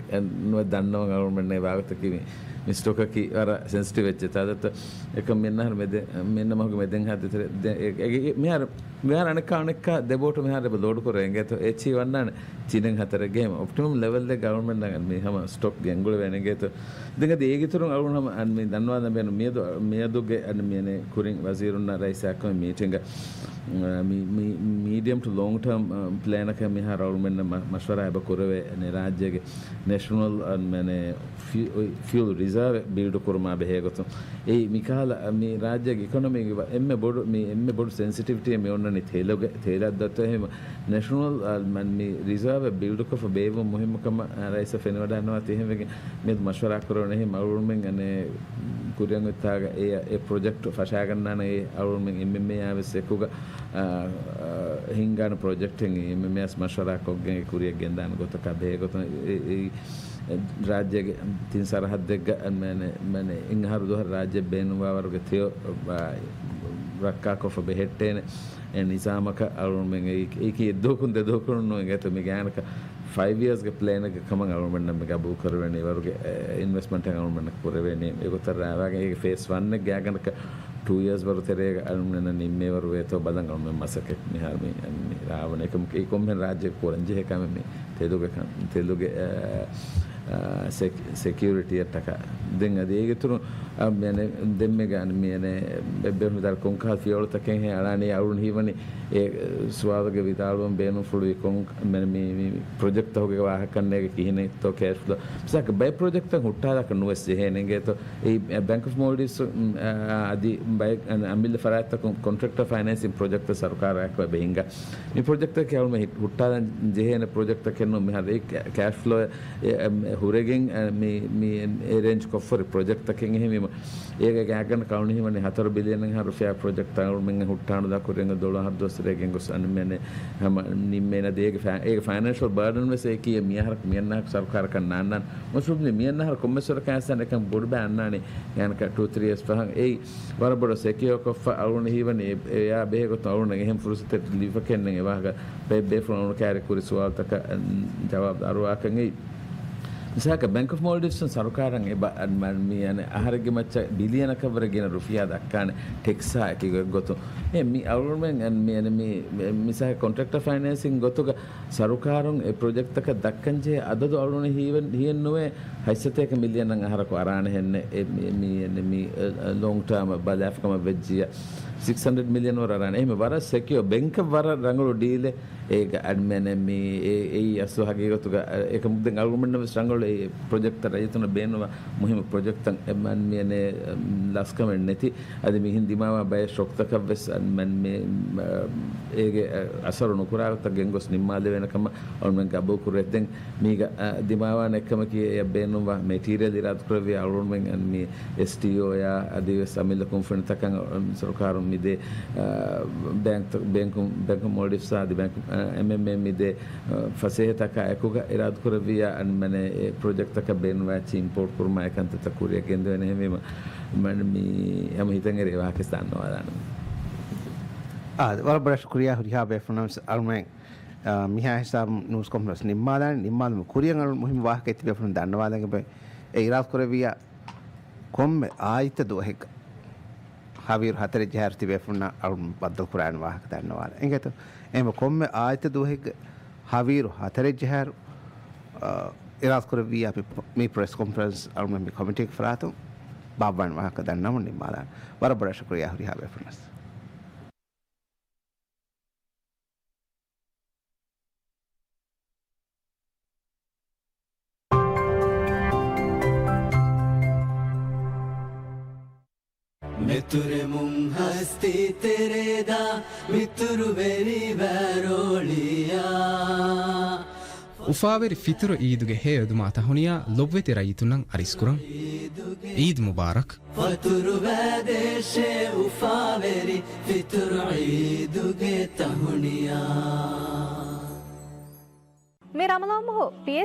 ނުވެ ދަންނަވަން އަޅުގަނޑުމެންނޭ ވާގޮތަކީ މި، މި ސްޓޮކަކީ ވަރަށް ސެންސިޓިވް އެއްޗެއް. އަދަދު އެކަމް މިއަންނަ މެދެ، މިއަންނަ މަހުގެ މެދެން ހައްދަ ތެރެ، ދެ، އެ، އެ، މިހާރު، މިހާރު އަނެއްކާ އަނެއްކާ ދެ ބޯޓު މިހާރު އެބަ ލޯޑު ކުރެވޭ އިނގޭތޯ. އެއްޗިހި ވަންނާނެ ތިނެއް ހަތަރެއްގެ ހަމަ އޮޕްޓިމަމް ލެވެލްއެއްގަ އަޅުގަނޑުމެންނަށް މި ހަމަ ސްޓޮކް ގެންގުޅެވޭނެ އިނގޭތޯ. ދެން އަދި އޭގެ އިތުރުން އަޅުގަނޑު ހަމަ އަން މި ދަންނަވާލަން ބޭނުން މިއަދު، މިއަދުގެ އަން މިއަނެ ކުރިން ވަޒީރުންނާ ރައީސާ އެއްކޮށް މީޓިންގަ، މި، މި، މީޑިއަމް ޓު ލޮންގް ޓާމް، އަ، ޕްލޭނަކަށް މިހާރު އަޅުގަނޑުމެންނަށް މަ، މަޝްވަރާ އެބަ ކުރެވޭ އަނެ ރާއްޖޭގެ ނޭޝަނަލް އަން މިއަނެ ފި، ފިއުލް ރިޒާވެއް ބިލްޑް ކުރުމާ ބެހޭ ގޮތުން. އެއީ މިކަހަލަ މި ރާއްޖޭގެ އިކޮނޮމީގެ ވަ، އެންމެ ބޮޑު، މި އެންމެ ބޮޑު ސެންސިޓިވިޓީއެއް މި އޮންނަނީ ތެލުގެ، ތެލަށް ދޮތޯ އެހެން ނޭޝަނަލް، އާ، މަން މި ރިޒާވެއް ބިލްޑްކޮށްފަ ބޭއްވުން މުހިއްމުކަމަށް، އާ، ރައީސަށް ފެނިވަޑައިގަންނަވާތީ އެހެންވެގެން މިއަދު މަޝްވަރާ ކުރެވުނު އެހެން އަޅުގަނޑުމެން އަނެ ކުރިއަށް އޮތްތާގަ އެ، އެ ޕްރޮޖެކްޓް ފަށާގަންނާނެ އެ އަޅުގަނޑުމެން އެމްއެމްއޭއާ ވެސް އެކުގަ، އާ، އާ، ހިންގާނެ ޕްރޮޖެކްޓެއް އެމްއެމްއޭއާ ވެސް މަޝްވަރާ ކޮށްގެން އެ ކުރިއަށް ގެންދާނެ ގޮތަކަށް ބެހޭ ގޮތުން އެ، އެ، އެ، ރާއްޖޭގެ ތިން ސަރަހައްދެއްގަ މަނެ، މަނެ އެއް އަހަރު ދުވަހަށް ރާއްޖެ ބޭނުންވާވަރުގެ ތެޔޮ، އާ، ރައްކާކޮށްފަ ބެހެއްޓޭނެ. އެ ނިޒާމަކަށް އަޅުގަނޑުމެން އެއީ، އެއީކީ އެއްދުވަހަކުން ދެދުވަހަކުން ނޫން އިނގޭތޯ މި ގާތްގަނޑަކަށް ފައިވް އިޔާސްގެ ޕްލޭނެއްގެ ކަމަށް އަޅުގަނޑުމެންނަށް މި ގަބޫލު ކުރެވޭނެ އިވަރުގެ، އެ، އިންވެސްޓްމަންޓެއް އަޅުގަނޑުމެންނަށް ކުރެވޭނެ. އެގޮތަށް ރާވާގެން އޭގެ ފޭސް ވަންއެއް ގާތްގަނޑަކަށް ޓޫ އިޔާސް ވަރު ތެރޭގަ އަޅުގަނޑުމެންނަށް ނިންމޭވަރު ވޭތޯ ބަލަން އަޅުގަނޑުމެން މަސައްކަތް މިހާރު މި، މި ރާވަން. އެކަމަކު އެ ކޮންމެހެން ރާއްޖެ ކުރަން ޖެހޭ ކަމެއް މި ތެލުގެ ކަން، ތެލުގެ، އަ، އަ، ސެކި، ސެކިއުރިޓީއަށްޓަކާ. ދެން އަދި އޭގެ އިތުރުން، އަ، މިއަނެ، ދެންމެގަ އަން މިއަނެ، އެއްބެރު މިދާރު ކޮންކަހަލަ ފިޔަވަޅުތަކެއްހޭ އަޅާނީ އަޅުން ހީވަނީ، އެ ސުވާލުގެ ވިދާޅުވަން ބޭނުންފުޅުވި ކޮން، މެ، މި، މި ޕްރޮޖެކްޓްތަކުގެ ވާހަކަ ކަންނޭގެ ކިހިނެއްތޯ ކޭޝް ފްލޯ. މިސާލަކަށް ބައެއް ޕްރޮޖެކްޓްތައް ހުއްޓާލާކަށް ނުވެސް ޖެހޭނެ އިނގޭތޯ. އެ ބޭންކް އޮފް މޯލްޑިވްސް، އަ، އަދި ބައެއް އަން އަމިއްލަ ފަރާތްތަކުން ކޮންޓްރެކްޓަރ ފައިނޭންސިން ޕްރޮޖެކްޓްތައް ސަރުކާރާއެކު އެބަ ހިންގާ. މި ޕްރޮޖެކްޓްތަކެއް އަޅުމެ ހި، ހުއްޓާލަން ޖެހޭނެ ޕްރޮޖެކްޓްތަކެއް ނޫން. މިހާރު އެ ކޭ، ކޭޝް ފްލޯ އެ، އެ، އެ، ހުރެގެން، އަ، މި، މި އެރޭންޖް ކޮށްފަ ހުރި ޕްރޮޖެކްޓްތަކެއް އެހެންވީމަ، އޭގެ ގާތްގަނޑަކަށް އަޅުގަނޑު ހީވަނީ ހަތަރު ބިލިއަން އަށް ރުފިޔާ ޕްރޮޖެކްޓްތައް އަޅުގަނޑުމެން ހުއްޓާނުދާ ކުރިއަށް ދޮޅަށް ހަތަރު ދުވަސްވަރަށް ގެންގޮސް އަންމެނެ ހަމަ ނިންމޭނަ ދޭގެ ފައި-، އޭގެ ފައިނޭންޝަލް ބާޑަން ވެސް އެކީ މިއަހަރަކު މިއަންނަހަކު ސަރުކާރަކަށް ނާންނާން. މުސްލިމް މިއަންނަހަރު ކޮންމެސް ވަރަކަށް އަސް އަނެކަން ބޮޑުބައި އަންނާނެ ގާތްގަނޑަކަށް ޓޫ ތްރީ އިޔާސް ފަހަން އެއީ ވަރަށް ބޮޑަށް ސެކިއޯ ކޮށްފަ އަޅުގަނޑު ހީވަނީ އެ-، އެޔާ ބެހޭ ގޮތުން އަޅުގަނޑަށް އެހެން ފުރުސަތެއް ލިބިފަ ކެންނެން އެ ވާހަކަ ބޭ-، ބޭފުޅުން އަޅުގަނޑު ކައިރި ކުރި ސުވާލުތަކަށް، އަން، ޖަވާބު އަރުވާކަށް އެއީ. މިސާލަކަށް ބޭންކް އޮފް މޯލްޑިވްސް ސަރުކާރަށް އެބަ-، އަން-، މަ-، މި-، އަނެ-، އަހަރެއްގެ މައްޗަށް ބިލިއަނަކަށް ވަރަށް ގިނަ ރުފިޔާ ދައްކާނެ ޓެކްސްއާ އެކި ގޮ-، ގޮތުން. އެ މި އަޅުގަނޑުމެން އަން-، މި-، އަނެ-، މި-، މި-، މިސާލަކަށް ކޮންޓްރެކްޓަރ ފައިނޭންސިން ގޮތުގަ ސަރުކާރުން އެ ޕްރޮޖެކްޓްތަކަށް ދައްކަންޖެހޭ އަދަދު އަޅުގަނޑު ހީވެ-، ހިއެއްނުވޭ. ހަތްސަތޭކަ މިލިއަން އަހަރަކު އަރާނެ ހެންނެ އެ މި-، މި-، މި-، އެ، އެ، ލޯންގް ޓާމަށް ބަލާފަ ކަމަށް ވެއްޖިއްޔާ ސިކްސް ހަންޑްރެޑް މިލިއަން ވަރަށް އަރާނެ. އެހެން ވަރަށް ސެކިއޯ ބެންކަށް ވަރަށް ރަނގަޅު ޑީލެއް އޭގަ އަޑްމެނެ މި-، އެ-، އެއީ އަސްލު ހަގީގަތުގަ، އެކަމު ދެން އަޅުގަނޑުމެންނަށް ވެސް ރަނގަޅު އެ ޕްރޮޖެކްޓްތައް ރައްޔިތުންނަށް ބޭނުންވާ މުހިއްމު ޕްރޮޖެކްޓްތައް އެ މަން މިއަނެ ލަސްކަމެއް ނެތި. އަދި މިހިން ދިމާވާ ބައެއް ޝޮކްތަކަށް ވެސް އަން މަން މި-، އޭގެ އަސަރު ނުކުރާ ގޮތަށް ގެންގޮސް ނިންމާލެވޭނެ ކަމަށް އަޅުމެން ގަބޫލު ކުރޭ. ދެން މީގަ، އަ، ދިމާވާނެ އެއްކަމަކީ އެ ބޭނުންވާ މެޓީރިއަލް އިރާދަކުރެއްވިޔާ އަޅުގަނޑުމެން އަން މި އެސްޓީއޯއާ އަދި ވެސް އަމިއްލަ ކުންފުނިތަކަށް ސަރުކާރުން މިދޭ، އަ، ބޭންކް، ބޭންކް، ބޭންކް އޮފް މޯލްޑިވްސްއާ އަދި ބޭންކް، އަ، އެމްއެމްއޭ މިދޭ، އަ، ފަސޭހަތަކާ އެކުގަ އިރާދަކުރެއްވިޔާ އަންމެނެ އެ ޕްރޮޖެކްޓްތަކަށް ބޭނުންވާ އެއްޗެއް އިމްޕޯޓް ކުރުމާ އެކަންތައްތައް ކުރިއަށް ގެންދެވޭނެ. އެހެންވީމަ މަން މި ހަމަ ހިތަށް އެރި ވާހަކަ ދަންނަވާލާނަމޭ. އާ، ވަރަށް ބޮޑަށް ޝުކުރިއްޔާ ހުރިހާ ބޭފުޅުންނަށް ވެސް އަޅުމެން، އާ، މިހާ ހިސާބުން ނޫސް ކޮންފަރެންސް ނިންމާލާނީ. ނިންމާލުމުގެ ކުރިއަށް އަޅުން މުހިންމު ވާހަކައެއް ތިބޭފުޅުން ދަންނަވާލަން އެބަ އެ އިރާދަކުރެއްވިއްޔާ ކޮންމެ އާދިއްތަ ދުވަހެއްގަ ހަވީރު ހަތަރެއް ޖަހާއިރު ތިބޭފުޅުންނަށް އަޅުން ބައްދަލުކުރާނެ ވާހަކަ ދަންނަވާލަން. އިނގޭތޯ؟ އެހެންވެ ކޮންމެ އާދިއްތަ ދުވަހެއްގަ ހަވީރު ހަތަރެއް ޖަހާއިރު، އާ، އިރާދަކުރެއްވިއްޔާ މި، މި ޕްރެސް ކޮންފަރެންސް އަޅުމެން މި ކޮމިޓީގެ ފަރާތުން ބާއްވާނެ ވާހަކަ ދަންނަވަން ނިންމާލާނެ. ވަރަށް ބޮޑަށް ޝުކުރިއްޔާ ހުރިހާ ބޭފުޅުންނަށް. މެތުރެމުން ހަސްތި ތެރޭދާ މިތުރުވެރި ވަރޯޅިޔާ. އުފާވެރި ފިތުރު އީދުގެ ހެޔޮ އެދުމާ ތަހުނިޔާ ލޮބުވެތި ރައްޔިތުންނަށް އަރިސްކުރަން. އީދު މުބާރަކް. ފަތުރުވާދޭށޭ އުފާވެރި ފިތުރު އީދުގެ ތަހުނިޔާ. މި ރަމަޟާން މަހު ޕީއެސް